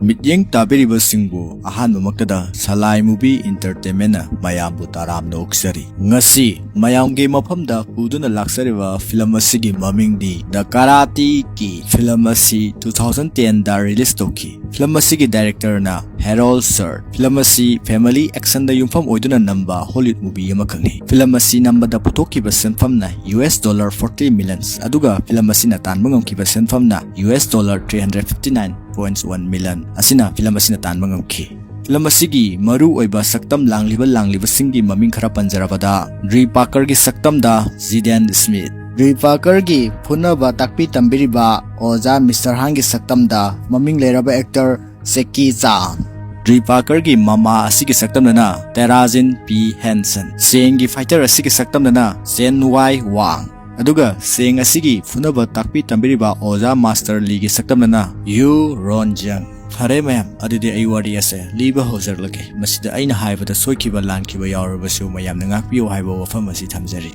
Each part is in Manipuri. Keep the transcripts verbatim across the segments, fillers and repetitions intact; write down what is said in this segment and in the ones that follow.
ꯃꯤꯠꯌꯦꯡ ꯇꯥꯕꯤꯔꯤꯕꯁꯤꯡꯕꯨ ꯑꯍꯥꯟꯕꯃꯛꯇꯗ ꯁꯂꯥꯏ ꯃꯨꯚꯤ ꯏꯟꯇꯔꯇꯦꯟꯃꯦꯟꯅ ꯃꯌꯥꯝꯕꯨ ꯇꯔꯥꯝꯅ ꯑꯣꯛꯆꯔꯤ꯫ ꯉꯁꯤ ꯃꯌꯥꯝꯒꯤ ꯃꯐꯝꯗ ꯄꯨꯗꯨꯅ ꯂꯥꯛꯆꯔꯤꯕ ꯐꯤꯂꯝ ꯑꯁꯤꯒꯤ ꯃꯃꯤꯡꯗꯤ ꯗ ꯀꯥꯔꯥꯇꯤ ꯀꯤꯗ꯫ ꯐꯤꯂꯝ ꯑꯁꯤ two thousand ten ꯗ ꯔꯤꯂꯤꯁ ꯇꯧꯈꯤ꯫ ꯐꯤꯂꯝ ꯑꯁꯤꯒꯤ ꯗꯥꯏꯔꯦꯛꯇꯔꯅ ꯍꯦꯔꯣꯜ ꯁꯔ꯫ ꯐꯤꯂꯝ ꯑꯁꯤ ꯐꯦꯃꯤꯂꯤ ꯑꯦꯛꯁꯟꯗ ꯌꯨꯝꯐꯝ ꯑꯣꯏꯗꯨꯅ ꯅꯝꯕ ꯍꯣꯂꯤꯋꯨꯗ ꯃꯨꯚꯤ ꯑꯃꯈꯛꯅꯤ꯫ ꯐꯤꯂꯝ ꯑꯁꯤ ꯅꯝꯕꯗ ꯄꯨꯊꯣꯛꯈꯤꯕ ꯁꯦꯟꯐꯝꯅ U S dollar forty millions, ꯑꯗꯨꯒ ꯐꯤꯂꯝ ꯑꯁꯤꯅ ꯇꯥꯟꯕ ꯉꯝꯈꯤꯕ ꯁꯦꯟꯐꯝꯅ U S dollar three hundred fifty nine point one million ꯑꯁꯤꯅ ꯐꯤꯂꯝ ꯑꯁꯤꯅ ꯇꯥꯟꯕ ꯉꯝꯈꯤ꯫ ꯐꯤꯂꯝ ꯑꯁꯤꯒꯤ ꯃꯔꯨ ꯑꯣꯏꯕ ꯁꯛꯇꯝ ꯂꯥꯡꯂꯤꯕ ꯂꯥꯡꯂꯤꯕꯁꯤꯡꯒꯤ ꯃꯃꯤꯡ ꯈꯔ ꯄꯟꯖꯔꯕꯗ, ꯗ꯭ꯔꯤ ꯄꯥꯀꯔꯒꯤ ꯁꯛꯇꯝꯗ ꯖꯤꯗꯦꯟ ꯁ꯭ꯃꯤꯊ, ꯗ꯭ꯔꯤ ꯄꯥꯀꯔꯒꯤ ꯐꯨꯅꯕ ꯇꯥꯛꯄꯤ ꯇꯝꯕꯤꯔꯤꯕ ꯑꯣꯖꯥ ꯃꯤꯁꯇꯔ ꯍꯥꯟꯒꯤ ꯁꯛꯇꯝꯗ ꯃꯃꯤꯡ ꯂꯩꯔꯕ ꯑꯦꯛꯇꯔ ꯖꯦꯀꯤ ꯆꯥꯟ, ꯗ꯭ꯔꯤ ꯄꯥꯀꯔꯒꯤ ꯃꯃꯥ ꯑꯁꯤꯒꯤ ꯁꯛꯇꯝꯗꯅ ꯇꯦꯔꯥꯖꯤꯟ ꯄꯤ ꯍꯦꯟꯁꯟ, ꯆꯦꯡꯒꯤ ꯐꯥꯏꯇꯔ ꯑꯁꯤꯒꯤ ꯁꯛꯇꯝꯗꯅ ꯆꯦꯟ ꯋꯥꯏ ꯋꯥꯡ, ꯑꯗꯨꯒ ꯆꯦꯡ ꯑꯁꯤꯒꯤ ꯐꯨꯅꯕ ꯇꯥꯛꯄꯤ ꯇꯝꯕꯤꯔꯤꯕ ꯑꯣꯖꯥ ꯃꯥꯁꯇꯔ ꯂꯤꯒꯤ ꯁꯛꯇꯝꯗꯅ ꯌꯨ ꯔꯣꯟ ꯖꯪ꯫ ꯐꯔꯦ ꯃꯌꯥꯝ, ꯑꯗꯨꯗꯤ ꯑꯩ ꯋꯥꯔꯤ ꯑꯁꯦ ꯂꯤꯕ ꯍꯧꯖꯔꯛꯂꯒꯦ꯫ ꯃꯁꯤꯗ ꯑꯩꯅ ꯍꯥꯏꯕꯗ ꯁꯣꯏꯈꯤꯕ ꯂꯥꯟꯈꯤꯕ ꯌꯥꯎꯔꯕꯁꯨ ꯃꯌꯥꯝꯅ ꯉꯥꯛꯄꯤꯌꯨ ꯍꯥꯏꯕ ꯋꯥꯐꯝ ꯑꯁꯤ ꯊꯝꯖꯔꯤ꯫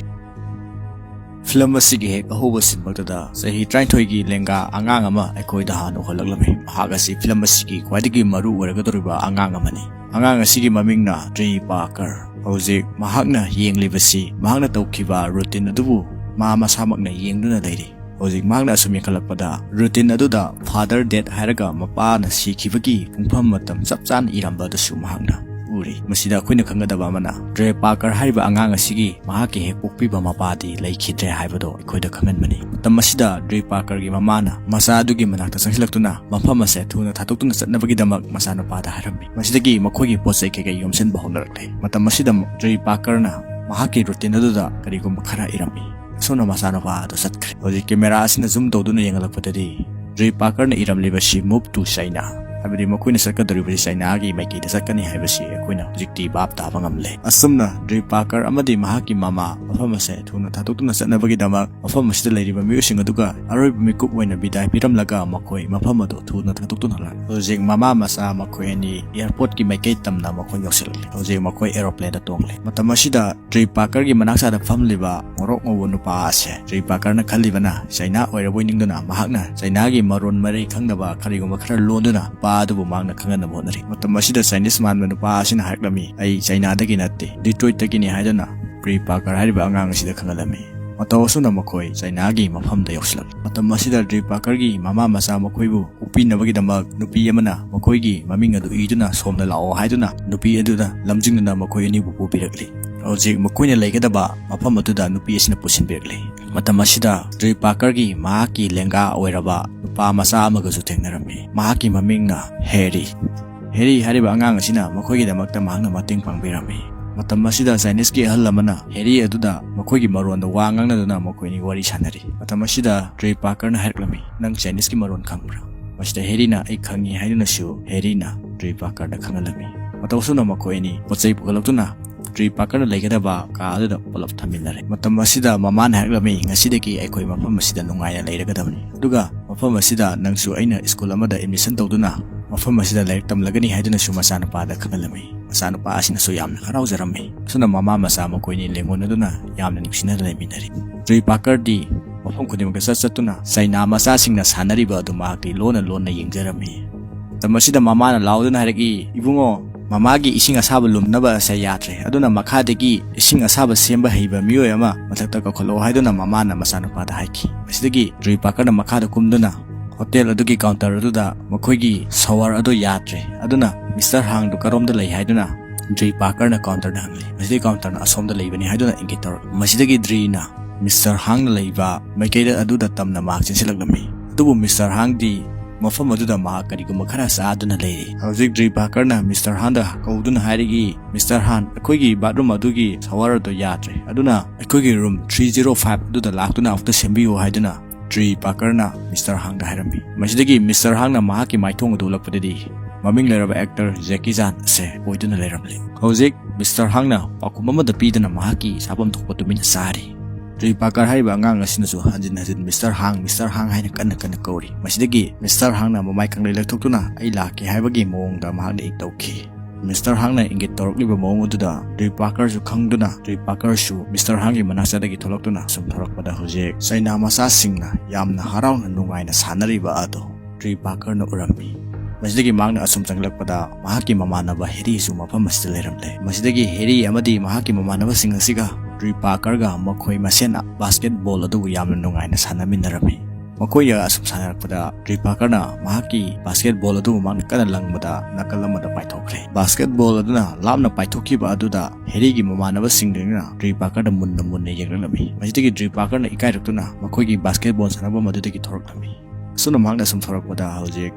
ꯐꯤꯂꯝ ꯑꯁꯤꯒꯤ ꯍꯦꯛ ꯑꯍꯧꯕ ꯁꯤꯟꯃꯛꯇꯗ ꯆꯍꯤ ꯇꯔꯥꯅꯤꯊꯣꯏꯒꯤ ꯂꯦꯡꯒꯥ ꯑꯉꯥꯡ ꯑꯃ ꯑꯩꯈꯣꯏꯗ ꯍꯥꯟꯅ ꯎꯍꯜꯂꯛꯂꯝꯃꯤ꯫ ꯃꯍꯥꯛ ꯑꯁꯤ ꯐꯤꯂꯝ ꯑꯁꯤꯒꯤ ꯈ꯭ꯋꯥꯏꯗꯒꯤ ꯃꯔꯨ ꯑꯣꯏꯔꯒꯗꯧꯔꯤꯕ ꯑꯉꯥꯡ ꯑꯃꯅꯤ꯫ ꯑꯉꯥꯡ ꯑꯁꯤꯒꯤ ꯃꯃꯤꯡꯅ ꯗ꯭ꯔꯤ ꯄꯥꯀꯔ꯫ ꯍꯧꯖꯤꯛ ꯃꯍꯥꯛꯅ ꯌꯦꯡꯂꯤꯕꯁꯤ ꯃꯍꯥꯛꯅ ꯇꯧꯈꯤꯕ ꯔꯨꯇꯤꯟ ꯑꯗꯨꯕꯨ ꯃꯥ ꯃꯁꯥꯃꯛꯅ ꯌꯦꯡꯗꯨꯅ ꯂꯩꯔꯤ꯫ ꯍꯧꯖꯤꯛ ꯃꯍꯥꯛꯅ ꯑꯁꯨꯝ ꯌꯦꯡꯈꯠꯂꯛꯄꯗ ꯔꯨꯇꯤꯟ ꯑꯗꯨꯗ ꯐꯥꯗꯔ ꯗꯦꯠ ꯍꯥꯏꯔꯒ ꯃꯄꯥꯅ ꯁꯤꯈꯤꯕꯒꯤ ꯄꯨꯡꯐꯝ ꯃꯇꯝ ꯆꯞ ꯆꯥꯅ ꯏꯔꯝꯕ ꯑꯗꯨꯁꯨ ꯃꯍꯥꯛꯅ ꯎꯔꯤ꯫ ꯃꯁꯤꯗ ꯑꯩꯈꯣꯏꯅ ꯈꯪꯒꯗꯕ ꯑꯃꯅ, ꯗ꯭ꯔꯦ ꯄꯥꯀꯔ ꯍꯥꯏꯔꯤꯕ ꯑꯉꯥꯡ ꯑꯁꯤꯒꯤ ꯃꯍꯥꯛꯀꯤ ꯍꯦꯛ ꯄꯣꯛꯄꯤꯕ ꯃꯄꯥꯗꯤ ꯂꯩꯈꯤꯗ꯭ꯔꯦ ꯍꯥꯏꯕꯗꯣ ꯑꯩꯈꯣꯏꯗ ꯈꯪꯍꯟꯕꯅꯤ꯫ ꯃꯇꯝ ꯑꯁꯤꯗ ꯗ꯭ꯔꯦ ꯄꯥꯀꯔꯒꯤ ꯃꯃꯥꯅ ꯃꯆꯥ ꯑꯗꯨꯒꯤ ꯃꯅꯥꯛꯇ ꯆꯪꯁꯤꯜꯂꯛꯇꯨꯅ ꯃꯐꯝ ꯑꯁꯦ ꯊꯨꯅ ꯊꯥꯗꯣꯛꯇꯨꯅ ꯆꯠꯅꯕꯒꯤꯗꯃꯛ ꯃꯆꯥꯅꯨꯄꯥꯗ ꯍꯥꯏꯔꯝꯃꯤ꯫ ꯃꯁꯤꯗꯒꯤ ꯃꯈꯣꯏꯒꯤ ꯄꯣꯠ ꯆꯩ ꯀꯩꯀꯩ ꯌꯣꯝꯁꯤꯟꯕ ꯍꯧꯅꯔꯛꯂꯦ꯫ ꯃꯇꯝ ꯑꯁꯤꯗ ꯗ꯭ꯔꯦ ꯄꯥꯀꯔꯅ ꯃꯍꯥꯛꯀꯤ ꯔꯨꯇꯤꯟ ꯑꯗꯨꯗ ꯀꯔꯤꯒꯨꯝꯕ ꯈꯔ ꯏꯔꯝꯃꯤ꯫ ꯑꯁꯨꯝꯅ ꯃꯆꯥꯅꯨꯄꯥ ꯑꯗꯨ ꯆꯠꯈ꯭ꯔꯦ꯫ ꯍꯧꯖꯤꯛ ꯀꯦꯃꯦꯔꯥ ꯑꯁꯤꯅ ꯖꯨꯝ ꯇꯧꯗꯨꯅ ꯌꯦꯡꯍꯜꯂꯛꯄꯗꯗꯤ ꯗ꯭ꯔꯦ ꯄꯥꯀꯔꯅ ꯏꯔꯝꯂꯤꯕꯁꯤ "Move to China", ꯍꯥꯏꯕꯗꯤ ꯃꯈꯣꯏꯅ ꯆꯠꯀꯗꯧꯔꯤꯕꯁꯤ ꯆꯥꯏꯅꯥꯒꯤ ꯃꯥꯏꯀꯩꯗ ꯆꯠꯀꯅꯤ ꯍꯥꯏꯕꯁꯤ ꯑꯩꯈꯣꯏꯅ ꯍꯧꯖꯤꯛꯇꯤ ꯚꯥꯞ ꯇꯥꯕ ꯉꯝꯂꯦ꯫ ꯑꯁꯨꯝꯅ ꯗ꯭ꯔꯦ ꯄꯥꯀꯔ ꯑꯃꯗꯤ ꯃꯍꯥꯛꯀꯤ ꯃꯃꯥ ꯃꯐꯝ ꯑꯁꯦ ꯊꯨꯅ ꯊꯥꯗꯣꯛꯇꯨꯅ ꯆꯠꯅꯕꯒꯤꯗꯃꯛ ꯃꯐꯝ ꯑꯁꯤꯗ ꯂꯩꯔꯤꯕ ꯃꯤꯑꯣꯏꯁꯤꯡ ꯑꯗꯨꯒ ꯑꯔꯣꯏꯕ ꯃꯤꯀꯨꯞ ꯑꯣꯏꯅ ꯕꯤꯗꯥꯏ ꯄꯤꯔꯝꯂꯒ ꯃꯈꯣꯏ ꯃꯐꯝ ꯑꯗꯨ ꯊꯨꯅ ꯊꯥꯗꯣꯛꯇꯨꯅ ꯂꯥꯛꯂꯦ꯫ ꯍꯧꯖꯤꯛ ꯃꯃꯥ ꯃꯆꯥ ꯃꯈꯣꯏ ꯑꯅꯤ ꯑꯦꯌꯔꯄꯣꯔꯠꯀꯤ ꯃꯥꯏꯀꯩ ꯇꯝꯅ ꯃꯈꯣꯏ ꯌꯧꯁꯤꯜꯂꯛꯂꯦ꯫ ꯍꯧꯖꯤꯛ ꯃꯈꯣꯏ ꯑꯦꯔꯣꯄ꯭ꯂꯦꯟꯗ ꯇꯣꯡꯂꯦ꯫ ꯃꯇꯝ ꯑꯁꯤꯗ ꯗ꯭ꯔꯦ ꯄꯥꯀꯔꯒꯤ ꯃꯅꯥꯛ ꯆꯥꯗ ꯐꯝꯂꯤꯕ ꯉꯧꯔꯣꯛ ꯉꯧꯕ ꯅꯨꯄꯥ ꯑꯁꯦ ꯗ꯭ꯔꯦ ꯄꯥꯀꯔꯅ ꯈꯜꯂꯤꯕꯅ ꯆꯥꯏꯅꯥ ꯑꯣꯏꯔꯕꯣꯏ ꯅꯤꯡꯗꯨꯅ ꯃꯍꯥꯛꯅ ꯆꯥꯏꯅꯥꯒꯤ ꯃꯔꯣꯟ ꯃꯔꯩ ꯈꯪꯗꯕ ꯀꯔꯤꯒꯨꯝꯕ ꯈꯔ ꯂꯣꯟꯗꯨꯅ ꯅꯨꯄꯥ ꯑꯗꯨꯕꯨ ꯃꯍꯥꯛꯅ ꯈꯪꯍꯟꯅꯕ ꯍꯣꯠꯅꯔꯤ꯫ ꯃꯇꯝ ꯑꯁꯤꯗ ꯆꯥꯏꯅꯤꯁ ꯃꯥꯟꯕ ꯅꯨꯄꯥ ꯑꯁꯤꯅ ꯍꯥꯏꯔꯛꯂꯝꯃꯤ, "ꯑꯩ ꯆꯥꯏꯅꯥꯗꯒꯤ ꯅꯠꯇꯦ, ꯗꯤꯇ꯭ꯔꯣꯏꯠꯇꯒꯤꯅꯤ" ꯍꯥꯏꯗꯨꯅ ꯇ꯭ꯔꯤ ꯄꯥꯔꯀꯔ ꯍꯥꯏꯔꯤꯕ ꯑꯉꯥꯡ ꯑꯁꯤꯗ ꯈꯪꯍꯜꯂꯝꯃꯤ꯫ ꯃꯇꯧ ꯑꯁꯨꯝꯅ ꯃꯈꯣꯏ ꯆꯥꯏꯅꯥꯒꯤ ꯃꯐꯝꯗ ꯌꯧꯁꯤꯜꯂꯛꯂꯤ꯫ ꯃꯇꯝ ꯑꯁꯤꯗ ꯇ꯭ꯔꯤ ꯄꯥꯔꯀꯔꯒꯤ ꯃꯃꯥ ꯃꯆꯥ ꯃꯈꯣꯏꯕꯨ ꯄꯣꯛꯄꯤꯅꯕꯒꯤꯗꯃꯛ ꯅꯨꯄꯤ ꯑꯃꯅ ꯃꯈꯣꯏꯒꯤ ꯃꯃꯤꯡ ꯑꯗꯨ ꯏꯗꯨꯅ ꯁꯣꯝꯗ ꯂꯥꯛꯑꯣ ꯍꯥꯏꯗꯨꯅ ꯅꯨꯄꯤ ꯑꯗꯨꯗ ꯂꯝꯖꯤꯡꯗꯨꯅ ꯃꯈꯣꯏ ꯑꯅꯤꯕꯨ ꯄꯨꯕꯤꯔꯛꯂꯤ꯫ ꯍꯧꯖꯤꯛ ꯃꯈꯣꯏꯅ ꯂꯩꯒꯗꯕ ꯃꯐꯝ ꯑꯗꯨꯗ ꯅꯨꯄꯤ ꯑꯁꯤꯅ ꯄꯨꯁꯤꯟꯕꯤꯔꯛꯂꯤ꯫ ꯃꯇꯝ ꯑꯁꯤꯗ ꯇ꯭ꯔꯤ ꯄꯥꯔꯀꯔꯒꯤ ꯃꯍꯥꯛꯀꯤ ꯂꯦꯡꯒꯥ ꯑꯣꯏꯔꯕ ꯅꯨꯄꯥ ꯃꯆꯥ ꯑꯃꯒꯁꯨ ꯊꯦꯡꯅꯔꯝꯃꯤ꯫ ꯃꯍꯥꯛꯀꯤ ꯃꯃꯤꯡꯅ ꯍꯦꯔꯤ꯫ ꯍꯦꯔꯤ ꯍꯥꯏꯔꯤꯕ ꯑꯉꯥꯡ ꯑꯁꯤꯅ ꯃꯈꯣꯏꯒꯤꯗꯃꯛꯇ ꯃꯍꯥꯛꯅ ꯃꯇꯦꯡ ꯄꯥꯡꯕꯤꯔꯝꯃꯤ꯫ ꯃꯇꯝ ꯑꯁꯤꯗ ꯆꯥꯏꯅꯤꯁꯀꯤ ꯑꯍꯜ ꯑꯃꯅ ꯍꯦꯔꯤ ꯑꯗꯨꯗ ꯃꯈꯣꯏꯒꯤ ꯃꯔꯣꯟꯗ ꯋꯥ ꯉꯥꯡꯅꯗꯨꯅ ꯃꯈꯣꯏ ꯑꯅꯤ ꯋꯥꯔꯤ ꯁꯥꯟꯅꯔꯤ꯫ ꯃꯇꯝ ꯑꯁꯤꯗ ꯇ꯭ꯔꯤ ꯄꯥꯔꯀꯔꯅ ꯍꯥꯏꯔꯛꯂꯝꯃꯤ, "ꯅꯪ ꯆꯥꯏꯅꯤꯁꯀꯤ ꯃꯔꯣꯟ ꯈꯪꯕ꯭ꯔꯥ?" ꯃꯁꯤꯗ ꯍꯦꯔꯤꯅ "ꯑꯩ ꯈꯪꯉꯤ" ꯍꯥꯏꯗꯨꯅꯁꯨ ꯍꯦꯔꯤꯅ ꯇ꯭ꯔꯤ ꯄꯥꯔꯀꯔꯗ ꯈꯪꯍꯜꯂꯝꯃꯤ꯫ ꯃꯇꯧ ꯑꯁꯨꯝꯅ ꯃꯈꯣꯏ ꯑꯅꯤ ꯄꯣꯠ ꯆꯩ ꯄꯨꯈꯠꯂꯛꯇꯨꯅ ꯇ꯭ꯔꯤ ꯄꯥꯔꯀꯔꯅ ꯂꯩꯒꯗꯕ ꯀꯥ ꯑꯗꯨꯗ ꯄꯨꯂꯞ ꯊꯝꯃꯤꯟꯅꯔꯦ꯫ ꯃꯇꯝ ꯑꯁꯤꯗ ꯃꯃꯥꯅ ꯍꯥꯏꯔꯛꯂꯝꯃꯤ, "ꯉꯁꯤꯗꯒꯤ ꯑꯩꯈꯣꯏ ꯃꯐꯝ ꯑꯁꯤꯗ ꯅꯨꯡꯉꯥꯏꯅ ꯂꯩꯔꯒꯗꯕꯅꯤ꯫ ꯑꯗꯨꯒ ꯃꯐꯝ ꯑꯁꯤꯗ ꯅꯪꯁꯨ ꯑꯩꯅ ꯁ꯭ꯀꯨꯜ ꯑꯃꯗ ꯑꯦꯗꯃꯤꯁꯟ ꯇꯧꯗꯨꯅ ꯃꯐꯝ ꯑꯁꯤꯗ ꯂꯥꯏꯔꯤꯛ ꯇꯝꯂꯒꯅꯤ" ꯍꯥꯏꯗꯨꯅꯁꯨ ꯃꯆꯥꯅꯨꯄꯥꯗ ꯈꯪꯍꯜꯂꯝꯃꯤ꯫ ꯃꯆꯥꯅꯨꯄꯥ ꯑꯁꯤꯅꯁꯨ ꯌꯥꯝꯅ ꯍꯔꯥꯎꯖꯔꯝꯃꯤ꯫ ꯑꯁꯨꯝꯅ ꯃꯃꯥ ꯃꯆꯥ ꯃꯈꯣꯏꯅꯤ ꯂꯦꯡꯒꯣꯟꯅꯗꯨꯅ ꯌꯥꯝꯅ ꯅꯨꯡꯁꯤꯅꯅ ꯂꯩꯃꯤꯟꯅꯔꯤ꯫ ꯇ꯭ꯔꯤ ꯄꯥꯔꯀꯔꯗꯤ ꯃꯐꯝ ꯈꯨꯗꯤꯡꯃꯛꯇ ꯆꯠ ꯆꯠꯇꯨꯅ ꯆꯩꯅꯥ ꯃꯆꯥꯁꯤꯡꯅ ꯁꯥꯟꯅꯔꯤꯕ ꯑꯗꯨ ꯃꯍꯥꯛꯇꯤ ꯂꯣꯟꯅ ꯂꯣꯟꯅ ꯌꯦꯡꯖꯔꯝꯃꯤ꯫ ꯃꯇꯝ ꯑꯁꯤꯗ ꯃꯃꯥꯅ ꯂꯥꯎꯗꯨꯅ ꯍꯥꯏꯔꯛꯏ, "ꯏꯕꯨꯡꯉꯣ, ꯃꯃꯥꯒꯤ ꯏꯁꯤꯡ ꯑꯁꯥꯕ ꯂꯨꯝꯅꯕ ꯑꯁꯦ ꯌꯥꯗ꯭ꯔꯦ, ꯑꯗꯨꯅ ꯃꯈꯥꯗꯒꯤ ꯏꯁꯤꯡ ꯑꯁꯥꯕ ꯁꯦꯝꯕ ꯍꯩꯕ ꯃꯤꯑꯣꯏ ꯑꯃ ꯃꯊꯛꯇ ꯀꯧꯈꯠꯂꯛꯑꯣ" ꯍꯥꯏꯗꯨꯅ ꯃꯃꯥꯅ ꯃꯆꯥꯅꯨꯄꯥꯗ ꯍꯥꯏꯈꯤ꯫ ꯃꯁꯤꯗꯒꯤ ꯇ꯭ꯔꯤ ꯄꯥꯔꯀꯔꯅ ꯃꯈꯥꯗ ꯀꯨꯝꯗꯨꯅ ꯍꯣꯇꯦꯜ ꯑꯗꯨꯒꯤ ꯀꯥꯎꯟꯇꯔ ꯑꯗꯨꯗ ꯃꯈꯣꯏꯒꯤ ꯁꯣꯋꯔ ꯑꯗꯨ ꯌꯥꯗ꯭ꯔꯦ, ꯑꯗꯨꯅ ꯃꯤꯁꯇꯔ ꯍꯥꯡꯗꯨ ꯀꯔꯣꯝꯗ ꯂꯩ ꯍꯥꯏꯗꯨꯅ ꯗ꯭ꯔꯤ ꯄꯥꯔꯀꯔꯅ ꯀꯥꯎꯟꯇꯔꯗ ꯍꯪꯂꯤ꯫ ꯃꯁꯤꯗꯒꯤ ꯀꯥꯎꯟꯇꯔꯅ "ꯑꯁꯣꯝꯗ ꯂꯩꯕꯅꯤ" ꯍꯥꯏꯗꯨꯅ ꯏꯪꯒꯤꯠ ꯇꯧꯔꯛꯏ꯫ ꯃꯁꯤꯗꯒꯤ ꯗ꯭ꯔꯤꯅ ꯃꯤꯁꯇꯔ ꯍꯥꯡꯅ ꯂꯩꯕ ꯃꯥꯏꯀꯩꯗ ꯑꯗꯨꯗ ꯇꯝꯅ ꯃꯍꯥꯛ ꯆꯦꯟꯁꯤꯜꯂꯛꯂꯝꯃꯤ꯫ ꯑꯗꯨꯕꯨ ꯃꯤꯁꯇꯔ ꯍꯥꯡꯗꯤ ꯃꯐꯝ ꯑꯗꯨꯗ ꯃꯍꯥꯛ ꯀꯔꯤꯒꯨꯝꯕ ꯈꯔ ꯆꯥꯗꯨꯅ ꯂꯩꯔꯤ꯫ ꯍꯧꯖꯤꯛ ꯗ꯭ꯔꯤ ꯄꯥꯔꯀꯔꯅ ꯃꯤꯁꯇꯔ ꯍꯥꯟꯗ ꯀꯧꯗꯨꯅ ꯍꯥꯏꯔꯛꯏ, "ꯃꯤꯁꯇꯔ ꯍꯥꯟ, ꯑꯩꯈꯣꯏꯒꯤ ꯕꯥꯠꯔꯨꯝ ꯑꯗꯨꯒꯤ ꯁꯣꯋꯔ ꯑꯗꯨ ꯌꯥꯗ꯭ꯔꯦ, ꯑꯗꯨꯅ ꯑꯩꯈꯣꯏꯒꯤ ꯔꯨꯝ ꯊ꯭ꯔꯤ ꯖꯤꯔꯣ ꯐꯥꯏꯚ ꯑꯗꯨꯗ ꯂꯥꯛꯇꯨꯅ ꯑꯃꯨꯛꯇ ꯁꯦꯝꯕꯤꯌꯨ" ꯍꯥꯏꯗꯨꯅ ꯗ꯭ꯔꯤ ꯄꯥꯔꯀꯔꯅ ꯃꯤꯁꯇꯔ ꯍꯥꯡꯗ ꯍꯥꯏꯔꯝꯃꯤ꯫ ꯃꯁꯤꯗꯒꯤ ꯃꯤꯁꯇꯔ ꯍꯥꯡꯅ ꯃꯍꯥꯛꯀꯤ ꯃꯥꯏꯊꯣꯡ ꯑꯗꯨ ꯎꯠꯂꯛꯄꯗꯗꯤ ꯃꯃꯤꯡ ꯂꯩꯔꯕ ꯑꯦꯛꯇꯔ ꯖꯦꯀꯤ ꯆꯥꯟ ꯑꯁꯦ ꯑꯣꯏꯗꯨꯅ ꯂꯩꯔꯝꯂꯤ꯫ ꯍꯧꯖꯤꯛ ꯃꯤꯁꯇꯔ ꯍꯥꯡꯅ ꯄꯥꯎꯈꯨꯝ ꯑꯃꯗ ꯄꯤꯗꯅ ꯃꯍꯥꯛꯀꯤ ꯆꯥꯐꯝ ꯊꯣꯛꯄ ꯇꯨꯃꯤꯟꯅ ꯆꯥꯔꯤ꯫ ꯗ꯭ꯔꯤ ꯄꯥꯔꯀꯔ ꯍꯥꯏꯔꯤꯕ ꯑꯉꯥꯡ ꯑꯁꯤꯅꯁꯨ ꯍꯟꯖꯤꯟ ꯍꯟꯖꯤꯟ "ꯃꯤꯁꯇꯔ ꯍꯥꯡ, ꯃꯤꯁꯇꯔ ꯍꯥꯡ" ꯍꯥꯏꯅ ꯀꯟꯅ ꯀꯟꯅ ꯀꯧꯔꯤ꯫ ꯃꯁꯤꯗꯒꯤ ꯃꯤꯁꯇꯔ ꯍꯥꯡꯅ ꯃꯃꯥꯏ ꯀꯪꯂꯩ ꯂꯩꯊꯣꯛꯇꯨꯅ "ꯑꯩ ꯂꯥꯛꯀꯦ" ꯍꯥꯏꯕꯒꯤ ꯃꯑꯣꯡꯗ ꯃꯍꯥꯛꯅ ꯏꯪ ꯇꯧꯈꯤ꯫ ꯃꯤꯁꯇꯔ ꯍꯥꯡꯅ ꯏꯪꯒꯤꯠ ꯇꯧꯔꯛꯂꯤꯕ ꯃꯑꯣꯡ ꯑꯗꯨꯗ ꯗ꯭ꯔꯤ ꯄꯥꯔꯀꯔꯁꯨ ꯈꯪꯗꯨꯅ ꯗ꯭ꯔꯤ ꯄꯥꯔꯀꯔꯁꯨ ꯃꯤꯁꯇꯔ ꯍꯥꯡꯒꯤ ꯃꯅꯥꯛꯆꯗꯒꯤ ꯊꯣꯛꯂꯛꯇꯨꯅ ꯁꯨꯝ ꯊꯣꯔꯛꯄꯗ ꯍꯧꯖꯤꯛ ꯆꯩꯅꯥ ꯃꯆꯥꯁꯤꯡꯅ ꯌꯥꯝꯅ ꯍꯔꯥꯎꯅ ꯅꯨꯡꯉꯥꯏꯅ ꯁꯥꯟꯅꯔꯤꯕ ꯑꯗꯨ ꯗ꯭ꯔꯤ ꯄꯥꯔꯀꯔꯅ ꯎꯔꯝꯃꯤ꯫ ꯃꯁꯤꯗꯒꯤ ꯃꯍꯥꯛꯅ ꯑꯁꯨꯝ ꯆꯪꯂꯛꯄꯗ ꯃꯍꯥꯛꯀꯤ ꯃꯃꯥꯟꯅꯕ ꯍꯦꯔꯤꯁꯨ ꯃꯐꯝ ꯑꯁꯤꯗ ꯂꯩꯔꯝꯂꯦ꯫ ꯃꯁꯤꯗꯒꯤ ꯍꯦꯔꯤ ꯑꯃꯗꯤ ꯃꯍꯥꯛꯀꯤ ꯃꯃꯥꯟꯅꯕꯁꯤꯡ ꯑꯁꯤꯒ ꯗ꯭ꯔꯤꯄꯥꯀꯔꯒ ꯃꯈꯣꯏ ꯃꯁꯦꯟꯅ ꯕꯥꯁꯀꯦꯠꯕꯣꯜ ꯑꯗꯨꯕꯨ ꯌꯥꯝꯅ ꯅꯨꯡꯉꯥꯏꯅ ꯁꯥꯟꯅꯃꯤꯟꯅꯔꯝꯃꯤ꯫ ꯃꯈꯣꯏꯅ ꯑꯁꯨꯝ ꯁꯥꯟꯅꯔꯛꯄꯗ ꯗ꯭ꯔꯤꯄꯥꯀꯔꯅ ꯃꯍꯥꯛꯀꯤ ꯕꯥꯁꯀꯦꯠꯕꯣꯜ ꯑꯗꯨꯕꯨ ꯃꯍꯥꯛꯅ ꯀꯟꯅ ꯂꯪꯕꯗ ꯅꯥꯀꯜ ꯑꯃꯗ ꯄꯥꯏꯊꯣꯛꯈ꯭ꯔꯦ꯫ ꯕꯥꯁꯀꯦꯠꯕꯣꯜ ꯑꯗꯨꯅ ꯂꯥꯞꯅ ꯄꯥꯏꯊꯣꯛꯈꯤꯕ ꯑꯗꯨꯗ ꯍꯦꯔꯤꯒꯤ ꯃꯃꯥꯟꯅꯕꯁꯤꯡꯗꯨꯅ ꯗ꯭ꯔꯤꯄꯥꯀꯔꯗ ꯃꯨꯟꯅ ꯃꯨꯟꯅ ꯌꯦꯡꯂꯛꯂꯝꯃꯤ꯫ ꯃꯁꯤꯗꯒꯤ ꯗ꯭ꯔꯤꯄꯥꯀꯔꯅ ꯏꯀꯥꯏꯔꯛꯇꯨꯅ ꯃꯈꯣꯏꯒꯤ ꯕꯥꯁꯀꯦꯠꯕꯣꯜ ꯁꯥꯟꯅꯐꯝ ꯑꯗꯨꯗꯒꯤ ꯊꯣꯔꯛꯂꯝꯃꯤ꯫ ꯑꯁꯨꯝꯅ ꯃꯍꯥꯛꯅ ꯁꯨꯝ ꯊꯣꯔꯛꯄꯗ ꯍꯧꯖꯤꯛ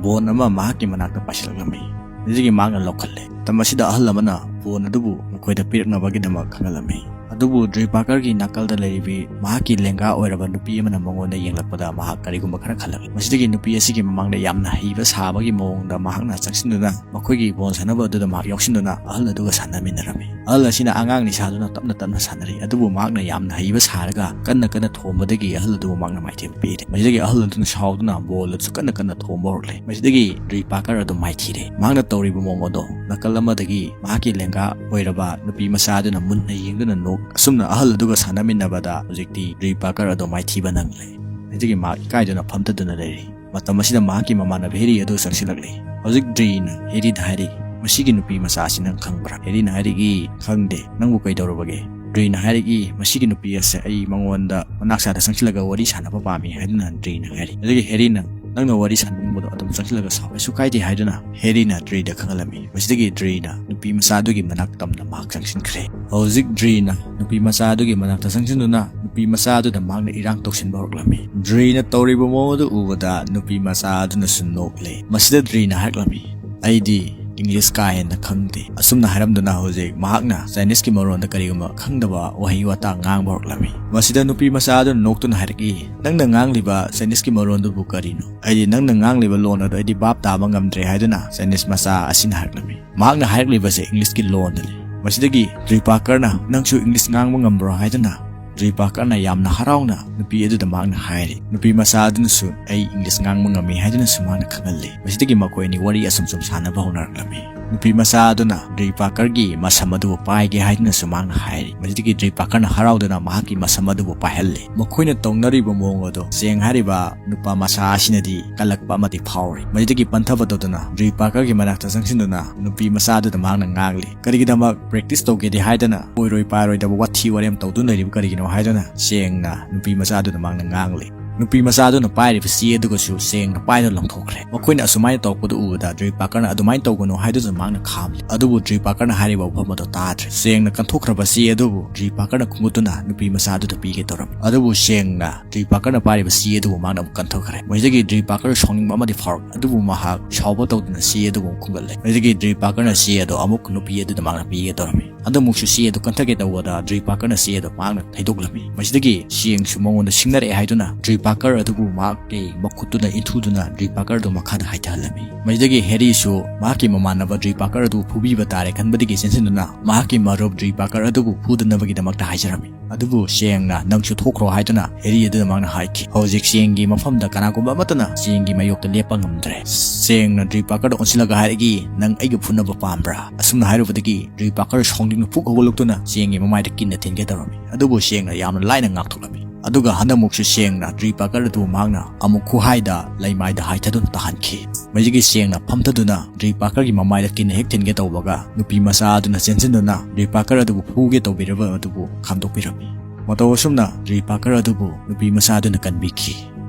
ꯕꯣꯟ ꯑꯃ ꯃꯍꯥꯛꯀꯤ ꯃꯅꯥꯛꯇ ꯄꯥꯏꯁꯤꯜꯂꯛꯂꯝꯃꯤ꯫ ꯃꯁꯤꯗꯒꯤ ꯃꯍꯥꯛꯅ ꯂꯧꯈꯠꯂꯦ꯫ ꯃꯇꯝ ꯑꯁꯤꯗ ꯑꯍꯜ ꯑꯃꯅ ꯕꯣꯟ ꯑꯗꯨꯕꯨ ꯃꯈꯣꯏꯗ ꯄꯤꯔꯛꯅꯕꯒꯤꯗꯃꯛ ꯈꯪꯍꯜꯂꯝꯃꯤ꯫ ꯑꯗꯨꯕꯨ ꯗ꯭ꯔꯤꯄꯥꯀꯔꯒꯤ ꯅꯥꯀꯜꯗ ꯂꯩꯔꯤꯕꯤ ꯃꯍꯥꯛꯀꯤ ꯂꯦꯡꯒꯥ ꯑꯣꯏꯔꯕ ꯅꯨꯄꯤ ꯑꯃꯅ ꯃꯉꯣꯟꯗ ꯌꯦꯡꯂꯛꯄꯗ ꯃꯍꯥꯛ ꯀꯔꯤꯒꯨꯝꯕ ꯈꯔ ꯈꯜꯂꯛꯏ꯫ ꯃꯁꯤꯗꯒꯤ ꯅꯨꯄꯤ ꯑꯁꯤꯒꯤ ꯃꯃꯥꯡꯗ ꯌꯥꯝꯅ ꯍꯩꯕ ꯁꯥꯕꯒꯤ ꯃꯑꯣꯡꯗ ꯃꯍꯥꯛꯅ ꯆꯪꯁꯤꯟꯗꯨꯅ ꯃꯈꯣꯏꯒꯤ ꯕꯣꯜ ꯁꯥꯟꯅꯕ ꯑꯗꯨꯗ ꯃꯍꯥꯛ ꯌꯥꯎꯁꯤꯟꯗꯨꯅ ꯑꯍꯜ ꯑꯗꯨꯒ ꯁꯥꯟꯅꯃꯤꯟꯅꯔꯝꯃꯤ꯫ ꯑꯍꯜ ꯑꯁꯤꯅ ꯑꯉꯥꯡꯅꯤ ꯁꯥꯗꯨꯅ ꯇꯞꯅ ꯇꯞꯅ ꯁꯥꯟꯅꯔꯤ, ꯑꯗꯨꯕꯨ ꯃꯍꯥꯛꯅ ꯌꯥꯝꯅ ꯍꯩꯕ ꯁꯥꯔꯒ ꯀꯟꯅ ꯀꯟꯅ ꯊꯣꯝꯕꯗꯒꯤ ꯑꯍꯜ ꯑꯗꯨꯕꯨ ꯃꯍꯥꯛꯅ ꯃꯥꯏꯊꯤꯕ ꯄꯤꯔꯦ꯫ ꯃꯁꯤꯗꯒꯤ ꯑꯍꯜ ꯑꯗꯨꯅ ꯁꯥꯎꯗꯨꯅ ꯕꯣꯜ ꯑꯗꯨꯁꯨ ꯀꯟꯅ ꯀꯟꯅ ꯊꯣꯝꯕ ꯍꯧꯔꯛꯂꯦ꯫ ꯃꯁꯤꯗꯒꯤ ꯗ꯭ꯔꯤꯄꯥꯀꯔ ꯑꯗꯨ ꯃꯥꯏꯊꯤꯔꯦ꯫ ꯃꯍꯥꯛꯅ ꯇꯧꯔꯤꯕ ꯃꯑꯣꯡ ꯑꯗꯣ ꯅꯥꯀꯜ ꯑꯃꯗꯒꯤ ꯃꯍꯥꯛꯀꯤ ꯂꯦꯡꯒꯥ ꯑꯣꯏꯔꯕ ꯅꯨꯄꯤ ꯃꯆꯥ ꯑꯗꯨꯅ ꯃꯨꯟꯅ ꯌꯦꯡꯗꯨꯅ ꯅꯣꯛ꯫ ꯑꯁꯨꯝꯅ ꯑꯍꯜ ꯑꯗꯨꯒ ꯁꯥꯟꯅꯃꯤꯟꯅꯕꯗ ꯍꯧꯖꯤꯛꯇꯤ ꯗ꯭ꯔꯤꯄꯥꯀꯔ ꯑꯗꯨ ꯃꯥꯏꯊꯤꯕ ꯅꯪꯂꯦ꯫ ꯃꯁꯤꯗꯒꯤ ꯃꯍꯥꯛ ꯏꯀꯥꯏꯗꯨꯅ ꯐꯝꯊꯗꯨꯅ ꯂꯩꯔꯤ꯫ ꯃꯇꯝ ꯑꯁꯤꯗ ꯃꯍꯥꯛꯀꯤ ꯃꯃꯥꯟꯅꯕ ꯍꯦꯔꯤ ꯑꯗꯨ ꯆꯪꯁꯤꯜꯂꯛꯂꯤ꯫ ꯍꯧꯖꯤꯛ ꯗ꯭ꯔꯤꯅ ꯍꯦꯔꯤꯗ ꯍꯥꯏꯔꯤ, "ꯃꯁꯤꯒꯤ ꯅꯨꯄꯤ ꯃꯆꯥ ꯑꯁꯤ ꯅꯪ ꯈꯪꯕ꯭ꯔꯥ?" ꯍꯦꯔꯤꯅ ꯍꯥꯏꯔꯛꯏ, "ꯈꯪꯗꯦ, ꯅꯪꯕꯨ ꯀꯩꯗꯧꯔꯕꯒꯦ?" ꯗ꯭ꯔꯤꯅ ꯍꯥꯏꯔꯛꯏ, "ꯃꯁꯤꯒꯤ ꯅꯨꯄꯤ ꯑꯁꯦ ꯑꯩ ꯃꯉꯣꯟꯗ ꯃꯅꯥꯛ ꯆꯥꯗ ꯆꯪꯁꯤꯜꯂꯒ ꯋꯥꯔꯤ ꯁꯥꯟꯅꯕ ꯄꯥꯝꯃꯤ" ꯍꯥꯏꯗꯨꯅ ꯗ꯭ꯔꯤꯅ ꯍꯥꯏꯔꯤ꯫ ꯑꯗꯨꯒꯤ ꯍꯦꯔꯤꯅ, "ꯅꯪꯅ ꯋꯥꯔꯤ ꯁꯥꯟꯅꯅꯤꯡꯕꯗꯣ ꯑꯗꯨꯝ ꯆꯪꯁꯤꯜꯂꯒ ꯁꯥꯎ, ꯀꯩꯁꯨ ꯀꯥꯏꯗꯦ" ꯍꯥꯏꯗꯨꯅ ꯍꯦꯔꯤꯅ ꯗ꯭ꯔꯤꯗ ꯈꯪꯍꯜꯂꯝꯃꯤ꯫ ꯃꯁꯤꯗꯒꯤ ꯗ꯭ꯔꯤꯅ ꯅꯨꯄꯤ ꯃꯆꯥ ꯑꯗꯨꯒꯤ ꯃꯅꯥꯛ ꯇꯝꯅ ꯃꯍꯥꯛ ꯆꯪꯁꯤꯟꯈ꯭ꯔꯦ꯫ ꯍꯧꯖꯤꯛ ꯗ꯭ꯔꯤꯅ ꯅꯨꯄꯤ ꯃꯆꯥ ꯑꯗꯨꯒꯤ ꯃꯅꯥꯛꯇ ꯆꯪꯁꯤꯟꯗꯨꯅ ꯅꯨꯄꯤ ꯃꯆꯥ ꯑꯗꯨꯗ ꯃꯍꯥꯛꯅ ꯏꯔꯥꯡ ꯇꯧꯁꯤꯟꯕ ꯍꯧꯔꯛꯂꯝꯃꯤ꯫ ꯗ꯭ꯔꯤꯅ ꯇꯧꯔꯤꯕ ꯃꯑꯣꯡ ꯑꯗꯨ ꯎꯕꯗ ꯅꯨꯄꯤ ꯃꯆꯥ ꯑꯗꯨꯅꯁꯨ ꯅꯣꯛꯂꯦ꯫ ꯃꯁꯤꯗ ꯗ꯭ꯔꯤꯅ ꯍꯥꯏꯔꯛꯂꯝꯃꯤ, "ꯑꯩꯗꯤ ꯏꯪꯂꯤꯁ ꯀꯥ ꯍꯦꯟꯅ ꯈꯪꯗꯦ"꯫ ꯑꯁꯨꯝꯅ ꯍꯥꯏꯔꯝꯗꯨꯅ ꯍꯧꯖꯤꯛ ꯃꯍꯥꯛꯅ ꯆꯥꯏꯅꯤꯁꯀꯤ ꯃꯔꯣꯟꯗ ꯀꯔꯤꯒꯨꯝꯕ ꯈꯪꯗꯕ ꯋꯥꯍꯩ ꯋꯥꯇꯥ ꯉꯥꯡꯕ ꯍꯧꯔꯛꯂꯝꯃꯤ꯫ ꯃꯁꯤꯗ ꯅꯨꯄꯤ ꯃꯆꯥ ꯑꯗꯨꯅ ꯅꯣꯛꯇꯨꯅ ꯍꯥꯏꯔꯛꯏ, "ꯅꯪꯅ ꯉꯥꯡꯂꯤꯕ ꯆꯥꯏꯅꯤꯁꯀꯤ ꯃꯔꯣꯟꯗꯨꯕꯨ ꯀꯔꯤꯅꯣ? ꯑꯩꯗꯤ ꯅꯪꯅ ꯉꯥꯡꯂꯤꯕ ꯂꯣꯟ ꯑꯗꯨ ꯑꯩꯗꯤ ꯚꯥꯞ ꯇꯥꯕ ꯉꯝꯗ꯭ꯔꯦ" ꯍꯥꯏꯗꯨꯅ ꯆꯥꯏꯅꯤꯁ ꯃꯆꯥ ꯑꯁꯤꯅ ꯍꯥꯏꯔꯛꯂꯝꯃꯤ꯫ ꯃꯍꯥꯛꯅ ꯍꯥꯏꯔꯛꯂꯤꯕꯁꯦ ꯏꯪꯂꯤꯁꯀꯤ ꯂꯣꯟꯗꯅꯤ꯫ ꯃꯁꯤꯗꯒꯤ ꯗ꯭ꯔꯤꯄꯥꯀꯔꯅ, "ꯅꯪꯁꯨ ꯏꯪꯂꯤꯁ ꯉꯥꯡꯕ ꯉꯝꯕ꯭ꯔꯣ?" ꯍꯥꯏꯗꯨꯅ ꯗ꯭ꯔꯤꯄꯥꯀꯔꯅ ꯌꯥꯝꯅ ꯍꯔꯥꯎꯅ ꯅꯨꯄꯤ ꯑꯗꯨꯗ ꯃꯍꯥꯛꯅ ꯍꯥꯏꯔꯤ꯫ ꯅꯨꯄꯤ ꯃꯆꯥ ꯑꯗꯨꯅꯁꯨ, "ꯑꯩ ꯏꯪꯂꯤꯁ ꯉꯥꯡꯕ ꯉꯝꯃꯤ" ꯍꯥꯏꯗꯨꯅꯁꯨ ꯃꯍꯥꯛꯅ ꯈꯪꯍꯜꯂꯤ꯫ ꯃꯁꯤꯗꯒꯤ ꯃꯈꯣꯏ ꯑꯅꯤ ꯋꯥꯔꯤ ꯑꯁꯨꯝ ꯁꯨꯝ ꯁꯥꯟꯅꯕ ꯍꯧꯅꯔꯛꯂꯝꯃꯤ꯫ ꯅꯨꯄꯤ ꯃꯆꯥ ꯑꯗꯨꯅ ꯗ꯭ꯔꯤ ꯄꯥꯀꯔꯒꯤ ꯃꯁꯝ ꯑꯗꯨꯕꯨ ꯄꯥꯏꯒꯦ ꯍꯥꯏꯗꯨꯅꯁꯨ ꯃꯍꯥꯛꯅ ꯍꯥꯏꯔꯤ꯫ ꯃꯁꯤꯗꯒꯤ ꯗ꯭ꯔꯤ ꯄꯥꯀꯔꯅ ꯍꯔꯥꯎꯗꯨꯅ ꯃꯍꯥꯛꯀꯤ ꯃꯁꯝ ꯑꯗꯨꯕꯨ ꯄꯥꯏꯍꯜꯂꯤ꯫ ꯃꯈꯣꯏꯅ ꯇꯧꯅꯔꯤꯕ ꯃꯑꯣꯡ ꯑꯗꯣ ꯆꯦꯡ ꯍꯥꯏꯔꯤꯕ ꯅꯨꯄꯥ ꯃꯆꯥ ꯑꯁꯤꯅꯗꯤ ꯀꯜꯂꯛꯄ ꯑꯃꯗꯤ ꯐꯥꯎꯔꯤ꯫ ꯃꯁꯤꯗꯒꯤ ꯄꯟꯊꯕ ꯇꯧꯗꯨꯅ ꯗ꯭ꯔꯤ ꯄꯥꯀꯔꯒꯤ ꯃꯅꯥꯛꯇ ꯆꯪꯁꯤꯟꯗꯨꯅ ꯅꯨꯄꯤ ꯃꯆꯥ ꯑꯗꯨꯗ ꯃꯍꯥꯛꯅ ꯉꯥꯡꯂꯤ, "ꯀꯔꯤꯒꯤꯗꯃꯛ ꯄ꯭ꯔꯦꯛꯇꯤꯁ ꯇꯧꯒꯦꯗꯤ ꯍꯥꯏꯗꯅ ꯑꯣꯏꯔꯣꯏ ꯄꯥꯔꯣꯏꯗꯕ ꯋꯥꯊꯤ ꯋꯥꯔꯦꯝ ꯇꯧꯗꯨꯅ ꯂꯩꯔꯤꯕ ꯀꯔꯤꯒꯤꯅꯣ?" ꯍꯥꯏꯗꯨꯅ ꯆꯦꯡꯅ ꯅꯨꯄꯤ ꯃꯆꯥ ꯑꯗꯨꯗ ꯃꯍꯥꯛꯅ ꯉꯥꯡꯂꯤ꯫ ꯅꯨꯄꯤ ꯃꯆꯥ ꯑꯗꯨꯅ ꯄꯥꯏꯔꯤꯕ ꯆꯦ ꯑꯗꯨꯒꯁꯨ ꯆꯦꯡꯅ ꯄꯥꯏꯗꯨꯅ ꯂꯪꯊꯣꯛꯈ꯭ꯔꯦ꯫ ꯃꯈꯣꯏꯅ ꯑꯁꯨꯃꯥꯏꯅ ꯇꯧꯔꯛꯄꯗꯨ ꯎꯕꯗ ꯗ꯭ꯔꯤ ꯄꯥꯀꯔꯅ "ꯑꯗꯨꯃꯥꯏꯅ ꯇꯧꯒꯅꯨ" ꯍꯥꯏꯗꯨꯅ ꯃꯍꯥꯛꯅ ꯈꯥꯝꯂꯤ꯫ ꯑꯗꯨꯕꯨ ꯗ꯭ꯔꯤ ꯄꯥꯀꯔꯅ ꯍꯥꯏꯔꯤꯕ ꯋꯥꯐꯝ ꯑꯗꯨ ꯇꯥꯗ꯭ꯔꯦ꯫ ꯆꯦꯡꯅ ꯀꯟꯊꯣꯛꯈ꯭ꯔꯕ ꯆꯦ ꯑꯗꯨꯕꯨ ꯗ꯭ꯔꯤ ꯄꯥꯀꯔꯅ ꯈꯨꯡꯒꯠꯇꯨꯅ ꯅꯨꯄꯤ ꯃꯆꯥ ꯑꯗꯨꯗ ꯄꯤꯒꯦ ꯇꯧꯔꯝꯃꯤ꯫ ꯑꯗꯨꯕꯨ ꯆꯦꯡꯅ ꯗ꯭ꯔꯤ ꯄꯥꯀꯔꯅ ꯄꯥꯏꯔꯤꯕ ꯆꯦ ꯑꯗꯨꯕꯨ ꯃꯍꯥꯛꯅ ꯑꯃꯨꯛ ꯀꯟꯊꯈ꯭ꯔꯦ꯫ ꯃꯁꯤꯗꯒꯤ ꯗ꯭ꯔꯤ ꯄꯥꯀꯔ ꯁꯥꯎꯅꯤꯡꯕ ꯑꯃꯗꯤ ꯐꯥꯎꯔꯛꯏ꯫ ꯑꯗꯨꯕꯨ ꯃꯍꯥꯛ ꯁꯥꯎꯕ ꯇꯧꯗꯨꯅ ꯆꯦ ꯑꯗꯨꯕꯨ ꯑꯃꯨꯛ ꯈꯨꯡꯒꯠꯂꯦ꯫ ꯃꯁꯤꯗꯒꯤ ꯗ꯭ꯔꯤ ꯄꯥꯀꯔꯅ ꯆꯦ ꯑꯗꯨ ꯑꯃꯨꯛ ꯅꯨꯄꯤ ꯑꯗꯨꯗ ꯃꯍꯥꯛꯅ ꯄꯤꯒꯦ ꯇꯧꯔꯝꯃꯤ꯫ ꯍꯟꯗꯛꯃꯨꯛꯁꯨ ꯆꯦ ꯑꯗꯨ ꯀꯟꯊꯒꯦ ꯇꯧꯕꯗ ꯗ꯭ꯔꯤ ꯄꯥꯀꯔꯅ ꯆꯦ ꯑꯗꯨ ꯃꯍꯥꯛꯅ ꯊꯩꯗꯣꯛꯂꯝꯃꯤ꯫ ꯃꯁꯤꯗꯒꯤ ꯆꯦꯡꯁꯨ ꯃꯉꯣꯟꯗ ꯁꯤꯡꯅꯔꯛꯑꯦ ꯍꯥꯏꯗꯨꯅ ꯗ꯭ꯔꯤ ꯄꯥꯀꯔ ꯑꯗꯨꯕꯨ ꯃꯍꯥꯛꯀꯤ ꯃꯈꯨꯠꯇꯨꯅ ꯏꯟꯊꯨꯗꯨꯅ ꯗ꯭ꯔꯤ ꯄꯥꯀꯔ ꯑꯗꯨ ꯃꯈꯥꯗ ꯍꯥꯏꯊꯍꯜꯂꯝꯃꯤ꯫ ꯃꯁꯤꯗꯒꯤ ꯍꯦꯔꯤꯁꯨ ꯃꯍꯥꯛꯀꯤ ꯃꯃꯥꯟꯅꯕ ꯗ꯭ꯔꯤ ꯄꯥꯀꯔ ꯑꯗꯨ ꯐꯨꯕꯤꯕ ꯇꯥꯔꯦ ꯈꯟꯕꯗꯒꯤ ꯆꯦꯟꯁꯤꯟꯗꯨꯅ ꯃꯍꯥꯛꯀꯤ ꯃꯔꯨꯞ ꯗ꯭ꯔꯤ ꯄꯥꯀꯔ ꯑꯗꯨꯕꯨ ꯐꯨꯗꯅꯕꯒꯤꯗꯃꯛꯇ ꯍꯥꯏꯖꯔꯝꯃꯤ꯫ ꯑꯗꯨꯕꯨ ꯆꯦꯡꯅ "ꯅꯪꯁꯨ ꯊꯣꯛꯈ꯭ꯔꯣ" ꯍꯥꯏꯗꯨꯅ ꯍꯦꯔꯤ ꯑꯗꯨꯗ ꯃꯍꯥꯛꯅ ꯍꯥꯏꯈꯤ꯫ "ꯍꯧꯖꯤꯛ ꯆꯦꯡꯒꯤ ꯃꯐꯝꯗ ꯀꯅꯥꯒꯨꯝꯕ ꯑꯃꯠꯇꯅ ꯆꯦꯡꯒꯤ ꯃꯥꯌꯣꯛꯇ ꯂꯦꯞꯄ ꯉꯝꯗ꯭ꯔꯦ"꯫ ꯆꯦꯡꯅ ꯗ꯭ꯔꯤ ꯄꯥꯀꯔꯗ ꯑꯣꯟꯁꯤꯜꯂꯒ ꯍꯥꯏꯔꯛꯏ, "ꯅꯪ ꯑꯩꯒ ꯐꯨꯅꯕ ꯄꯥꯝꯕ꯭ꯔꯥ?" ꯑꯁꯨꯝꯅ ꯍꯥꯏꯔꯨꯕꯗꯒꯤ ꯗ꯭ꯔꯤ ꯄꯥꯀꯔ ꯁꯥꯎꯅꯤꯡꯅ ꯐꯨꯛ ꯍꯧꯒꯠꯂꯛꯇꯨꯅ ꯆꯦꯡꯒꯤ ꯃꯃꯥꯏꯗ ꯀꯤꯟꯅ ꯊꯤꯟꯒꯦ ꯇꯧꯔꯝꯃꯤ꯫ ꯑꯗꯨꯕꯨ ꯆꯦꯡꯅ ꯌꯥꯝꯅ ꯂꯥꯏꯅ ꯉꯥꯛꯊꯣꯛꯂꯝꯃꯤ꯫ ꯑꯗꯨꯒ ꯍꯟꯗꯛꯃꯨꯛꯁꯨ ꯆꯦꯡꯅ ꯗ꯭ꯔꯤ ꯄꯥꯀꯔ ꯑꯗꯨ ꯃꯍꯥꯛꯅ ꯑꯃꯨꯛ ꯈꯨꯍꯥꯏꯗ ꯂꯩꯃꯥꯏꯗ ꯍꯥꯏꯊꯗꯨꯅ ꯇꯥꯍꯟꯈꯤ꯫ ꯃꯁꯤꯗꯒꯤ ꯆꯦꯡꯅ ꯐꯝꯊꯗꯨꯅ ꯗ꯭ꯔꯤ ꯄꯥꯀꯔꯒꯤ ꯃꯃꯥꯏꯗ ꯀꯤꯟꯅ ꯍꯦꯛ ꯊꯤꯟꯒꯦ ꯇꯧꯕꯒ ꯅꯨꯄꯤ ꯃꯆꯥ ꯑꯗꯨꯅ ꯆꯦꯟꯁꯤꯟꯗꯨꯅ ꯗ꯭ꯔꯤ ꯄꯥꯀꯔ ꯑꯗꯨꯕꯨ ꯐꯨꯒꯦ ꯇꯧꯕꯤꯔꯕ ꯑꯗꯨꯕꯨ ꯈꯥꯝꯗꯣꯛꯄꯤꯔꯝꯃꯤ꯫ ꯃꯇꯧ ꯑꯁꯨꯝꯅ ꯗ꯭ꯔꯤ ꯄꯥꯀꯔ ꯑꯗꯨꯕꯨ ꯅꯨꯄꯤ ꯃꯆꯥ ꯑꯗꯨꯅ ꯀꯟꯕꯤꯈꯤ꯫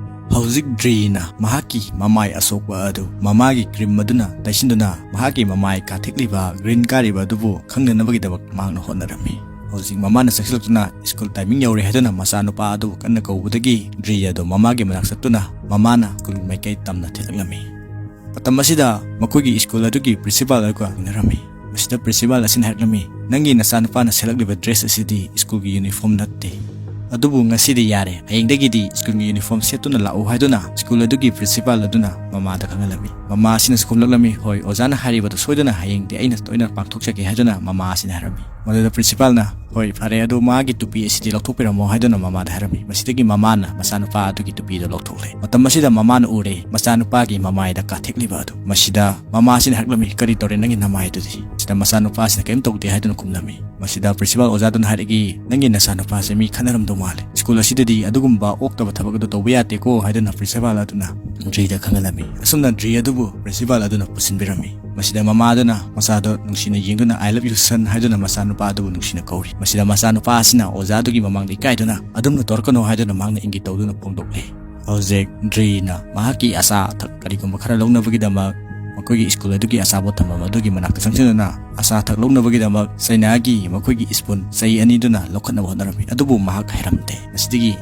ꯍꯧꯖꯤꯛ ꯗ꯭ꯔꯤꯅ ꯃꯍꯥꯛꯀꯤ ꯃꯃꯥꯏ ꯑꯁꯣꯛꯄ ꯑꯗꯨ ꯃꯃꯥꯒꯤ ꯀ꯭ꯔꯤꯝ ꯑꯗꯨꯅ ꯇꯩꯁꯤꯟꯗꯨꯅ ꯃꯍꯥꯛꯀꯤ ꯃꯃꯥꯏ ꯀꯥꯊꯦꯛꯂꯤꯕ ꯒ꯭ꯔꯤꯟ ꯀꯥꯔꯤꯕ ꯑꯗꯨꯕꯨ ꯈꯪꯗꯅꯕꯒꯤꯗꯃꯛ ꯃꯍꯥꯛꯅ ꯍꯣꯠꯅꯔꯝꯃꯤ꯫ ꯍꯧꯖꯤꯛ ꯃꯃꯥꯅ ꯆꯪꯁꯤꯜꯂꯛꯇꯨꯅ ꯁ꯭ꯀꯨꯜ ꯇꯥꯏꯃꯤꯡ ꯌꯧꯔꯦ ꯍꯥꯏꯗꯨꯅ ꯃꯆꯥꯅꯨꯄꯥ ꯑꯗꯨꯕꯨ ꯀꯟꯅ ꯀꯧꯕꯗꯒꯤ ꯗ꯭ꯔꯤ ꯑꯗꯨ ꯃꯃꯥꯒꯤ ꯃꯅꯥꯛ ꯆꯠꯇꯨꯅ ꯃꯃꯥꯅ ꯁ꯭ꯀꯨꯜ ꯃꯥꯏꯀꯩ ꯇꯝꯅ ꯊꯤꯜꯂꯛꯂꯝꯃꯤ꯫ ꯃꯇꯝ ꯑꯁꯤꯗ ꯃꯈꯣꯏꯒꯤ ꯁ꯭ꯀꯨꯜ ꯑꯗꯨꯒꯤ ꯄ꯭ꯔꯤꯟꯁꯤꯄꯥꯜ ꯑꯗꯨꯒ ꯎꯅꯔꯝꯃꯤ꯫ ꯃꯁꯤꯗ ꯄ꯭ꯔꯤꯟꯁꯤꯄꯥꯜ ꯑꯁꯤꯅ ꯍꯥꯏꯔꯛꯂꯝꯃꯤ, "ꯅꯪꯒꯤ ꯅꯆꯥꯅꯨꯄꯥꯅ ꯁꯦꯠꯂꯛꯂꯤꯕ ꯗ꯭ꯔꯦꯁ ꯑꯁꯤꯗꯤ ꯁ꯭ꯀꯨꯜꯒꯤ ꯌꯨꯅꯤꯐꯣꯔꯝ ꯅꯠꯇꯦ꯫ ꯑꯗꯨꯕꯨ ꯉꯁꯤꯗꯤ ꯌꯥꯔꯦ, ꯍꯌꯦꯡꯗꯒꯤꯗꯤ ꯁ꯭ꯀꯨꯜꯒꯤ ꯌꯨꯅꯤꯐꯣꯔꯝ ꯁꯦꯠꯇꯨꯅ ꯂꯥꯛꯎ" ꯍꯥꯏꯗꯨꯅ ꯁ꯭ꯀꯨꯜ ꯑꯗꯨꯒꯤ ꯄ꯭ꯔꯤꯟꯁꯤꯄꯥꯜ ꯑꯗꯨꯅ ꯃꯃꯥꯗ ꯈꯪꯍꯜꯂꯝꯃꯤ꯫ ꯃꯃꯥ ꯑꯁꯤꯅꯁꯨ ꯈꯨꯝꯂꯛꯂꯝꯃꯤ, "ꯍꯣꯏ, ꯑꯣꯖꯥꯅ ꯍꯥꯏꯔꯤꯕꯗꯨ ꯁꯣꯏꯗꯅ ꯍꯌꯦꯡꯗꯤ ꯑꯩꯅ ꯂꯣꯏꯅ ꯄꯥꯡꯊꯣꯛꯆꯒꯦ" ꯍꯥꯏꯗꯨꯅ ꯃꯃꯥ ꯑꯁꯤꯅ ꯍꯥꯏꯔꯝꯃꯤ꯫ ꯃꯗꯨꯗ ꯄ꯭ꯔꯤꯟꯁꯤꯄꯥꯜꯅ, "ꯍꯣꯏ, ꯐꯔꯦ, ꯑꯗꯨ ꯃꯥꯒꯤ ꯇꯨꯄꯤ ꯑꯁꯤꯗꯤ ꯂꯧꯊꯣꯛꯄꯤꯔꯝꯃꯣ" ꯍꯥꯏꯗꯨꯅ ꯃꯃꯥꯗ ꯍꯥꯏꯔꯝꯃꯤ꯫ ꯃꯁꯤꯗꯒꯤ ꯃꯃꯥꯅ ꯃꯆꯥꯅꯨꯄꯥ ꯑꯗꯨꯒꯤ ꯇꯨꯄꯤꯗꯨ ꯂꯧꯊꯣꯛꯂꯦ꯫ ꯃꯇꯝ ꯑꯁꯤꯗ ꯃꯃꯥꯅ ꯎꯔꯦ ꯃꯆꯥꯅꯨꯄꯥꯒꯤ ꯃꯃꯥꯏꯗ ꯀꯥꯊꯦꯛꯂꯤꯕ ꯑꯗꯨ꯫ ꯃꯁꯤꯗ ꯃꯃꯥꯁꯤꯅ ꯍꯥꯏꯔꯛꯂꯝꯃꯤ, "ꯀꯔꯤ ꯇꯧꯔꯦ ꯅꯪꯒꯤ ꯅꯃꯥꯏꯗꯨꯗꯤ?" ꯁꯤꯗ ꯃꯆꯥꯅꯨꯄꯥꯁꯤꯅ ꯀꯔꯤꯝ ꯇꯧꯗꯦ ꯍꯥꯏꯗꯨꯅ ꯈꯨꯝꯂꯝꯃꯤ꯫ ꯃꯁꯤꯗ ꯄ꯭ꯔꯤꯟꯁꯤꯄꯥꯜ ꯑꯣꯖꯥꯗꯨꯅ ꯍꯥꯏꯔꯛꯏ, "ꯅꯪꯒꯤ ꯅꯆꯥꯅꯨꯄꯥꯁꯦ ꯃꯤ ꯈꯠꯅꯔꯝꯗꯧ ꯃꯥꯜꯂꯦ꯫ ꯁ꯭ꯀꯨꯜ ꯑꯁꯤꯗꯗꯤ ꯑꯗꯨꯒꯨꯝꯕ ꯑꯣꯛꯇꯕ ꯊꯕꯛ ꯑꯗꯨ ꯇꯧꯕ ꯌꯥꯗꯦꯀꯣ" ꯍꯥꯏꯗꯨꯅ ꯄ꯭ꯔꯤꯟꯁꯤꯄꯥꯜ ꯑꯗꯨꯅ ꯗ꯭ꯔꯤꯗ ꯈꯪꯍꯜꯂꯝꯃꯤ꯫ ꯑꯁꯨꯝꯅ ꯗ꯭ꯔꯤ ꯑꯗꯨꯕꯨ ꯄ꯭ꯔꯤꯟꯁꯤꯄꯥꯜ ꯑꯗꯨꯅ ꯄꯨꯁꯤꯟꯕꯤꯔꯝꯃꯤ꯫ ꯃꯁꯤꯗ ꯃꯃꯥꯗꯨꯅ ꯃꯆꯥꯗꯣ ꯅꯨꯡꯁꯤꯅ ꯌꯦꯡꯗꯨꯅ "I love you son" ꯍꯥꯏꯗꯨꯅ ꯃꯆꯥꯅꯨꯄꯥ ꯑꯗꯨꯕꯨ ꯅꯨꯡꯁꯤꯅ ꯀꯧꯔꯤ꯫ ꯃꯁꯤꯗ ꯃꯆꯥꯅꯨꯄꯥ ꯑꯁꯤꯅ ꯑꯣꯖꯥ ꯑꯗꯨꯒꯤ ꯃꯃꯥꯡꯗ ꯏꯀꯥꯏꯗꯨꯅ "ꯑꯗꯨꯝꯅ ꯇꯧꯔꯛꯀꯅꯨ" ꯍꯥꯏꯗꯨꯅ ꯃꯍꯥꯛꯅ ꯏꯪꯒꯤꯠ ꯇꯧꯗꯨꯅ ꯐꯣꯡꯗꯣꯛꯂꯤ꯫ ꯍꯧꯖꯤꯛ ꯗ꯭ꯔꯤꯅ ꯃꯍꯥꯛꯀꯤ ꯑꯆꯥ ꯑꯊꯛ ꯀꯔꯤꯒꯨꯝꯕ ꯈꯔ ꯂꯧꯅꯕꯒꯤꯗꯃꯛ ꯃꯈꯣꯏꯒꯤ ꯁ꯭ꯀꯨꯜ ꯑꯗꯨꯒꯤ ꯑꯆꯥꯄꯣꯠ ꯊꯝꯐꯝ ꯑꯗꯨꯒꯤ ꯃꯅꯥꯛꯇ ꯆꯪꯁꯤꯟꯗꯨꯅ ꯑꯆꯥ ꯑꯊꯛ ꯂꯧꯅꯕꯒꯤꯗꯃꯛ ꯆꯩꯅꯥꯒꯤ ꯃꯈꯣꯏꯒꯤ ꯁ꯭ꯄꯨꯟ ꯆꯩ ꯑꯅꯤꯗꯨꯅ ꯂꯧꯈꯠꯅꯕ ꯍꯣꯠꯅꯔꯝꯃꯤ꯫ ꯑꯗꯨꯕꯨ ꯃꯍꯥꯛ ꯍꯩꯔꯝꯗꯦ꯫ ꯃꯁꯤꯗꯒꯤ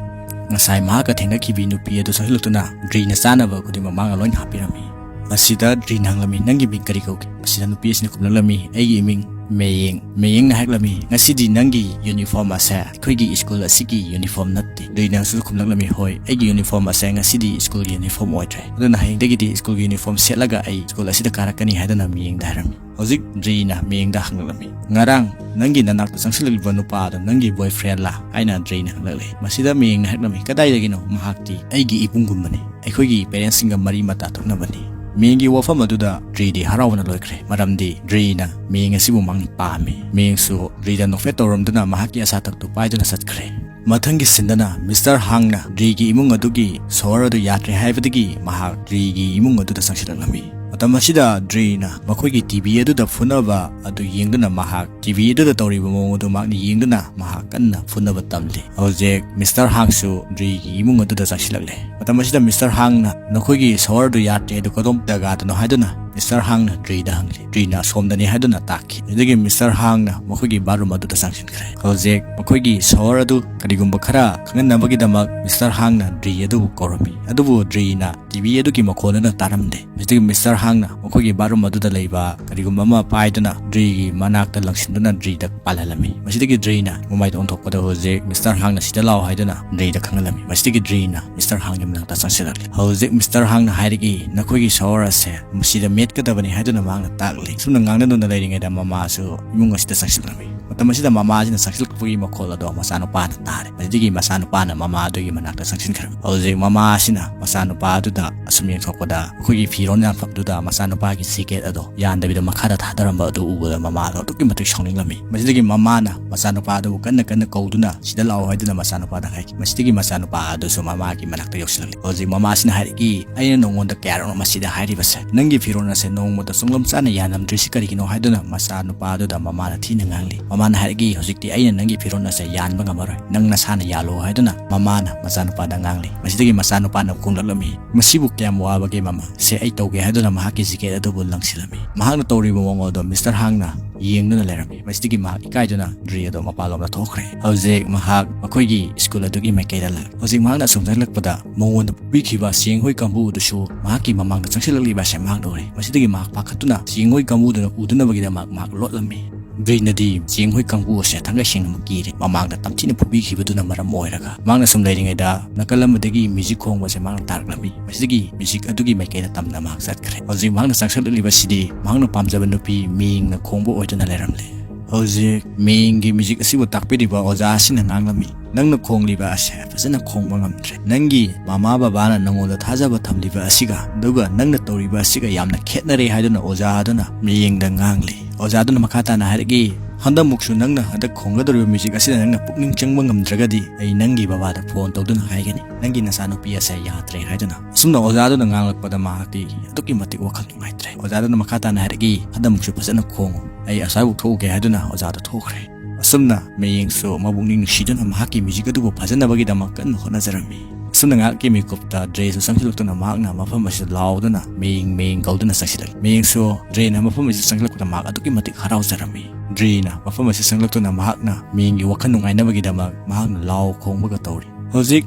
ꯉꯁꯥꯏ ꯃꯍꯥꯛꯀ ꯊꯦꯡꯅꯈꯤꯕꯤ ꯅꯨꯄꯤ ꯑꯗꯨ ꯆꯪꯁꯤꯜꯂꯛꯇꯨꯅ ꯗ꯭ꯔꯤꯅ ꯆꯥꯅꯕ ꯈꯨꯗꯤꯡꯃꯛ ꯃꯍꯥꯛꯅ ꯂꯣꯏꯅ ꯍꯥꯞꯄꯤꯔꯝꯃꯤ꯫ ꯃꯁꯤꯗ ꯗ꯭ꯔꯤꯅ ꯍꯪꯂꯝꯃꯤ, "ꯅꯪꯒꯤ ꯃꯤꯡ ꯀꯔꯤ ꯀꯧꯒꯦ?" ꯃꯁꯤꯗ ꯅꯨꯄꯤ ꯑꯁꯤꯅ ꯈꯨꯝꯂꯛꯂꯝꯃꯤ, "ꯑꯩꯒꯤ ꯏꯃꯤꯡ ꯃꯦꯌꯦꯡ꯫" ꯃꯦꯌꯦꯡꯅ ꯍꯥꯏꯔꯛꯂꯝꯃꯤ, "ꯉꯁꯤꯗꯤ ꯅꯪꯒꯤ ꯌꯨꯅꯤꯐꯣꯔꯝ ꯑꯁꯦ ꯑꯩꯈꯣꯏꯒꯤ ꯁ꯭ꯀꯨꯜ ꯑꯁꯤꯒꯤ ꯌꯨꯅꯤꯐꯣꯔꯝ ꯅꯠꯇꯦ꯫" ꯗ꯭ꯔꯤꯅꯁꯨ ꯈꯨꯝꯂꯛꯂꯝꯃꯤ, "ꯍꯣꯏ, ꯑꯩꯒꯤ ꯌꯨꯅꯤꯐꯣꯔꯝ ꯑꯁꯦ ꯉꯁꯤꯗꯤ ꯁ꯭ꯀꯨꯜꯒꯤ ꯌꯨꯅꯤꯐꯣꯔꯝ ꯑꯣꯏꯗ꯭ꯔꯦ꯫ ꯑꯗꯨꯅ ꯍꯌꯦꯡꯗꯒꯤꯗꯤ ꯁ꯭ꯀꯨꯜꯒꯤ ꯌꯨꯅꯤꯐꯣꯔꯝ ꯁꯦꯠꯂꯒ ꯑꯩ ꯁ꯭ꯀꯨꯜ ꯑꯁꯤꯗ ꯀꯥꯔꯛꯀꯅꯤ" ꯍꯥꯏꯗꯨꯅ ꯃꯦꯌꯦꯡꯗ ꯍꯥꯏꯔꯝꯃꯤ꯫ ꯍꯧꯖꯤꯛ ꯗ꯭ꯔꯤꯅ ꯃꯦꯌꯦꯡꯗ ꯍꯪꯂꯛꯂꯝꯃꯤ, "ꯉꯔꯥꯡ ꯅꯪꯒꯤ ꯅꯅꯥꯛꯇ ꯆꯪꯁꯤꯜꯂꯛꯂꯤꯕ ꯅꯨꯄꯥ ꯑꯗꯨ ꯅꯪꯒꯤ ꯕꯣꯏꯐ꯭ꯔꯦꯟꯂꯥ?" ꯍꯥꯏꯅ ꯗ꯭ꯔꯤꯅ ꯍꯪꯂꯛꯂꯤ꯫ ꯃꯁꯤꯗ ꯃꯦꯌꯦꯡꯅ ꯍꯥꯏꯔꯛꯂꯝꯃꯤ, "ꯀꯗꯥꯏꯗꯒꯤꯅꯣ? ꯃꯍꯥꯛꯇꯤ ꯑꯩꯒꯤ ꯏꯕꯨꯡꯒꯨꯝꯕꯅꯤ꯫ ꯑꯩꯈꯣꯏꯒꯤ ꯄꯦꯔꯦꯟꯁꯁꯤꯡꯒ ꯃꯔꯤ ꯃꯇꯥ ꯊꯣꯛꯅꯕꯅꯤ꯫" ꯃꯦꯌꯦꯡꯒꯤ ꯋꯥꯐꯝ ꯑꯗꯨꯗ ꯗ꯭ꯔꯤꯗꯤ ꯍꯔꯥꯎꯕꯅ ꯂꯣꯏꯈ꯭ꯔꯦ, ꯃꯔꯝꯗꯤ ꯗ꯭ꯔꯤꯅ ꯃꯦꯌꯦꯡ ꯑꯁꯤꯕꯨ ꯃꯍꯥꯛꯅ ꯄꯥꯝꯃꯤ꯫ ꯃꯦꯌꯦꯡꯁꯨ ꯗ꯭ꯔꯤꯗ ꯅꯣꯛꯐꯦꯠ ꯇꯧꯔꯝꯗꯨꯅ ꯃꯍꯥꯛꯀꯤ ꯑꯆꯥꯊꯛꯇꯨ ꯄꯥꯏꯗꯨꯅ ꯆꯠꯈ꯭ꯔꯦ꯫ ꯃꯊꯪꯒꯤ ꯁꯤꯟꯗꯅ ꯃꯤꯁꯇꯔ ꯍꯥꯡꯅ ꯗ꯭ꯔꯤꯒꯤ ꯏꯃꯨꯡ ꯑꯗꯨꯒꯤ ꯁꯣꯍꯔ ꯑꯗꯨ ꯌꯥꯗ꯭ꯔꯦ ꯍꯥꯏꯕꯗꯒꯤ ꯃꯍꯥꯛ ꯗ꯭ꯔꯤꯒꯤ ꯏꯃꯨꯡ ꯑꯗꯨꯗ ꯆꯪꯁꯤꯜꯂꯛꯂꯝꯃꯤ꯫ ꯃꯇꯝ ꯑꯁꯤꯗ ꯗ꯭ꯔꯤꯅ ꯃꯈꯣꯏꯒꯤ ꯇꯤ ꯚꯤ ꯑꯗꯨꯗ ꯐꯨꯅꯕ ꯑꯗꯨ ꯌꯦꯡꯗꯨꯅ ꯃꯍꯥꯛ ꯇꯤ ꯚꯤ ꯑꯗꯨꯗ ꯇꯧꯔꯤꯕ ꯃꯑꯣꯡ ꯑꯗꯨ ꯃꯍꯥꯛꯅ ꯌꯦꯡꯗꯨꯅ ꯃꯍꯥꯛ ꯀꯟꯅ ꯐꯨꯅꯕ ꯇꯝꯂꯤ꯫ ꯍꯧꯖꯤꯛ ꯃꯤꯁꯇꯔ ꯍꯥꯡꯁꯨ ꯗ꯭ꯔꯤꯒꯤ ꯏꯃꯨꯡ ꯑꯗꯨꯗ ꯆꯪꯁꯤꯜꯂꯛꯂꯦ꯫ ꯃꯇꯝ ꯑꯁꯤꯗ ꯃꯤꯁꯇꯔ ꯍꯥꯡꯅ, "ꯅꯈꯣꯏꯒꯤ ꯁꯣꯍꯔ ꯑꯗꯨ ꯌꯥꯗ꯭ꯔꯦ, ꯑꯗꯨ ꯀꯗꯣꯝ ꯖꯒꯥꯗꯅꯣ?" ꯍꯥꯏꯗꯨꯅ ꯃꯤꯁꯇꯔ ꯍꯥꯡꯅ ꯗ꯭ꯔꯤꯗ ꯍꯪꯂꯤ꯫ ꯗ꯭ꯔꯤꯅ "ꯑꯁꯣꯝꯗꯅꯤ" ꯍꯥꯏꯗꯨꯅ ꯇꯥꯛꯈꯤ꯫ ꯑꯗꯨꯗꯒꯤ ꯃꯤꯁꯇꯔ ꯍꯥꯡꯅ ꯃꯈꯣꯏꯒꯤ ꯕꯥꯠꯔꯨꯝ ꯑꯗꯨꯗ ꯆꯪꯁꯤꯟꯈ꯭ꯔꯦ꯫ ꯍꯧꯖꯤꯛ ꯃꯈꯣꯏꯒꯤ ꯁꯣꯍꯔ ꯑꯗꯨ ꯀꯔꯤꯒꯨꯝꯕ ꯈꯔ ꯈꯪꯍꯟꯅꯕꯒꯤꯗꯃꯛ ꯃꯤꯁꯇꯔ ꯍꯥꯡꯅ ꯗ꯭ꯔꯤ ꯑꯗꯨꯕꯨ ꯀꯧꯔꯝꯃꯤ꯫ ꯑꯗꯨꯕꯨ ꯗ꯭ꯔꯤꯅ ꯇꯤ ꯚꯤ ꯑꯗꯨꯒꯤ ꯃꯈꯣꯟ ꯑꯗꯨꯅ ꯇꯥꯔꯝꯗꯦ꯫ ꯃꯁꯤꯗꯒꯤ ꯃꯤꯁꯇꯔ ꯍꯥꯡꯅ ꯃꯈꯣꯏꯒꯤ ꯕꯥꯠꯔꯨꯝ ꯑꯗꯨꯗ ꯂꯩꯕ ꯀꯔꯤꯒꯨꯝꯕ ꯑꯃ ꯄꯥꯏꯗꯨꯅ ꯗ꯭ꯔꯤꯒꯤ ꯃꯅꯥꯛꯇ ꯂꯪꯁꯤꯟꯗꯨꯅ ꯗ꯭ꯔꯤꯗ ꯄꯥꯜꯍꯜꯂꯝꯃꯤ꯫ ꯃꯁꯤꯗꯒꯤ ꯗ꯭ꯔꯤꯅ ꯃꯃꯥꯏꯗ ꯑꯣꯟꯊꯣꯛꯄꯗ ꯍꯧꯖꯤꯛ ꯃꯤꯁꯇꯔ ꯍꯥꯡꯅ "ꯁꯤꯗ ꯂꯥꯛꯑꯣ" ꯍꯥꯏꯗꯨꯅ ꯗ꯭ꯔꯤꯗ ꯈꯪꯍꯜꯂꯝꯃꯤ꯫ ꯃꯁꯤꯗꯒꯤ ꯗ꯭ꯔꯤꯅ ꯃꯤꯁꯇꯔ ꯍꯥꯡꯒꯤ ꯃꯅꯥꯛꯇ ꯆꯪꯁꯤꯜꯂꯛꯂꯤ꯫ ꯍꯧꯖꯤꯛ ꯃꯤꯁꯇꯔ ꯍꯥꯡꯅ ꯍꯥꯏꯔꯛꯏ, "ꯅꯈꯣꯏꯒꯤ ꯁꯣꯍꯔ ꯑꯁꯦ ꯃꯁꯤꯗ ꯆꯠꯀꯗꯕꯅꯤ ꯍꯥꯏꯗꯨꯅ ꯃꯍꯥꯛꯅ ꯇꯥꯛꯂꯤ꯫ ꯁꯨꯝꯅ ꯉꯥꯡꯅꯗꯨꯅ ꯂꯩꯔꯤꯉꯩꯗ ꯃꯃꯥꯁꯨ ꯏꯃꯨꯡ ꯑꯁꯤꯗ ꯆꯪꯁꯤꯜꯂꯝꯃꯤ꯫ ꯃꯇꯝ ꯑꯁꯤꯗ ꯃꯃꯥꯁꯤꯅ ꯆꯪꯁꯤꯜꯂꯛꯄꯒꯤ ꯃꯈꯣꯜ ꯑꯗꯣ ꯃꯆꯥꯅꯨꯄꯥꯅ ꯇꯥꯔꯦ꯫ ꯃꯁꯤꯗꯒꯤ ꯃꯆꯥꯅꯨꯄꯥꯅ ꯃꯃꯥ ꯑꯗꯨꯒꯤ ꯃꯅꯥꯛꯇ ꯆꯪꯁꯤꯟꯈ꯭ꯔꯦ꯫ ꯍꯧꯖꯤꯛ ꯃꯃꯥ ꯑꯁꯤꯅ ꯃꯆꯥꯅꯨꯄꯥ ꯑꯗꯨꯗ ꯑꯁꯨꯝ ꯌꯦꯡꯊꯣꯛꯄꯗ ꯑꯩꯈꯣꯏꯒꯤ ꯐꯤꯔꯣꯟ ꯌꯥꯟꯐꯝꯗꯨꯗ ꯃꯆꯥꯅꯨꯄꯥꯒꯤ ꯖꯦꯀꯦꯠ ꯑꯗꯣ ꯌꯥꯟꯗꯕꯤꯗ ꯃꯈꯥꯗ ꯊꯥꯗꯔꯝꯕ ꯑꯗꯨ ꯎꯕꯗ ꯃꯃꯥꯗꯣ ꯑꯗꯨꯛꯀꯤ ꯃꯇꯤꯛ ꯁꯥꯎꯅꯤꯡꯂꯝꯃꯤ꯫ ꯃꯁꯤꯗꯒꯤ ꯃꯃꯥꯅ ꯃꯆꯥꯅꯨꯄꯥ ꯑꯗꯨꯕꯨ ꯀꯟꯅ ꯀꯟꯅ ꯀꯧꯗꯨꯅ ꯁꯤꯗ ꯂꯥꯛꯑꯣ ꯍꯥꯏꯗꯨꯅ ꯃꯆꯥꯅꯨꯄꯥꯗ ꯍꯥꯏꯈꯤ꯫ ꯃꯁꯤꯗꯒꯤ ꯃꯆꯥꯅꯨꯄꯥ ꯑꯗꯨꯁꯨ ꯃꯃꯥꯒꯤ ꯃꯅꯥꯛꯇ ꯌꯧꯁꯤꯜꯂꯛꯂꯤ꯫ ꯍꯧꯖꯤꯛ ꯃꯃꯥꯁꯤꯅ ꯍꯥꯏꯔꯛꯏ, "ꯑꯩꯅ ꯅꯉꯣꯟꯗ ꯀꯌꯥꯔꯛꯅꯣ ꯃꯁꯤꯗ ꯍꯥꯏꯔꯤꯕꯁꯦ? ꯅꯪꯒꯤ ꯐꯤꯔꯣꯜ ꯑꯁꯦ ꯅꯣꯡꯃꯇ ꯆꯨꯡꯂꯝ ꯆꯥꯅ ꯌꯥꯜꯂꯝꯗ꯭ꯔꯤꯁꯤ ꯀꯔꯤꯒꯤꯅꯣ?" ꯍꯥꯏꯗꯨꯅ ꯃꯆꯥꯅꯨꯄꯥꯗꯨꯗ ꯃꯃꯥꯅ ꯊꯤꯅ ꯉꯥꯡꯂꯤ꯫ ꯃꯃꯥꯅ ꯍꯥꯏꯔꯛꯏ, "ꯍꯧꯖꯤꯛꯇꯤ ꯑꯩꯅ ꯅꯪꯒꯤ ꯐꯤꯔꯣꯜ ꯑꯁꯦ ꯌꯥꯟꯕ ꯉꯝꯃꯔꯣꯏ, ꯅꯪ ꯅꯁꯥꯅ ꯌꯥꯜꯂꯣ" ꯍꯥꯏꯗꯨꯅ ꯃꯃꯥꯅ ꯃꯆꯥꯅꯨꯄꯥꯗ ꯉꯥꯡꯂꯤ꯫ ꯃꯁꯤꯗꯒꯤ ꯃꯆꯥꯅꯨꯄꯥꯅ ꯈꯣꯡꯂꯛꯂꯝꯃꯤ, "ꯃꯁꯤꯕꯨ ꯀꯌꯥꯝ ꯋꯥꯕꯒꯦ ꯃꯃꯥ? ꯁꯦ, ꯑꯩ ꯇꯧꯒꯦ" ꯍꯥꯏꯗꯨꯅ ꯃꯍꯥꯛꯀꯤ ꯖꯦꯀꯦꯠ ꯑꯗꯨꯕꯨ ꯂꯪꯁꯤꯜꯂꯝꯃꯤ꯫ ꯃꯍꯥꯛꯅ ꯇꯧꯔꯤꯕ ꯃꯑꯣꯡ ꯑꯗꯣ ꯃꯤꯁꯇꯔ ꯍꯥꯡꯅ ꯌꯦꯡꯗꯨꯅ ꯂꯩꯔꯝꯃꯤ꯫ ꯃꯁꯤꯗꯒꯤ ꯃꯍꯥꯛ ꯏꯀꯥꯏꯗꯨꯅ ꯗ꯭ꯔꯤ ꯑꯗꯣ ꯃꯄꯥꯟꯂꯣꯝꯗ ꯊꯣꯛꯈ꯭ꯔꯦ꯫ ꯍꯧꯖꯤꯛ ꯃꯍꯥꯛ ꯃꯈꯣꯏꯒꯤ ꯁ꯭ꯀꯨꯜ ꯑꯗꯨꯒꯤ ꯃꯥꯏꯀꯩꯗ ꯂꯥꯛꯂꯦ꯫ ꯍꯧꯖꯤꯛ ꯃꯍꯥꯛꯅ ꯑꯁꯨꯝ ꯆꯪꯂꯛꯄꯗ ꯃꯉꯣꯟꯗ ꯐꯨꯕꯤꯈꯤꯕ ꯆꯦꯡꯍꯣꯏ ꯀꯥꯡꯕꯨ ꯑꯗꯨꯁꯨ ꯃꯍꯥꯛꯀꯤ ꯃꯃꯥꯡꯗ ꯆꯪꯁꯤꯜꯂꯛꯂꯤꯕ ꯑꯁꯦ ꯃꯍꯥꯛꯅ ꯎꯔꯦ꯫ ꯃꯁꯤꯗꯒꯤ ꯃꯍꯥꯛ ꯄꯥꯈꯠꯇꯨꯅ ꯆꯦꯡꯍꯣꯏ ꯀꯥꯡꯕꯨꯗꯨꯅ ꯎꯗꯅꯕꯒꯤꯗꯃꯛ ꯃꯍꯥꯛ ꯂꯣꯠꯂꯝꯃꯤ꯫ ꯗ꯭ꯔꯤꯅꯗꯤ ꯆꯦꯡꯍꯣꯏ ꯀꯥꯡꯕꯨ ꯑꯁꯦ ꯊꯥꯡꯒꯩ ꯁꯦꯡꯅꯃꯛ ꯀꯤꯔꯦ꯫ ꯃꯃꯥꯡꯗ ꯇꯝꯊꯤꯅ ꯐꯨꯕꯤꯈꯤꯕꯗꯨꯅ ꯃꯔꯝ ꯑꯣꯏꯔꯒ꯫ ꯃꯍꯥꯛꯅ ꯁꯨꯝ ꯂꯩꯔꯤꯉꯩꯗ ꯅꯥꯀꯜ ꯑꯃꯗꯒꯤ ꯃ꯭ꯌꯨꯖꯤꯛ ꯈꯣꯡꯕ ꯑꯁꯦ ꯃꯍꯥꯛꯅ ꯇꯥꯔꯛꯂꯝꯃꯤ꯫ ꯃꯁꯤꯗꯒꯤ ꯃ꯭ꯌꯨꯖꯤꯛ ꯑꯗꯨꯒꯤ ꯃꯥꯏꯀꯩꯗ ꯇꯝꯅ ꯃꯍꯥꯛ ꯆꯠꯈ꯭ꯔꯦ꯫ ꯍꯧꯖꯤꯛ ꯃꯍꯥꯛꯅ ꯆꯪꯁꯤꯜꯂꯛꯂꯤꯕꯁꯤꯗꯤ ꯃꯍꯥꯛꯅ ꯄꯥꯝꯖꯕ ꯅꯨꯄꯤ ꯃꯤꯡꯅ ꯈꯣꯡꯕ ꯑꯣꯏꯗꯨꯅ ꯂꯩꯔꯝꯂꯦ꯫ ꯍꯧꯖꯤꯛ ꯃꯤꯡꯒꯤ ꯃ꯭ꯌꯨꯖꯤꯛ ꯑꯁꯤꯕꯨ ꯇꯥꯛꯄꯤꯔꯤꯕ ꯑꯣꯖꯥ ꯑꯁꯤꯅ ꯉꯥꯡꯂꯝꯃꯤ, "ꯅꯪꯅ ꯈꯣꯡꯂꯤꯕ ꯑꯁꯦ ꯐꯖꯅ ꯈꯣꯡꯕ ꯉꯝꯗ꯭ꯔꯦ꯫ ꯅꯪꯒꯤ ꯃꯃꯥ ꯕꯕꯥꯅ ꯅꯉꯣꯟꯗ ꯊꯥꯖꯕ ꯊꯝꯂꯤꯕ ꯑꯁꯤꯒ ꯑꯗꯨꯒ ꯅꯪꯅ ꯇꯧꯔꯤꯕ ꯑꯁꯤꯒ ꯌꯥꯝꯅ ꯈꯦꯠꯅꯔꯦ" ꯍꯥꯏꯗꯨꯅ ꯑꯣꯖꯥ ꯑꯗꯨꯅ ꯃꯤꯡꯗ ꯉꯥꯡꯂꯤ꯫ ꯑꯣꯖꯥ ꯑꯗꯨꯅ ꯃꯈꯥ ꯇꯥꯅ ꯍꯥꯏꯔꯛꯏ, "ꯍꯟꯗꯛꯃꯨꯛꯁꯨ ꯅꯪꯅ ꯍꯟꯗꯛ ꯈꯣꯡꯒꯗꯧꯔꯤꯕ ꯃ꯭ꯌꯨꯖꯤꯛ ꯑꯁꯤꯗ ꯅꯪꯅ ꯄꯨꯛꯅꯤꯡ ꯆꯪꯕ ꯉꯝꯗ꯭ꯔꯒꯗꯤ ꯑꯩ ꯅꯪꯒꯤ ꯕꯕꯥꯗ ꯐꯣꯟ ꯇꯧꯗꯨꯅ ꯍꯥꯏꯒꯅꯤ, ꯅꯪꯒꯤ ꯅꯆꯥꯅꯨꯄꯤ ꯑꯁꯦ ꯌꯥꯗ꯭ꯔꯦ" ꯍꯥꯏꯗꯨꯅ꯫ ꯑꯁꯨꯝꯅ ꯑꯣꯖꯥ ꯑꯗꯨꯅ ꯉꯥꯡꯂꯛꯄꯗ ꯃꯍꯥꯛꯇꯤ ꯑꯗꯨꯛꯀꯤ ꯃꯇꯤꯛ ꯋꯥꯈꯜ ꯅꯨꯡꯉꯥꯏꯇ꯭ꯔꯦ꯫ ꯑꯣꯖꯥ ꯑꯗꯨꯅ ꯃꯈꯥ ꯇꯥꯅ ꯍꯥꯏꯔꯛꯏ, "ꯍꯟꯗꯛꯃꯨꯛꯁꯨ ꯐꯖꯅ ꯈꯣꯡꯉꯨ, ꯑꯩ ꯑꯁ꯭ꯋꯥꯏꯕꯨꯛ ꯊꯣꯛꯎꯒꯦ" ꯍꯥꯏꯗꯨꯅ ꯑꯣꯖꯥꯗꯣ ꯊꯣꯛꯈ꯭ꯔꯦ꯫ ꯑꯁꯨꯝꯅ ꯃꯌꯦꯡꯁꯨ ꯃꯕꯨꯛꯅꯤꯡ ꯅꯨꯡꯁꯤꯗꯨꯅ ꯃꯍꯥꯛꯀꯤ ꯃ꯭ꯌꯨꯖꯤꯛ ꯑꯗꯨꯕꯨ ꯐꯖꯅꯕꯒꯤꯗꯃꯛ ꯀꯟꯅ ꯍꯣꯠꯅꯖꯔꯝꯃꯤ꯫ ꯑꯁꯨꯝꯅ ꯉꯥꯏꯍꯥꯛꯀꯤ ꯃꯤꯀꯨꯞꯇ ꯗ꯭ꯔꯦꯁꯨ ꯆꯪꯁꯤꯜꯂꯛꯇꯨꯅ ꯃꯍꯥꯛꯅ ꯃꯐꯝ ꯑꯁꯤꯗ ꯂꯥꯎꯗꯨꯅ ꯃꯌꯦꯡ ꯃꯌꯦꯡ ꯀꯧꯗꯨꯅ ꯆꯪꯁꯤꯜꯂꯛꯏ꯫ ꯃꯌꯦꯡꯁꯨ ꯗ꯭ꯔꯦꯅ ꯃꯐꯝ ꯑꯁꯤꯗ ꯆꯪꯁꯤꯜꯂꯛꯄꯗ ꯃꯍꯥꯛ ꯑꯗꯨꯛꯀꯤ ꯃꯇꯤꯛ ꯍꯔꯥꯎꯖꯔꯝꯃꯤ꯫ ꯗ꯭ꯔꯦꯅ ꯃꯐꯝ ꯑꯁꯤꯗ ꯆꯪꯁꯤꯜꯂꯛꯇꯨꯅ ꯃꯍꯥꯛꯅ ꯃꯌꯦꯡꯒꯤ ꯋꯥꯈꯜ ꯅꯨꯡꯉꯥꯏꯅꯕꯒꯤꯗꯃꯛ ꯃꯍꯥꯛꯅ ꯂꯥꯎ ꯈꯣꯡꯕꯒ ꯇꯧꯔꯤ꯫ ꯍꯧꯖꯤꯛ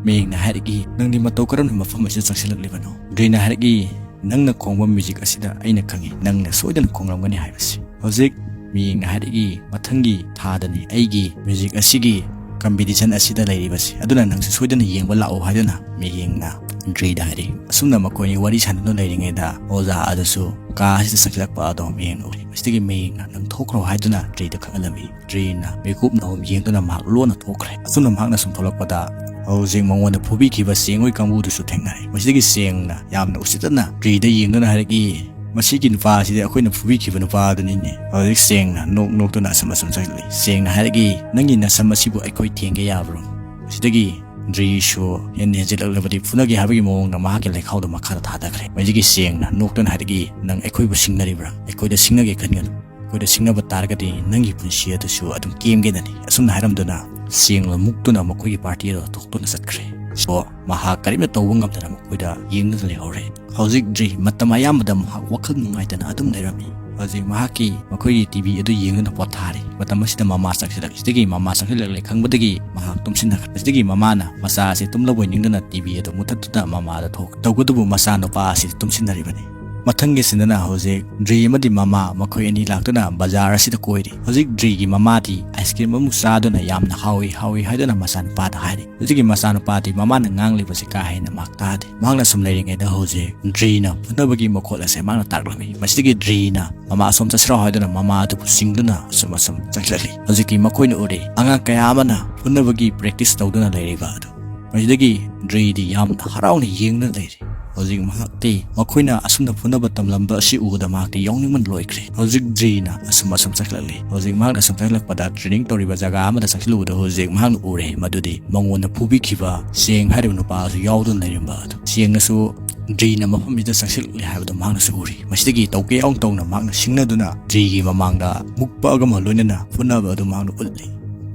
ꯃꯌꯦꯡꯅ ꯍꯥꯏꯔꯛꯏ, "ꯅꯪꯗꯤ ꯃꯇꯧ ꯀꯔꯝꯅ ꯃꯐꯝ ꯑꯁꯤꯗ ꯆꯪꯁꯤꯜꯂꯛꯂꯤꯕꯅꯣ?" ꯗ꯭ꯔꯦꯅ ꯍꯥꯏꯔꯛꯏ, "ꯅꯪꯅ ꯈꯣꯡꯕ ꯃ꯭ꯌꯨꯖꯤꯛ ꯑꯁꯤꯗ ꯑꯩꯅ ꯈꯪꯏ, ꯅꯪꯅ ꯁꯣꯏꯗꯅ ꯈꯣꯡꯂꯝꯒꯅꯤ ꯍꯥꯏꯕꯁꯤ"꯫ ꯍꯧꯖꯤꯛ ꯃꯌꯦꯡꯅ ꯍꯥꯏꯔꯛꯏ, "ꯃꯊꯪꯒꯤ ꯊꯥꯗꯅꯤ ꯑꯩꯒꯤ ꯃ꯭ꯌꯨꯖꯤꯛ ꯑꯁꯤꯒꯤ ꯀꯝꯄꯤꯇꯤꯁꯟ ꯑꯁꯤꯗ ꯂꯩꯔꯤꯕꯁꯤ, ꯑꯗꯨꯅ ꯅꯪꯁꯨ ꯁꯣꯏꯗꯅ ꯌꯦꯡꯕ ꯂꯥꯛꯑꯣ" ꯍꯥꯏꯗꯨꯅ ꯃꯤꯌꯦꯡꯅ ꯗ꯭ꯔꯤꯗ ꯍꯥꯏꯔꯤ꯫ ꯑꯁꯨꯝꯅ ꯃꯈꯣꯏꯅꯤ ꯋꯥꯔꯤ ꯁꯥꯟꯅꯗꯨꯅ ꯂꯩꯔꯤꯉꯩꯗ ꯑꯣꯖꯥ ꯑꯗꯨꯁꯨ ꯀꯥ ꯑꯁꯤꯗ ꯆꯪꯁꯤꯜꯂꯛꯄ ꯑꯗꯣ ꯃꯤꯌꯦꯡꯅ ꯎꯔꯤ꯫ ꯃꯁꯤꯗꯒꯤ ꯃꯤꯌꯦꯡꯅ "ꯅꯪ ꯊꯣꯛꯈ꯭ꯔꯣ" ꯍꯥꯏꯗꯨꯅ ꯗ꯭ꯔꯤꯗ ꯈꯪꯍꯜꯂꯝꯃꯤ꯫ ꯗ꯭ꯔꯤꯅ ꯃꯤꯀꯨꯞ ꯅꯍꯨꯝ ꯌꯦꯡꯗꯨꯅ ꯃꯍꯥꯛ ꯂꯣꯟꯅ ꯊꯣꯛꯈ꯭ꯔꯦ꯫ ꯑꯁꯨꯝꯅ ꯃꯍꯥꯛꯅ ꯁꯨꯝ ꯊꯣꯛꯂꯛꯄꯗ ꯍꯧꯖꯤꯛ ꯃꯉꯣꯟꯗ ꯐꯨꯕꯤꯈꯤꯕ ꯆꯦꯡꯉꯣꯏ ꯀꯥꯡꯕꯨꯗꯨꯁꯨ ꯊꯦꯡꯅꯔꯦ꯫ ꯃꯁꯤꯗꯒꯤ ꯆꯦꯡꯅ ꯌꯥꯝꯅ ꯎꯁꯤꯠꯇꯅ ꯗ꯭ꯔꯤꯗ ꯌꯦꯡꯗꯨꯅ ꯍꯥꯏꯔꯛꯏ, "ꯃꯁꯤꯒꯤ ꯅꯨꯄꯥ ꯑꯁꯤꯗꯤ ꯑꯩꯈꯣꯏꯅ ꯐꯨꯕꯤꯈꯤꯕ ꯅꯨꯄꯥ ꯑꯗꯨꯅꯤꯅꯦ"꯫ ꯍꯧꯖꯤꯛ ꯆꯦꯡꯅ ꯅꯣꯛ ꯅꯣꯛꯇꯨꯅ ꯑꯁꯨꯝ ꯑꯁꯨꯝ ꯆꯪꯂꯛꯏ꯫ ꯆꯦꯡꯅ ꯍꯥꯏꯔꯛꯏ, "ꯅꯪꯒꯤ ꯅꯁꯝ ꯑꯁꯤꯕꯨ ꯑꯩꯈꯣꯏ ꯊꯦꯡꯒꯦ ꯌꯥꯕ꯭ꯔꯣ?" ꯃꯁꯤꯗꯒꯤ ꯗ꯭ꯔꯤꯁꯨ ꯍꯦꯟꯅ ꯍꯦꯟꯖꯤꯜꯂꯛꯂꯕꯗꯤ ꯐꯨꯅꯒꯦ ꯍꯥꯏꯕꯒꯤ ꯃꯑꯣꯡꯗ ꯃꯍꯥꯛꯀꯤ ꯂꯩꯈꯥꯎꯗꯣ ꯃꯈꯥꯗ ꯊꯥꯗꯈ꯭ꯔꯦ꯫ ꯃꯁꯤꯗꯒꯤ ꯆꯦꯡꯅ ꯅꯣꯛꯇꯨꯅ ꯍꯥꯏꯔꯛꯏ, "ꯅꯪ ꯑꯩꯈꯣꯏꯕꯨ ꯁꯤꯡꯅꯔꯤꯕ꯭ꯔꯥ? ꯑꯩꯈꯣꯏꯗ ꯁꯤꯡꯅꯒꯦ ꯈꯟꯒꯅꯨ꯫ ꯑꯩꯈꯣꯏꯗ ꯁꯤꯡꯅꯕ ꯇꯥꯔꯒꯗꯤ ꯅꯪꯒꯤ ꯄꯨꯟꯁꯤ ꯑꯗꯨꯁꯨ ꯑꯗꯨꯝ ꯀꯦꯝꯒꯦꯅꯅꯤ"꯫ ꯑꯁꯨꯝꯅ ꯍꯥꯏꯔꯝꯗꯨꯅ ꯆꯦꯡꯅ ꯃꯨꯛꯇꯨꯅ ꯃꯈꯣꯏꯒꯤ ꯄꯥꯔꯇꯤ ꯑꯗꯨ ꯊꯣꯛꯇꯨꯅ ꯆꯠꯈ꯭ꯔꯦ꯫ ꯁꯣ ꯃꯍꯥꯛ ꯀꯔꯤꯝꯇ ꯇꯧꯕ ꯉꯝꯗꯅ ꯃꯈꯣꯏꯗ ꯌꯦꯡꯗꯨꯅ ꯂꯩꯍꯧꯔꯦ꯫ ꯍꯧꯖꯤꯛ ꯗ꯭ꯔꯤ ꯃꯇꯝ ꯑꯌꯥꯝꯕꯗ ꯃꯍꯥꯛ ꯋꯥꯈꯜ ꯅꯨꯡꯉꯥꯏꯇꯅ ꯑꯗꯨꯝ ꯂꯩꯔꯝꯃꯤ꯫ ꯍꯧꯖꯤꯛ ꯃꯍꯥꯛꯀꯤ ꯃꯈꯣꯏꯒꯤ ꯇꯤ ꯚꯤ ꯑꯗꯨ ꯌꯦꯡꯗꯨꯅ ꯄꯣꯊꯥꯔꯤ꯫ ꯃꯇꯝ ꯑꯁꯤꯗ ꯃꯃꯥ ꯆꯪꯁꯤꯜꯂꯛꯂꯤ꯫ ꯁꯤꯗꯒꯤ ꯃꯃꯥ ꯆꯪꯁꯤꯜꯂꯛꯂꯦ ꯈꯪꯕꯗꯒꯤ ꯃꯍꯥꯛ ꯇꯨꯝꯁꯤꯟꯅꯈ꯭ꯔꯦ꯫ ꯁꯤꯗꯒꯤ ꯃꯃꯥꯅ ꯃꯆꯥ ꯑꯁꯤ ꯇꯨꯝꯂꯕꯣꯏ ꯅꯤꯡꯗꯨꯅ ꯇꯤ ꯚꯤ ꯑꯗꯨ ꯃꯨꯊꯠꯇꯨꯅ ꯃꯃꯥꯗ ꯊꯣꯛ꯫ ꯇꯧꯕꯇꯕꯨ ꯃꯆꯥꯅꯨꯄꯥ ꯑꯁꯤ ꯇꯨꯝꯁꯤꯟꯅꯔꯤꯕꯅꯤ꯫ ꯃꯊꯪꯒꯤ ꯁꯤꯟꯗꯅ ꯍꯧꯖꯤꯛ ꯗ꯭ꯔꯤ ꯑꯃꯗꯤ ꯃꯃꯥ ꯃꯈꯣꯏ ꯑꯅꯤ ꯂꯥꯛꯇꯨꯅ ꯕꯖꯥꯔ ꯑꯁꯤꯗ ꯀꯣꯏꯔꯤ꯫ ꯍꯧꯖꯤꯛ ꯗ꯭ꯔꯤꯒꯤ ꯃꯃꯥꯗꯤ ꯑꯥꯏꯁ ꯀ꯭ꯔꯤꯝ ꯑꯃꯨꯛ ꯆꯥꯗꯨꯅ ꯌꯥꯝꯅ ꯍꯥꯎꯏ ꯍꯥꯎꯏ ꯍꯥꯏꯗꯨꯅ ꯃꯆꯥꯅꯨꯄꯥꯗ ꯍꯥꯏꯔꯤ꯫ ꯍꯧꯖꯤꯛꯀꯤ ꯃꯆꯥꯅꯨꯄꯥꯗꯤ ꯃꯃꯥꯅ ꯉꯥꯡꯂꯤꯕꯁꯤ ꯀꯥ ꯍꯦꯟꯅ ꯃꯍꯥꯛ ꯇꯥꯗꯦ꯫ ꯃꯍꯥꯛꯅ ꯁꯨꯝ ꯂꯩꯔꯤꯉꯩꯗ ꯍꯧꯖꯤꯛ ꯗ꯭ꯔꯤꯅ ꯐꯨꯅꯕꯒꯤ ꯃꯈꯣꯜ ꯑꯁꯦ ꯃꯍꯥꯛꯅ ꯇꯥꯔꯛꯂꯝꯃꯤ꯫ ꯃꯁꯤꯗꯒꯤ ꯗ꯭ꯔꯤꯅ ꯃꯃꯥ ꯑꯁꯣꯝ ꯆꯠꯁꯤꯔꯣ ꯍꯥꯏꯗꯨꯅ ꯃꯃꯥ ꯑꯗꯨꯕꯨ ꯆꯤꯡꯗꯨꯅ ꯑꯁꯨꯝ ꯑꯁꯨꯝ ꯆꯪꯁꯤꯜꯂꯛꯂꯤ꯫ ꯍꯧꯖꯤꯛꯇꯤ ꯃꯈꯣꯏꯅ ꯎꯔꯦ ꯑꯉꯥꯡ ꯀꯌꯥ ꯑꯃꯅ ꯐꯨꯅꯕꯒꯤ ꯄ꯭ꯔꯦꯛꯇꯤꯁ ꯇꯧꯗꯨꯅ ꯂꯩꯔꯤꯕ ꯑꯗꯨ꯫ ꯃꯁꯤꯗꯒꯤ ꯗ꯭ꯔꯤꯗꯤ ꯌꯥꯝꯅ ꯍꯔꯥꯎꯅ ꯌꯦꯡꯗꯨꯅ ꯂꯩꯔꯤ꯫ ꯍꯧꯖꯤꯛ ꯃꯍꯥꯛꯇꯤ ꯃꯈꯣꯏꯅ ꯑꯁꯨꯝꯅ ꯐꯨꯅꯕ ꯇꯝꯂꯝꯕ ꯑꯁꯤ ꯎꯕꯗ ꯃꯍꯥꯛꯇꯤ ꯌꯥꯎꯅꯤꯡꯕꯅ ꯂꯣꯏꯈ꯭ꯔꯦ꯫ ꯍꯧꯖꯤꯛ ꯗ꯭ꯔꯤꯅ ꯑꯁꯨꯝ ꯑꯁꯨꯝ ꯆꯪꯁꯤꯜꯂꯛꯂꯤ꯫ ꯍꯧꯖꯤꯛ ꯃꯍꯥꯛꯅ ꯑꯁꯨꯝ ꯆꯪꯁꯤꯜꯂꯛꯄꯗ ꯇ꯭ꯔꯦꯅꯤꯡ ꯇꯧꯔꯤꯕ ꯖꯒꯥ ꯑꯃꯗ ꯆꯪꯁꯤꯜꯂꯨꯕꯗ ꯍꯧꯖꯤꯛ ꯃꯍꯥꯛꯅ ꯎꯔꯦ ꯃꯗꯨꯗꯤ ꯃꯉꯣꯟꯗ ꯐꯨꯕꯤꯈꯤꯕ ꯆꯦꯡ ꯍꯥꯏꯔꯤꯕ ꯅꯨꯄꯥ ꯑꯗꯨ ꯌꯥꯎꯗꯨꯅ ꯂꯩꯔꯝꯕ ꯑꯗꯨ꯫ ꯆꯦꯡꯅꯁꯨ ꯗ꯭ꯔꯤꯅ ꯃꯐꯝꯁꯤꯗ ꯆꯪꯁꯤꯜꯂꯛꯂꯦ ꯍꯥꯏꯕꯗꯨ ꯃꯍꯥꯛꯅꯁꯨ ꯎꯔꯤ꯫ ꯃꯁꯤꯗꯒꯤ ꯇꯧꯒꯦ ꯌꯥꯎꯅ ꯇꯧꯅ ꯃꯍꯥꯛꯅ ꯁꯤꯡꯅꯗꯨꯅ ꯗ꯭ꯔꯤꯒꯤ ꯃꯃꯥꯡꯗ ꯃꯨꯛꯄ ꯑꯃꯒ ꯂꯣꯏꯅꯅ ꯐꯨꯅꯕ ꯑꯗꯨ ꯃꯍꯥꯛꯅ ꯎꯠꯂꯤ꯫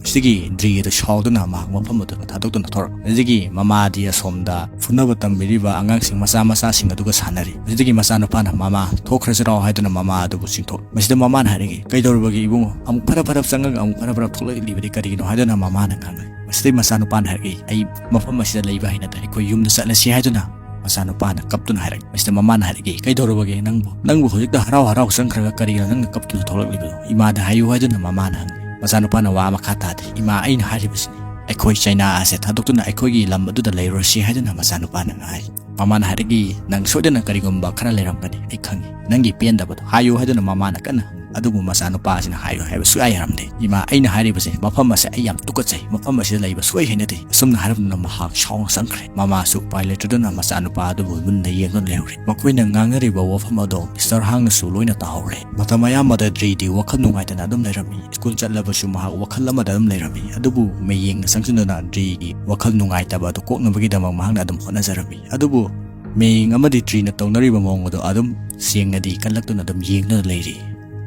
ꯃꯁꯤꯗꯒꯤ ꯗ꯭ꯔꯤ ꯑꯗꯨ ꯁꯥꯎꯗꯨꯅ ꯃꯍꯥꯛ ꯃꯐꯝ ꯑꯗꯨꯗ ꯊꯥꯗꯣꯛꯇꯨꯅ ꯊꯣꯔꯛ꯫ ꯃꯁꯤꯗꯒꯤ ꯃꯃꯥꯗꯤ ꯑꯁꯣꯝꯗ ꯐꯨꯅꯕ ꯇꯝꯕꯤꯔꯤꯕ ꯑꯉꯥꯡꯁꯤꯡ ꯃꯆꯥ ꯃꯆꯥꯁꯤꯡ ꯑꯗꯨꯒ ꯁꯥꯟꯅꯔꯤ꯫ ꯃꯁꯤꯗꯒꯤ ꯃꯆꯥꯅꯨꯄꯥꯅ "ꯃꯃꯥ, ꯊꯣꯛꯈ꯭ꯔꯁꯤꯔꯣ?" ꯍꯥꯏꯗꯨꯅ ꯃꯃꯥ ꯑꯗꯨꯕꯨ ꯆꯤꯡꯊꯣꯛ꯫ ꯃꯁꯤꯗ ꯃꯃꯥꯅ ꯍꯥꯏꯔꯛꯏ, "ꯀꯩꯗꯧꯔꯕꯒꯦ ꯏꯕꯨꯡꯉꯣ? ꯑꯃꯨꯛ ꯐꯔꯞ ꯐꯔꯞ ꯆꯪꯉꯒ ꯑꯃꯨꯛ ꯐꯔꯞ ꯐꯔꯞ ꯊꯣꯛꯂꯛꯂꯤꯕꯗꯤ ꯀꯔꯤꯒꯤꯅꯣ?" ꯍꯥꯏꯗꯨꯅ ꯃꯃꯥꯅ ꯉꯥꯡꯂꯛꯏ꯫ ꯃꯁꯤꯗꯩ ꯃꯆꯥꯅꯨꯄꯥꯅ ꯍꯥꯏꯔꯛꯏ, "ꯑꯩ ꯃꯐꯝ ꯑꯁꯤꯗ ꯂꯩꯕ ꯍꯩꯅꯗꯦ, ꯑꯩꯈꯣꯏ ꯌꯨꯝꯗ ꯆꯠꯂꯁꯤ" ꯍꯥꯏꯗꯨꯅ ꯃꯆꯥꯅꯨꯄꯥꯅ ꯀꯞꯇꯨꯅ ꯍꯥꯏꯔꯛꯏ꯫ ꯃꯁꯤꯗ ꯃꯃꯥꯅ ꯍꯥꯏꯔꯛꯏ, "ꯀꯩꯗꯧꯔꯕꯒꯦ ꯅꯪꯕꯨ? ꯅꯪꯕꯨ ꯍꯧꯖꯤꯛꯇ ꯍꯔꯥꯎ ꯍꯔꯥꯎ ꯆꯪꯈ꯭ꯔꯒ ꯀꯔꯤꯒꯤꯅꯣ ꯅꯪꯅ ꯀꯞꯇꯨꯅ ꯊꯣꯛꯂꯛꯂꯤꯕꯗꯣ? ꯏꯃꯥꯗ ꯍꯥꯏꯌꯨ" ꯍꯥꯏꯗꯨꯅ ꯃꯃꯥꯅ ꯍꯪꯉꯤ꯫ ꯃꯆꯥꯅꯨꯄꯥꯅ ꯋꯥ ꯃꯈꯥ ꯇꯥꯗꯦ꯫ "ꯏꯃꯥ, ꯑꯩꯅ ꯍꯥꯏꯔꯤꯕꯁꯤꯅꯤ, ꯑꯩꯈꯣꯏ ꯆꯩꯅꯥ ꯑꯁꯦ ꯊꯥꯗꯣꯛꯇꯨꯅ ꯑꯩꯈꯣꯏꯒꯤ ꯂꯝ ꯑꯗꯨꯗ ꯂꯩꯔꯨꯔꯁꯤ" ꯍꯥꯏꯗꯨꯅ ꯃꯆꯥꯅꯨꯄꯥꯅ ꯍꯥꯏ꯫ ꯃꯃꯥꯅ ꯍꯥꯏꯔꯛꯏ, "ꯅꯪ ꯁꯣꯏꯗꯅ ꯀꯔꯤꯒꯨꯝꯕ ꯈꯔ ꯂꯩꯔꯝꯒꯅꯤ, ꯑꯩ ꯈꯪꯏ꯫ ꯅꯪꯒꯤ ꯄꯦꯟꯗꯕꯗꯣ ꯍꯥꯏꯌꯨ" ꯍꯥꯏꯗꯨꯅ ꯃꯃꯥꯅ ꯀꯟꯅ ꯍꯪꯏ꯫ ꯑꯗꯨꯕꯨ ꯃꯆꯥꯅꯨꯄꯥ ꯑꯁꯤꯅ ꯍꯥꯏꯌꯨ ꯍꯥꯏꯕ ꯁꯨꯛꯌꯥ ꯌꯥꯔꯝꯗꯦ꯫ "ꯏꯃꯥ, ꯑꯩꯅ ꯍꯥꯏꯔꯤꯕꯁꯦ, ꯃꯐꯝ ꯑꯁꯦ ꯑꯩ ꯌꯥꯝ ꯇꯨꯀꯠꯆꯩ, ꯃꯐꯝ ꯑꯁꯤꯗ ꯂꯩꯕ ꯁꯨꯛꯍꯩ ꯍꯩꯅꯗꯦ" ꯑꯁꯨꯝꯅ ꯍꯥꯏꯔꯝꯗꯨꯅ ꯃꯍꯥꯛ ꯁꯥꯎꯅ ꯆꯪꯈ꯭ꯔꯦ꯫ ꯃꯃꯥꯁꯨ ꯎꯄꯥꯏ ꯂꯩꯇꯗꯨꯅ ꯃꯆꯥꯅꯨꯄꯥ ꯑꯗꯨꯕꯨ ꯃꯨꯟꯅ ꯌꯦꯡꯗꯨꯅ ꯂꯩꯍꯧꯔꯦ꯫ ꯃꯈꯣꯏꯅ ꯉꯥꯡꯅꯔꯤꯕ ꯋꯥꯐꯝ ꯑꯗꯣ ꯃꯤꯁꯇꯔ ꯍꯥꯡꯅꯁꯨ ꯂꯣꯏꯅ ꯇꯥꯍꯧꯔꯦ꯫ ꯃꯇꯝ ꯑꯌꯥꯝꯕꯗ ꯗ꯭ꯔꯤꯗꯤ ꯋꯥꯈꯜ ꯅꯨꯡꯉꯥꯏꯇꯅ ꯑꯗꯨꯝ ꯂꯩꯔꯝꯃꯤ꯫ ꯁ꯭ꯀꯨꯜ ꯆꯠꯂꯕꯁꯨ ꯃꯍꯥꯛ ꯋꯥꯈꯜ ꯑꯃꯗ ꯑꯗꯨꯝ ꯂꯩꯔꯝꯃꯤ꯫ ꯑꯗꯨꯕꯨ ꯃꯌꯦꯡꯅ ꯆꯪꯁꯤꯟꯗꯨꯅ ꯗ꯭ꯔꯤꯒꯤ ꯋꯥꯈꯜ ꯅꯨꯡꯉꯥꯏꯇꯕ ꯑꯗꯨ ꯀꯣꯛꯅꯕꯒꯤꯗꯃꯛ ꯃꯍꯥꯛꯅ ꯑꯗꯨꯝ ꯍꯣꯠꯅꯖꯔꯝꯃꯤ꯫ ꯑꯗꯨꯕꯨ ꯃꯌꯦꯡ ꯑꯃꯗꯤ ꯗ꯭ꯔꯤꯅ ꯇꯧꯅꯔꯤꯕ ꯃꯑꯣꯡ ꯑꯗꯨ ꯑꯗꯨꯝ ꯁꯦꯡꯅꯗꯤ ꯀꯜꯂꯛꯇꯨꯅ ꯑꯗꯨꯝ ꯌꯦꯡꯗꯨꯅ ꯂꯩꯔꯤ꯫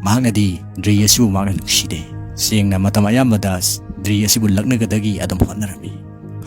ꯃꯍꯥꯛꯅꯗꯤ ꯗ꯭ꯔꯤ ꯑꯁꯤꯕꯨ ꯃꯍꯥꯛꯅ ꯅꯨꯡꯁꯤꯗꯦ꯫ ꯁꯦꯡꯅ ꯃꯇꯝ ꯑꯌꯥꯝꯕꯗ ꯗ꯭ꯔꯤ ꯑꯁꯤꯕꯨ ꯂꯛꯅꯒꯗꯒꯤ ꯑꯗꯨꯝ ꯍꯣꯠꯅꯔꯝꯃꯤ꯫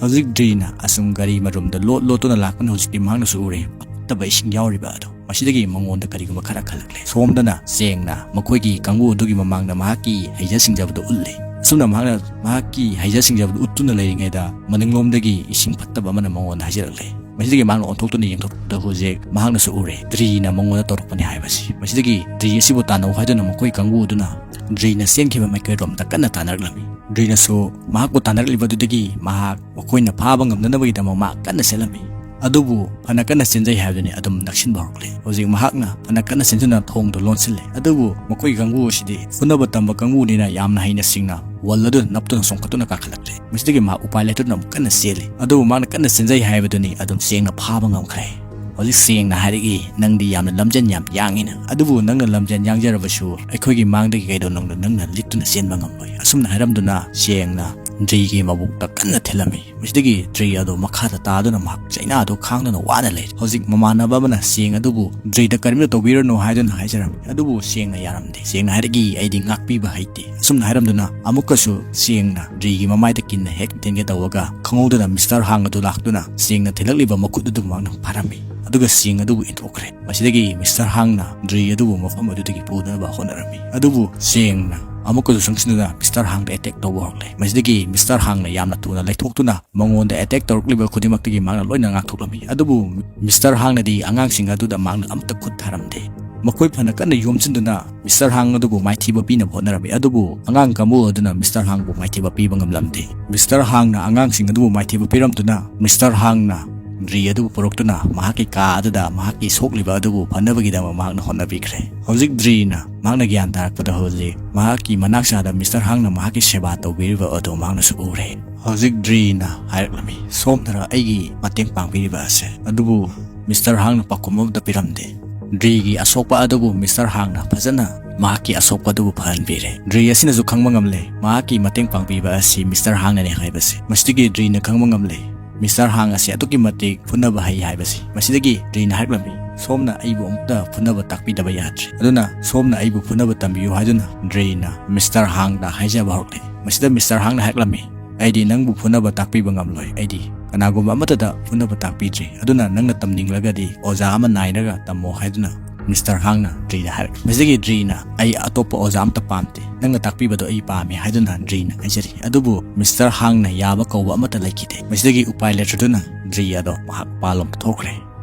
ꯍꯧꯖꯤꯛ ꯗ꯭ꯔꯤꯅ ꯑꯁꯨꯝ ꯒꯥꯔꯤ ꯃꯔꯨꯝꯗ ꯂꯣꯠ ꯂꯣꯠꯇꯨꯅ ꯂꯥꯛꯄꯅ ꯍꯧꯖꯤꯛꯇꯤ ꯃꯍꯥꯛꯅꯁꯨ ꯎꯔꯦ꯫ ꯑꯐꯠꯇꯕ ꯏꯁꯤꯡ ꯌꯥꯎꯔꯤꯕ ꯑꯗꯣ꯫ ꯃꯁꯤꯗꯒꯤ ꯃꯉꯣꯟꯗ ꯀꯔꯤꯒꯨꯝꯕ ꯈꯔ ꯈꯜꯂꯛꯂꯦ꯫ ꯁꯣꯝꯗꯅ ꯁꯦꯡꯅ ꯃꯈꯣꯏꯒꯤ ꯀꯥꯡꯕꯨ ꯑꯗꯨꯒꯤ ꯃꯃꯥꯡꯗ ꯃꯍꯥꯛꯀꯤ ꯍꯩꯖ ꯁꯤꯡꯖꯕꯗꯨ ꯎꯠꯂꯦ꯫ ꯑꯁꯨꯝꯅ ꯃꯍꯥꯛꯅ ꯃꯍꯥꯛꯀꯤ ꯍꯩꯖ ꯁꯤꯡꯖꯕꯗꯨ ꯎꯠꯇꯨꯅ ꯂꯩꯔꯤꯉꯩꯗ ꯃꯅꯤꯡꯂꯣꯝꯗꯒꯤ ꯏꯁꯤꯡ ꯐꯠꯇꯕ ꯑꯃꯅ ꯃꯉꯣꯟꯗ ꯍꯩꯖꯔꯛꯂꯦ꯫ ꯃꯁꯤꯗꯒꯤ ꯃꯍꯥꯛꯅ ꯑꯣꯟꯊꯣꯛꯇꯨꯅ ꯌꯦꯡꯊꯣꯛꯄꯗ ꯍꯧꯖꯤꯛ ꯃꯍꯥꯛꯅꯁꯨ ꯎꯔꯦ, ꯗ꯭ꯔꯤꯅ ꯃꯉꯣꯟꯗ ꯇꯧꯔꯛꯄꯅꯤ ꯍꯥꯏꯕꯁꯤ꯫ ꯃꯁꯤꯗꯒꯤ ꯗ꯭ꯔꯤ ꯑꯁꯤꯕꯨ ꯇꯥꯟꯅꯧ ꯍꯥꯏꯗꯨꯅ ꯃꯈꯣꯏ ꯀꯥꯡꯕꯨ ꯑꯗꯨꯅ ꯗ꯭ꯔꯤꯅ ꯆꯦꯟꯈꯤꯕ ꯃꯥꯏꯀꯩꯔꯣꯝꯗ ꯀꯟꯅ ꯇꯥꯟꯅꯔꯛꯂꯝꯃꯤ꯫ ꯗ꯭ꯔꯤꯅꯁꯨ ꯃꯍꯥꯛꯄꯨ ꯇꯥꯟꯅꯔꯛꯂꯤꯕꯗꯨꯗꯒꯤ ꯃꯍꯥꯛ ꯃꯈꯣꯏꯅ ꯐꯥꯕ ꯉꯝꯅꯅꯕꯒꯤꯗꯃꯛ ꯃꯍꯥꯛ ꯀꯟꯅ ꯆꯦꯜꯂꯝꯃꯤ꯫ ꯑꯗꯨꯕꯨ ꯐꯅ ꯀꯟꯅ ꯆꯦꯟꯖꯩ ꯍꯥꯏꯕꯗꯨꯅꯤ, ꯑꯗꯨꯝ ꯅꯛꯁꯤꯟꯕ ꯍꯧꯔꯛꯂꯦ꯫ ꯍꯧꯖꯤꯛ ꯃꯍꯥꯛꯅ ꯐꯅ ꯀꯟꯅ ꯆꯦꯟꯗꯨꯅ ꯊꯣꯡꯗꯨ ꯂꯣꯟꯁꯤꯜꯂꯦ꯫ ꯑꯗꯨꯕꯨ ꯃꯈꯣꯏ ꯀꯥꯡꯕꯨ ꯑꯁꯤꯗꯤ ꯐꯨꯅꯕ ꯇꯝꯕ ꯀꯥꯡꯕꯨꯅꯤꯅ ꯌꯥꯝꯅ ꯍꯩꯅ ꯁꯤꯡꯅ ꯋꯜ ꯑꯗꯨꯗ ꯅꯞꯇꯨꯅ ꯆꯣꯡꯈꯠꯇꯨꯅ ꯀꯥꯈꯠꯂꯛꯂꯦ꯫ ꯃꯁꯤꯗꯒꯤ ꯃꯍꯥꯛ ꯎꯄꯥꯏ ꯂꯩꯇꯗꯨꯅ ꯑꯃꯨꯛ ꯀꯟꯅ ꯆꯦꯜꯂꯤ꯫ ꯑꯗꯨꯕꯨ ꯃꯍꯥꯛꯅ ꯀꯟꯅ ꯆꯦꯟꯖꯩ ꯍꯥꯏꯕꯗꯨꯅꯤ, ꯑꯗꯨꯝ ꯁꯦꯡꯅ ꯐꯥꯕ ꯉꯝꯈ꯭ꯔꯦ꯫ ꯍꯧꯖꯤꯛ ꯁꯦꯡꯅ ꯍꯥꯏꯔꯛꯏ, "ꯅꯪꯗꯤ ꯌꯥꯝꯅ ꯂꯝꯖꯦꯟ ꯌꯥꯝ ꯌꯥꯡꯉꯤꯅ, ꯑꯗꯨꯕꯨ ꯅꯪꯅ ꯂꯝꯖꯦꯟ ꯌꯥꯡꯖꯔꯕꯁꯨ ꯑꯩꯈꯣꯏꯒꯤ ꯃꯥꯡꯗꯒꯤ ꯀꯩꯗꯧꯅꯨꯡꯗ ꯅꯪꯅ ꯂꯤꯠꯇꯨꯅ ꯆꯦꯟꯕ ꯉꯝꯂꯣꯏ"꯫ ꯑꯁꯨꯝꯅ ꯍꯥꯏꯔꯝꯗꯨꯅ ꯁꯦꯡꯅ ꯗ꯭ꯔꯤꯒꯤ ꯃꯕꯨꯛꯇ ꯀꯟꯅ ꯊꯤꯜꯂꯝꯃꯤ꯫ ꯃꯁꯤꯗꯒꯤ ꯗ꯭ꯔꯤ ꯑꯗꯨ ꯃꯈꯥꯗ ꯇꯥꯗꯨꯅ ꯃꯍꯥꯛ ꯆꯩꯅꯥ ꯑꯗꯨ ꯈꯥꯡꯗꯨꯅ ꯋꯥꯅ ꯂꯩꯔꯤ꯫ ꯍꯧꯖꯤꯛ ꯃꯃꯥꯟꯅꯕ ꯑꯃꯅ ꯁꯦꯡ ꯑꯗꯨꯕꯨ ꯗ꯭ꯔꯤꯗ ꯀꯔꯤꯝꯇ ꯇꯧꯕꯤꯔꯅꯨ ꯍꯥꯏꯗꯨꯅ ꯍꯥꯏꯖꯔꯝꯃꯤ꯫ ꯑꯗꯨꯕꯨ ꯁꯦꯡꯅ ꯌꯥꯔꯝꯗꯦ꯫ ꯁꯦꯡꯅ ꯍꯥꯏꯔꯛꯏ, "ꯑꯩꯗꯤ ꯉꯥꯛꯄꯤꯕ ꯍꯩꯇꯦ"꯫ ꯑꯁꯨꯝꯅ ꯍꯥꯏꯔꯝꯗꯨꯅ ꯑꯃꯨꯛꯀꯁꯨ ꯁꯦꯡꯅ ꯗ꯭ꯔꯤꯒꯤ ꯃꯃꯥꯏꯗ ꯀꯤꯟꯅ ꯍꯦꯛ ꯊꯤꯟꯒꯦ ꯇꯧꯕꯒ ꯈꯪꯍꯧꯗꯅ ꯃꯤꯁꯇꯔ ꯍꯥꯡ ꯑꯗꯨ ꯂꯥꯛꯇꯨꯅ ꯁꯦꯡꯅ ꯊꯤꯜꯂꯛꯂꯤꯕ ꯃꯈꯨꯠ ꯑꯗꯨ ꯃꯍꯥꯛꯅ ꯐꯥꯔꯝꯃꯤ꯫ ꯑꯗꯨꯒ ꯁꯦꯡ ꯑꯗꯨꯕꯨ ꯏꯟꯊꯣꯛꯈ꯭ꯔꯦ꯫ ꯃꯁꯤꯗꯒꯤ ꯃꯤꯁꯇꯔ ꯍꯥꯡꯅ ꯗ꯭ꯔꯤ ꯑꯗꯨꯕꯨ ꯃꯐꯝ ꯑꯗꯨꯗꯒꯤ ꯄꯨꯅꯕ ꯍꯣꯠꯅꯔꯝꯃꯤ꯫ ꯑꯗꯨꯕꯨ ꯁꯦꯡꯅ ꯑꯃꯨꯛꯀꯁꯨ ꯆꯪꯁꯤꯟꯗꯨꯅ ꯃꯤꯁꯇꯔ ꯍꯥꯡꯗ ꯑꯦꯇꯦꯛ ꯇꯧꯕ ꯍꯧꯔꯛꯂꯦ꯫ ꯃꯁꯤꯗꯒꯤ ꯃꯤꯁꯇꯔ ꯍꯥꯡꯅ ꯌꯥꯝꯅ ꯊꯨꯅ ꯂꯩꯊꯣꯛꯇꯨꯅ ꯃꯉꯣꯟꯗ ꯑꯦꯇꯦꯛ ꯇꯧꯔꯛꯂꯤꯕ ꯈꯨꯗꯤꯡꯃꯛꯇꯒꯤ ꯃꯍꯥꯛꯅ ꯂꯣꯏꯅ ꯉꯥꯛꯊꯣꯛꯂꯝꯃꯤ꯫ ꯑꯗꯨꯕꯨ ꯃꯤꯁꯇꯔ ꯍꯥꯡꯅꯗꯤ ꯑꯉꯥꯡꯁꯤꯡ ꯑꯗꯨꯗ ꯃꯍꯥꯛꯅ ꯑꯃꯠꯇ ꯈꯨꯠ ꯊꯥꯔꯝꯗꯦ꯫ ꯃꯈꯣꯏ ꯐꯅ ꯀꯟꯅ ꯌꯣꯝꯁꯤꯟꯗꯨꯅ ꯃꯤꯁꯇꯔ ꯍꯥꯡ ꯑꯗꯨꯕꯨ ꯃꯥꯏꯊꯤꯕ ꯄꯤꯅꯕ ꯍꯣꯠꯅꯔꯝꯃꯤ, ꯑꯗꯨꯕꯨ ꯑꯉꯥꯡ ꯀꯥꯡꯕꯨ ꯑꯗꯨꯅ ꯃꯤꯁꯇꯔ ꯍꯥꯡꯕꯨ ꯃꯥꯏꯊꯤꯕ ꯄꯤꯕ ꯉꯝꯂꯝꯗꯦ꯫ ꯃꯤꯁꯇꯔ ꯍꯥꯡꯅ ꯑꯉꯥꯡꯁꯤꯡ ꯑꯗꯨꯕꯨ ꯃꯥꯏꯊꯤꯕ ꯄꯤꯔꯝꯗꯨꯅ ꯃꯤꯁꯇꯔ ꯍꯥꯡꯅ ꯗ꯭ꯔꯤ ꯑꯗꯨꯕꯨ ꯄꯨꯔꯛꯇꯨꯅ ꯃꯍꯥꯛꯀꯤ ꯀꯥ ꯑꯗꯨꯗ ꯃꯍꯥꯛꯀꯤ ꯁꯣꯛꯂꯤꯕ ꯑꯗꯨꯕꯨ ꯐꯅꯕꯒꯤꯗꯃꯛ ꯃꯍꯥꯛꯅ ꯍꯣꯠꯅꯕꯤꯈ꯭ꯔꯦ꯫ ꯍꯧꯖꯤꯛ ꯗ꯭ꯔꯤꯅ ꯃꯍꯥꯛꯅ ꯒ꯭ꯌꯥꯟ ꯇꯥꯔꯛꯄꯗ ꯍꯧꯖꯤꯛ ꯃꯍꯥꯛꯀꯤ ꯃꯅꯥꯛ ꯆꯥꯗ ꯃꯤꯁꯇꯔ ꯍꯥꯡꯅ ꯃꯍꯥꯛꯀꯤ ꯁꯦꯕꯥ ꯇꯧꯕꯤꯔꯤꯕ ꯑꯗꯨ ꯃꯍꯥꯛꯅꯁꯨ ꯎꯔꯦ꯫ ꯍꯧꯖꯤꯛ ꯗ꯭ꯔꯤꯅ ꯍꯥꯏꯔꯛꯂꯝꯃꯤ, "ꯁꯣꯝꯅꯔ ꯑꯩꯒꯤ ꯃꯇꯦꯡ ꯄꯥꯡꯕꯤꯔꯤꯕ ꯑꯁꯦ?" ꯑꯗꯨꯕꯨ ꯃꯤꯁꯇꯔ ꯍꯥꯡꯅ ꯄꯥꯎꯈꯨꯝ ꯑꯃꯠꯇ ꯄꯤꯔꯝꯗꯦ꯫ ꯗ꯭ꯔꯤꯒꯤ ꯑꯁꯣꯛꯄ ꯑꯗꯨꯕꯨ ꯃꯤꯁꯇꯔ ꯍꯥꯡꯅ ꯐꯖꯅ ꯃꯍꯥꯛꯀꯤ ꯑꯁꯣꯛꯄ ꯑꯗꯨꯕꯨ ꯐꯍꯟꯕꯤꯔꯦ꯫ ꯗ꯭ꯔꯤ ꯑꯁꯤꯅꯁꯨ ꯈꯪꯕ ꯉꯝꯂꯦ ꯃꯍꯥꯛꯀꯤ ꯃꯇꯦꯡ ꯄꯥꯡꯕꯤꯕ ꯑꯁꯤ ꯃꯤꯁꯇꯔ ꯍꯥꯡꯅꯅꯤ ꯍꯥꯏꯕꯁꯤ꯫ ꯃꯁꯤꯗꯒꯤ ꯗ꯭ꯔꯤꯅ ꯈꯪꯕ ꯉꯝꯂꯦ ꯃꯤꯁꯇꯔ ꯍꯥꯡ ꯑꯁꯤ ꯑꯗꯨꯛꯀꯤ ꯃꯇꯤꯛ ꯐꯨꯅꯕ ꯍꯩ ꯍꯥꯏꯕꯁꯤ꯫ ꯃꯁꯤꯗꯒꯤ ꯗ꯭ꯔꯤꯅ ꯍꯥꯏꯔꯛꯂꯝꯃꯤ, "ꯁꯣꯝꯅ ꯑꯩꯕꯨ ꯑꯃꯨꯛꯇ ꯐꯨꯅꯕ ꯇꯥꯛꯄꯤꯗꯕ ꯌꯥꯗ꯭ꯔꯦ, ꯑꯗꯨꯅ ꯁꯣꯝꯅ ꯑꯩꯕꯨ ꯐꯨꯅꯕ ꯇꯝꯕꯤꯌꯨ" ꯍꯥꯏꯗꯨꯅ ꯗ꯭ꯔꯤꯅ ꯃꯤꯁꯇꯔ ꯍꯥꯡꯗ ꯍꯥꯏꯖꯕ ꯍꯧꯔꯛꯂꯦ꯫ ꯃꯁꯤꯗ ꯃꯤꯁꯇꯔ ꯍꯥꯡꯅ ꯍꯥꯏꯔꯛꯂꯝꯃꯤ, "ꯑꯩꯗꯤ ꯅꯪꯕꯨ ꯐꯨꯅꯕ ꯇꯥꯛꯄꯤꯕ ꯉꯝꯂꯣꯏ, ꯑꯩꯗꯤ ꯀꯅꯥꯒꯨꯝꯕ ꯑꯃꯠꯇꯗ ꯐꯨꯅꯕ ꯇꯥꯛꯄꯤꯗ꯭ꯔꯤ, ꯑꯗꯨꯅ ꯅꯪꯅ ꯇꯝꯅꯤꯡꯂꯒꯗꯤ ꯑꯣꯖꯥ ꯑꯃ ꯅꯥꯏꯔꯒ ꯇꯝꯃꯣ" ꯍꯥꯏꯗꯨꯅ ꯃꯤꯁꯇꯔ ꯍꯥꯡꯅ ꯗ꯭ꯔꯤꯗ ꯍꯥꯏꯔꯛꯂꯤ꯫ ꯃꯁꯤꯗꯒꯤ ꯗ꯭ꯔꯤꯅ, "ꯑꯩ ꯑꯇꯣꯞꯄ ꯑꯣꯖꯥ ꯑꯃꯠꯇ ꯄꯥꯝꯗꯦ, ꯅꯪꯅ ꯇꯥꯛꯄꯤꯕꯗꯣ ꯑꯩ ꯄꯥꯝꯃꯦ" ꯍꯥꯏꯗꯨꯅ ꯗ꯭ꯔꯤꯅ ꯍꯥꯏꯖꯔꯤ꯫ ꯑꯗꯨꯕꯨ ꯃꯤꯁꯇꯔ ꯍꯥꯡꯅ ꯌꯥꯕ ꯀꯧꯕ ꯑꯃꯠꯇ ꯂꯩꯈꯤꯗꯦ꯫ ꯃꯁꯤꯗꯒꯤ ꯎꯄꯥꯏ ꯂꯩꯇ꯭ꯔꯗꯨꯅ ꯗ꯭ꯔꯤ ꯑꯗꯣ ꯃꯍꯥꯛ ꯃꯄꯥꯟꯂꯣꯝꯗ ꯊꯣꯛꯈ꯭ꯔꯦ꯫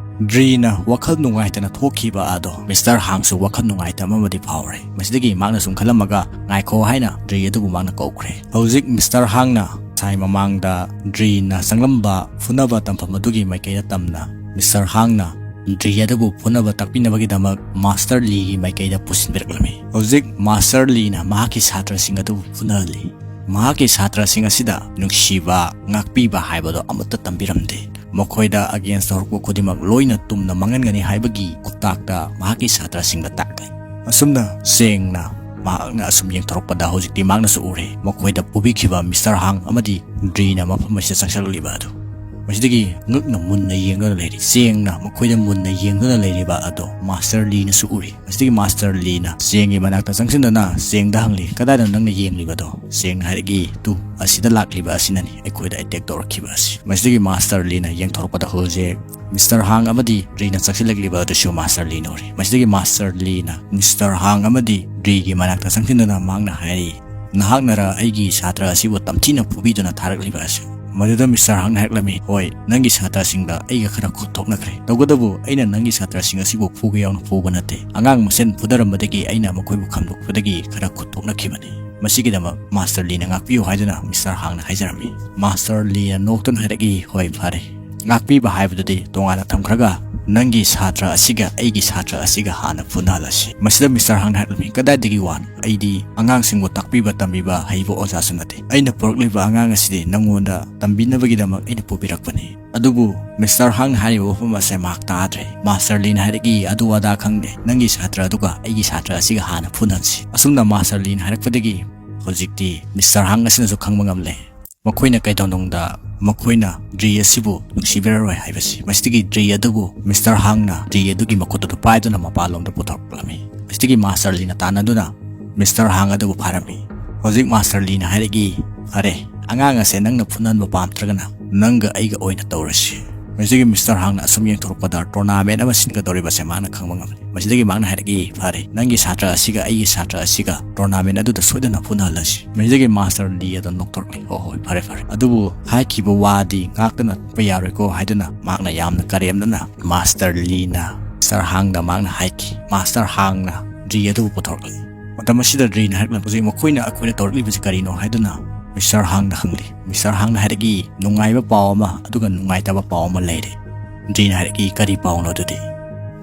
ꯗ꯭ꯔꯤꯅ ꯋꯥꯈꯜ ꯅꯨꯡꯉꯥꯏꯇꯅ ꯊꯣꯛꯈꯤꯕ ꯑꯗꯣ ꯃꯤꯁꯇꯔ ꯍꯥꯡꯁꯨ ꯋꯥꯈꯜ ꯅꯨꯡꯉꯥꯏꯇꯕ ꯑꯃꯗꯤ ꯐꯥꯎꯔꯦ꯫ ꯃꯁꯤꯗꯒꯤ ꯃꯍꯥꯛꯅ ꯁꯨꯝ ꯈꯜꯂꯝꯃꯒ, "ꯉꯥꯏꯈꯣ" ꯍꯥꯏꯅ ꯗ꯭ꯔꯤ ꯑꯗꯨꯕꯨ ꯃꯍꯥꯛꯅ ꯀꯧꯈ꯭ꯔꯦ꯫ ꯍꯧꯖꯤꯛ ꯃꯤꯁꯇꯔ ꯍꯥꯡꯅ ꯉꯁꯥꯏ ꯃꯃꯥꯡꯗ ꯗ꯭ꯔꯤꯅ ꯆꯪꯂꯝꯕ ꯐꯨꯅꯕ ꯇꯝꯐꯝ ꯑꯗꯨꯒꯤ ꯃꯥꯏꯀꯩꯗ ꯇꯝꯅ ꯃꯤꯁꯇꯔ ꯍꯥꯡꯅ ꯗ꯭ꯔꯤ ꯑꯗꯨꯕꯨ ꯐꯨꯅꯕ ꯇꯥꯛꯄꯤꯅꯕꯒꯤꯗꯃꯛ ꯃꯥꯁꯇꯔ ꯂꯤꯒꯤ ꯃꯥꯏꯀꯩꯗ ꯄꯨꯁꯤꯟꯕꯤꯔꯛꯂꯝꯃꯤ꯫ ꯍꯧꯖꯤꯛ ꯃꯥꯁꯇꯔ ꯂꯤꯅ ꯃꯍꯥꯛꯀꯤ ꯁꯥꯇ꯭ꯔꯁꯤꯡ ꯑꯗꯨꯕꯨ ꯐꯨꯅꯍꯜꯂꯤ꯫ ꯃꯍꯥꯛꯀꯤ ꯁꯥꯇ꯭ꯔꯁꯤꯡ ꯑꯁꯤꯗ ꯅꯨꯡꯁꯤꯕ, ꯉꯥꯛꯄꯤꯕ ꯍꯥꯏꯕꯗꯣ ꯑꯃꯠꯇ ꯇꯝꯕꯤꯔꯝꯗꯦ꯫ ꯃꯈꯣꯏꯗ against ꯇꯧꯔꯛꯄ ꯈꯨꯗꯤꯡꯃꯛ ꯂꯣꯏꯅ ꯇꯨꯝꯅ ꯃꯥꯡꯍꯟꯒꯅꯤ ꯍꯥꯏꯕꯒꯤ ꯈꯨꯇꯥꯛꯇ ꯃꯍꯥꯛꯀꯤ ꯁꯥꯇ꯭ꯔꯁꯤꯡꯗ ꯇꯥꯛꯂꯤ꯫ ꯑꯁꯨꯝꯅ ꯆꯦꯡꯅ ꯃꯍꯥꯛꯅ ꯑꯁꯨꯝ ꯌꯦꯡꯊꯣꯔꯛꯄꯗ ꯍꯧꯖꯤꯛꯇꯤ ꯃꯍꯥꯛꯅꯁꯨ ꯎꯔꯦ ꯃꯈꯣꯏꯗ ꯄꯨꯕꯤꯈꯤꯕ ꯃꯤꯁꯇꯔ ꯍꯥꯡ ꯑꯃꯗꯤ ꯗ꯭ꯔꯤꯅ ꯃꯐꯝ ꯑꯁꯤꯗ ꯆꯪꯁꯤꯜꯂꯛꯂꯤꯕ ꯑꯗꯨ꯫ ꯃꯁꯤꯗꯒꯤ ꯉꯛꯅ ꯃꯨꯟꯅ ꯌꯦꯡꯗꯨꯅ ꯂꯩꯔꯤ꯫ ꯆꯦꯡꯅ ꯃꯈꯣꯏꯗ ꯃꯨꯟꯅ ꯌꯦꯡꯗꯨꯅ ꯂꯩꯔꯤꯕ ꯑꯗꯣ ꯃꯥꯁꯇꯔ ꯂꯤꯅꯁꯨ ꯎꯔꯤ꯫ ꯃꯁꯤꯗꯒꯤ ꯃꯥꯁꯇꯔ ꯂꯤꯅ ꯆꯦꯡꯒꯤ ꯃꯅꯥꯛꯇ ꯆꯪꯁꯤꯟꯗꯨꯅ ꯆꯦꯡꯗ ꯍꯪꯂꯤ, "ꯀꯗꯥꯏꯗ ꯅꯪꯅ ꯌꯦꯡꯂꯤꯕꯗꯣ?" ꯆꯦꯡꯅ ꯍꯥꯏꯔꯛꯏ, "ꯇꯨ, ꯑꯁꯤꯗ ꯂꯥꯛꯂꯤꯕ ꯑꯁꯤꯅꯅꯤ ꯑꯩꯈꯣꯏꯗ attack ꯇꯧꯔꯛꯈꯤꯕ ꯑꯁꯤ"꯫ ꯃꯁꯤꯗꯒꯤ ꯃꯥꯁꯇꯔ ꯂꯤꯅ ꯌꯦꯡꯊꯣꯔꯛꯄꯗ ꯍꯧꯖꯤꯛ ꯃꯤꯁꯇꯔ ꯍꯥꯡ ꯑꯃꯗꯤ ꯗ꯭ꯔꯤꯅ ꯆꯪꯁꯤꯜꯂꯛꯂꯤꯕ ꯑꯗꯨꯁꯨ ꯃꯥꯁꯇꯔ ꯂꯤꯅ ꯎꯔꯤ꯫ ꯃꯁꯤꯗꯒꯤ ꯃꯥꯁꯇꯔ ꯂꯤꯅ ꯃꯤꯁꯇꯔ ꯍꯥꯡ ꯑꯃꯗꯤ ꯗ꯭ꯔꯤꯒꯤ ꯃꯅꯥꯛꯇ ꯆꯪꯁꯤꯟꯗꯨꯅ ꯃꯍꯥꯛꯅ ꯍꯥꯏꯔꯤ, "ꯅꯍꯥꯛꯅꯔ ꯑꯩꯒꯤ ꯁꯥꯇ꯭ꯔ ꯑꯁꯤꯕꯨ ꯇꯝꯊꯤꯅ ꯐꯨꯕꯤꯗꯨꯅ ꯊꯥꯔꯛꯂꯤꯕ ꯑꯁꯤ?" ꯃꯗꯨꯗ ꯃꯤꯁꯇꯔ ꯍꯥꯡꯅ ꯍꯥꯏꯔꯛꯂꯝꯃꯤ, "ꯍꯣꯏ, ꯅꯪꯒꯤ ꯁꯥꯇ꯭ꯔꯁꯤꯡꯗ ꯑꯩꯒ ꯈꯔ ꯈꯨꯠ ꯊꯣꯛꯅꯈ꯭ꯔꯦ꯫ ꯇꯧꯕꯇꯕꯨ ꯑꯩꯅ ꯅꯪꯒꯤ ꯁꯥꯇ꯭ꯔꯁꯤꯡ ꯑꯁꯤꯕꯨ ꯐꯨꯕ ꯌꯥꯎꯅ ꯐꯨꯕ ꯅꯠꯇꯦ꯫ ꯑꯉꯥꯡ ꯃꯁꯦꯟ ꯐꯨꯗꯔꯝꯕꯗꯒꯤ ꯑꯩꯅ ꯃꯈꯣꯏꯕꯨ ꯈꯥꯝꯗꯣꯛꯄꯗꯒꯤ ꯈꯔ ꯈꯨꯠ ꯊꯣꯛꯅꯈꯤꯕꯅꯤ꯫ ꯃꯁꯤꯒꯤꯗꯃꯛ ꯃꯥꯁꯇꯔ ꯂꯤꯅ ꯉꯥꯛꯄꯤꯌꯨ" ꯍꯥꯏꯗꯨꯅ ꯃꯤꯁꯇꯔ ꯍꯥꯡꯅ ꯍꯥꯏꯖꯔꯝꯃꯤ꯫ ꯃꯥꯁꯇꯔ ꯂꯤꯅ ꯅꯣꯛꯇꯨꯅ ꯍꯥꯏꯔꯛꯏ, "ꯍꯣꯏ, ꯐꯔꯦ꯫ ꯉꯥꯛꯄꯤꯕ ꯍꯥꯏꯕꯗꯨꯗꯤ ꯇꯣꯉꯥꯟꯅ ꯊꯝꯈ꯭ꯔꯒ, ꯅꯪꯒꯤ ꯁꯥꯇ꯭ꯔ ꯑꯁꯤꯒ ꯑꯩꯒꯤ ꯁꯥꯇ꯭ꯔ ꯑꯁꯤꯒ ꯍꯥꯟꯅ ꯐꯨꯅꯍꯜꯂꯁꯤ꯫" ꯃꯁꯤꯗ ꯃꯤꯁꯇꯔ ꯍꯥꯡꯅ ꯍꯥꯏꯔꯛꯂꯝꯃꯤ, "ꯀꯗꯥꯏꯗꯒꯤ ꯋꯥꯅꯣ? ꯑꯩꯗꯤ ꯑꯉꯥꯡꯁꯤꯡꯕꯨ ꯇꯥꯛꯄꯤꯕ ꯇꯝꯕꯤꯕ ꯍꯩꯕ ꯑꯣꯖꯥꯁꯨ ꯅꯠꯇꯦ꯫ ꯑꯩꯅ ꯄꯨꯔꯛꯂꯤꯕ ꯑꯉꯥꯡ ꯑꯁꯤꯗꯤ ꯅꯪꯉꯣꯟꯗ ꯇꯝꯕꯤꯅꯕꯒꯤꯗꯃꯛ ꯑꯩꯅ ꯄꯨꯕꯤꯔꯛꯄꯅꯤ꯫" ꯑꯗꯨꯕꯨ ꯃꯤꯁꯇꯔ ꯍꯥꯡꯅ ꯍꯥꯏꯔꯤꯕ ꯋꯥꯐꯝ ꯑꯁꯦ ꯃꯍꯥꯛ ꯇꯥꯗ꯭ꯔꯦ꯫ ꯃꯥꯁꯇꯔ ꯂꯤꯅ ꯍꯥꯏꯔꯛꯏ, "ꯑꯗꯨ ꯑꯗꯥ ꯈꯪꯗꯦ, ꯅꯪꯒꯤ ꯁꯥꯇ꯭ꯔ ꯑꯗꯨꯒ ꯑꯩꯒꯤ ꯁꯥꯇ꯭ꯔ ꯑꯁꯤꯒ ꯍꯥꯟꯅ ꯐꯨꯅꯍꯟꯁꯤ꯫" ꯑꯁꯨꯝꯅ ꯃꯥꯁꯇꯔ ꯂꯤꯅ ꯍꯥꯏꯔꯛꯄꯗꯒꯤ ꯍꯧꯖꯤꯛꯇꯤ ꯃꯤꯁꯇꯔ ꯍꯥꯡ ꯑꯁꯤꯅꯁꯨ ꯈꯪꯕ ꯉꯝꯂꯦ꯫ ꯃꯈꯣꯏꯅ ꯀꯩꯗꯧꯅꯨꯡꯗ ꯃꯈꯣꯏꯅ ꯗ꯭ꯔꯤ ꯑꯁꯤꯕꯨ ꯅꯨꯡꯁꯤꯕꯤꯔꯔꯣꯏ ꯍꯥꯏꯕꯁꯤ꯫ ꯃꯁꯤꯗꯒꯤ ꯗ꯭ꯔꯤ ꯑꯗꯨꯕꯨ ꯃꯤꯁꯇꯔ ꯍꯥꯡꯅ ꯗ꯭ꯔꯤ ꯑꯗꯨꯒꯤ ꯃꯈꯨꯠ ꯑꯗꯨ ꯄꯥꯏꯗꯨꯅ ꯃꯄꯥꯟꯂꯣꯝꯗ ꯄꯨꯊꯣꯔꯛꯂꯝꯃꯤ꯫ ꯃꯁꯤꯗꯒꯤ ꯃꯥꯁꯇꯔ ꯂꯤꯅ ꯇꯥꯟꯅꯗꯨꯅ ꯃꯤꯁꯇꯔ ꯍꯥꯡ ꯑꯗꯨꯕꯨ ꯐꯥꯔꯝꯃꯤ꯫ ꯍꯧꯖꯤꯛ ꯃꯥꯁꯇꯔ ꯂꯤꯅ ꯍꯥꯏꯔꯛꯏ, "ꯐꯔꯦ, ꯑꯉꯥꯡ ꯑꯁꯦ ꯅꯪꯅ ꯐꯨꯅꯍꯟꯕ ꯄꯥꯝꯗ꯭ꯔꯒꯅ ꯅꯪꯒ ꯑꯩꯒ ꯑꯣꯏꯅ ꯇꯧꯔꯁꯤ꯫" ꯃꯁꯤꯗꯒꯤ ꯃꯤꯁꯇꯔ ꯍꯥꯡꯅ ꯑꯁꯨꯝ ꯌꯦꯡꯊꯣꯔꯛꯄꯗ ꯇꯣꯔꯅꯥꯃꯦꯟ ꯑꯃ ꯁꯤꯟꯒꯗꯧꯔꯤꯕꯁꯦ ꯃꯥꯅ ꯈꯪꯕ ꯉꯝꯂꯦ꯫ ꯃꯁꯤꯗꯒꯤ ꯃꯍꯥꯛꯅ ꯍꯥꯏꯔꯛꯏ, "ꯐꯔꯦ, ꯅꯪꯒꯤ ꯁꯥꯇ꯭ꯔ ꯑꯁꯤꯒ ꯑꯩꯒꯤ ꯁꯥꯇ꯭ꯔ ꯑꯁꯤꯒ ꯇꯣꯔꯅꯥꯃꯦꯟ ꯑꯗꯨꯗ ꯁꯣꯏꯗꯅ ꯐꯨꯅꯍꯜꯂꯁꯤ꯫" ꯃꯁꯤꯗꯒꯤ ꯃꯥꯁꯇꯔ ꯂꯤ ꯑꯗꯨ ꯅꯣꯛꯊꯣꯔꯛꯂꯤ꯫ "ꯍꯣ ꯍꯣꯏ, ꯐꯔꯦ, ꯐꯔꯦ꯫ ꯑꯗꯨꯕꯨ ꯍꯥꯏꯈꯤꯕ ꯋꯥꯗꯤ ꯉꯥꯛꯇꯅ ꯆꯠꯄ ꯌꯥꯔꯣꯏꯀꯣ" ꯍꯥꯏꯗꯨꯅ ꯃꯍꯥꯛꯅ ꯌꯥꯝꯅ ꯀꯔꯦꯝꯅꯅ ꯃꯥꯁꯇꯔ ꯂꯤꯅ ꯃꯤꯁꯇꯔ ꯍꯥꯡꯗ ꯃꯍꯥꯛꯅ ꯍꯥꯏꯈꯤ꯫ ꯃꯥꯁꯇꯔ ꯍꯥꯡꯅ ꯗ꯭ꯔꯤ ꯑꯗꯨꯕꯨ ꯄꯨꯊꯣꯔꯛꯂꯤ꯫ ꯃꯇꯝ ꯑꯁꯤꯗ ꯗ꯭ꯔꯤꯅ ꯍꯥꯏꯔꯛꯂꯝ, "ꯍꯧꯖꯤꯛ ꯃꯈꯣꯏꯅ ꯑꯩꯈꯣꯏꯗ ꯇꯧꯔꯛꯂꯤꯕꯁꯤ ꯀꯔꯤꯅꯣ?" ꯍꯥꯏꯗꯨꯅ ꯃꯤꯁꯇꯔ ꯍꯥꯡꯅ ꯍꯪꯂꯤ꯫ ꯃꯤꯁꯇꯔ ꯍꯥꯡꯅ ꯍꯥꯏꯔꯛꯏ, "ꯅꯨꯡꯉꯥꯏꯕ ꯄꯥꯎ ꯑꯃ ꯑꯗꯨꯒ ꯅꯨꯡꯉꯥꯏꯇꯕ ꯄꯥꯎ ꯑꯃ ꯂꯩꯔꯦ꯫" ꯗ꯭ꯔꯤꯅ ꯍꯥꯏꯔꯛꯏ, "ꯀꯔꯤ ꯄꯥꯎꯅꯣ ꯑꯗꯨꯗꯤ?"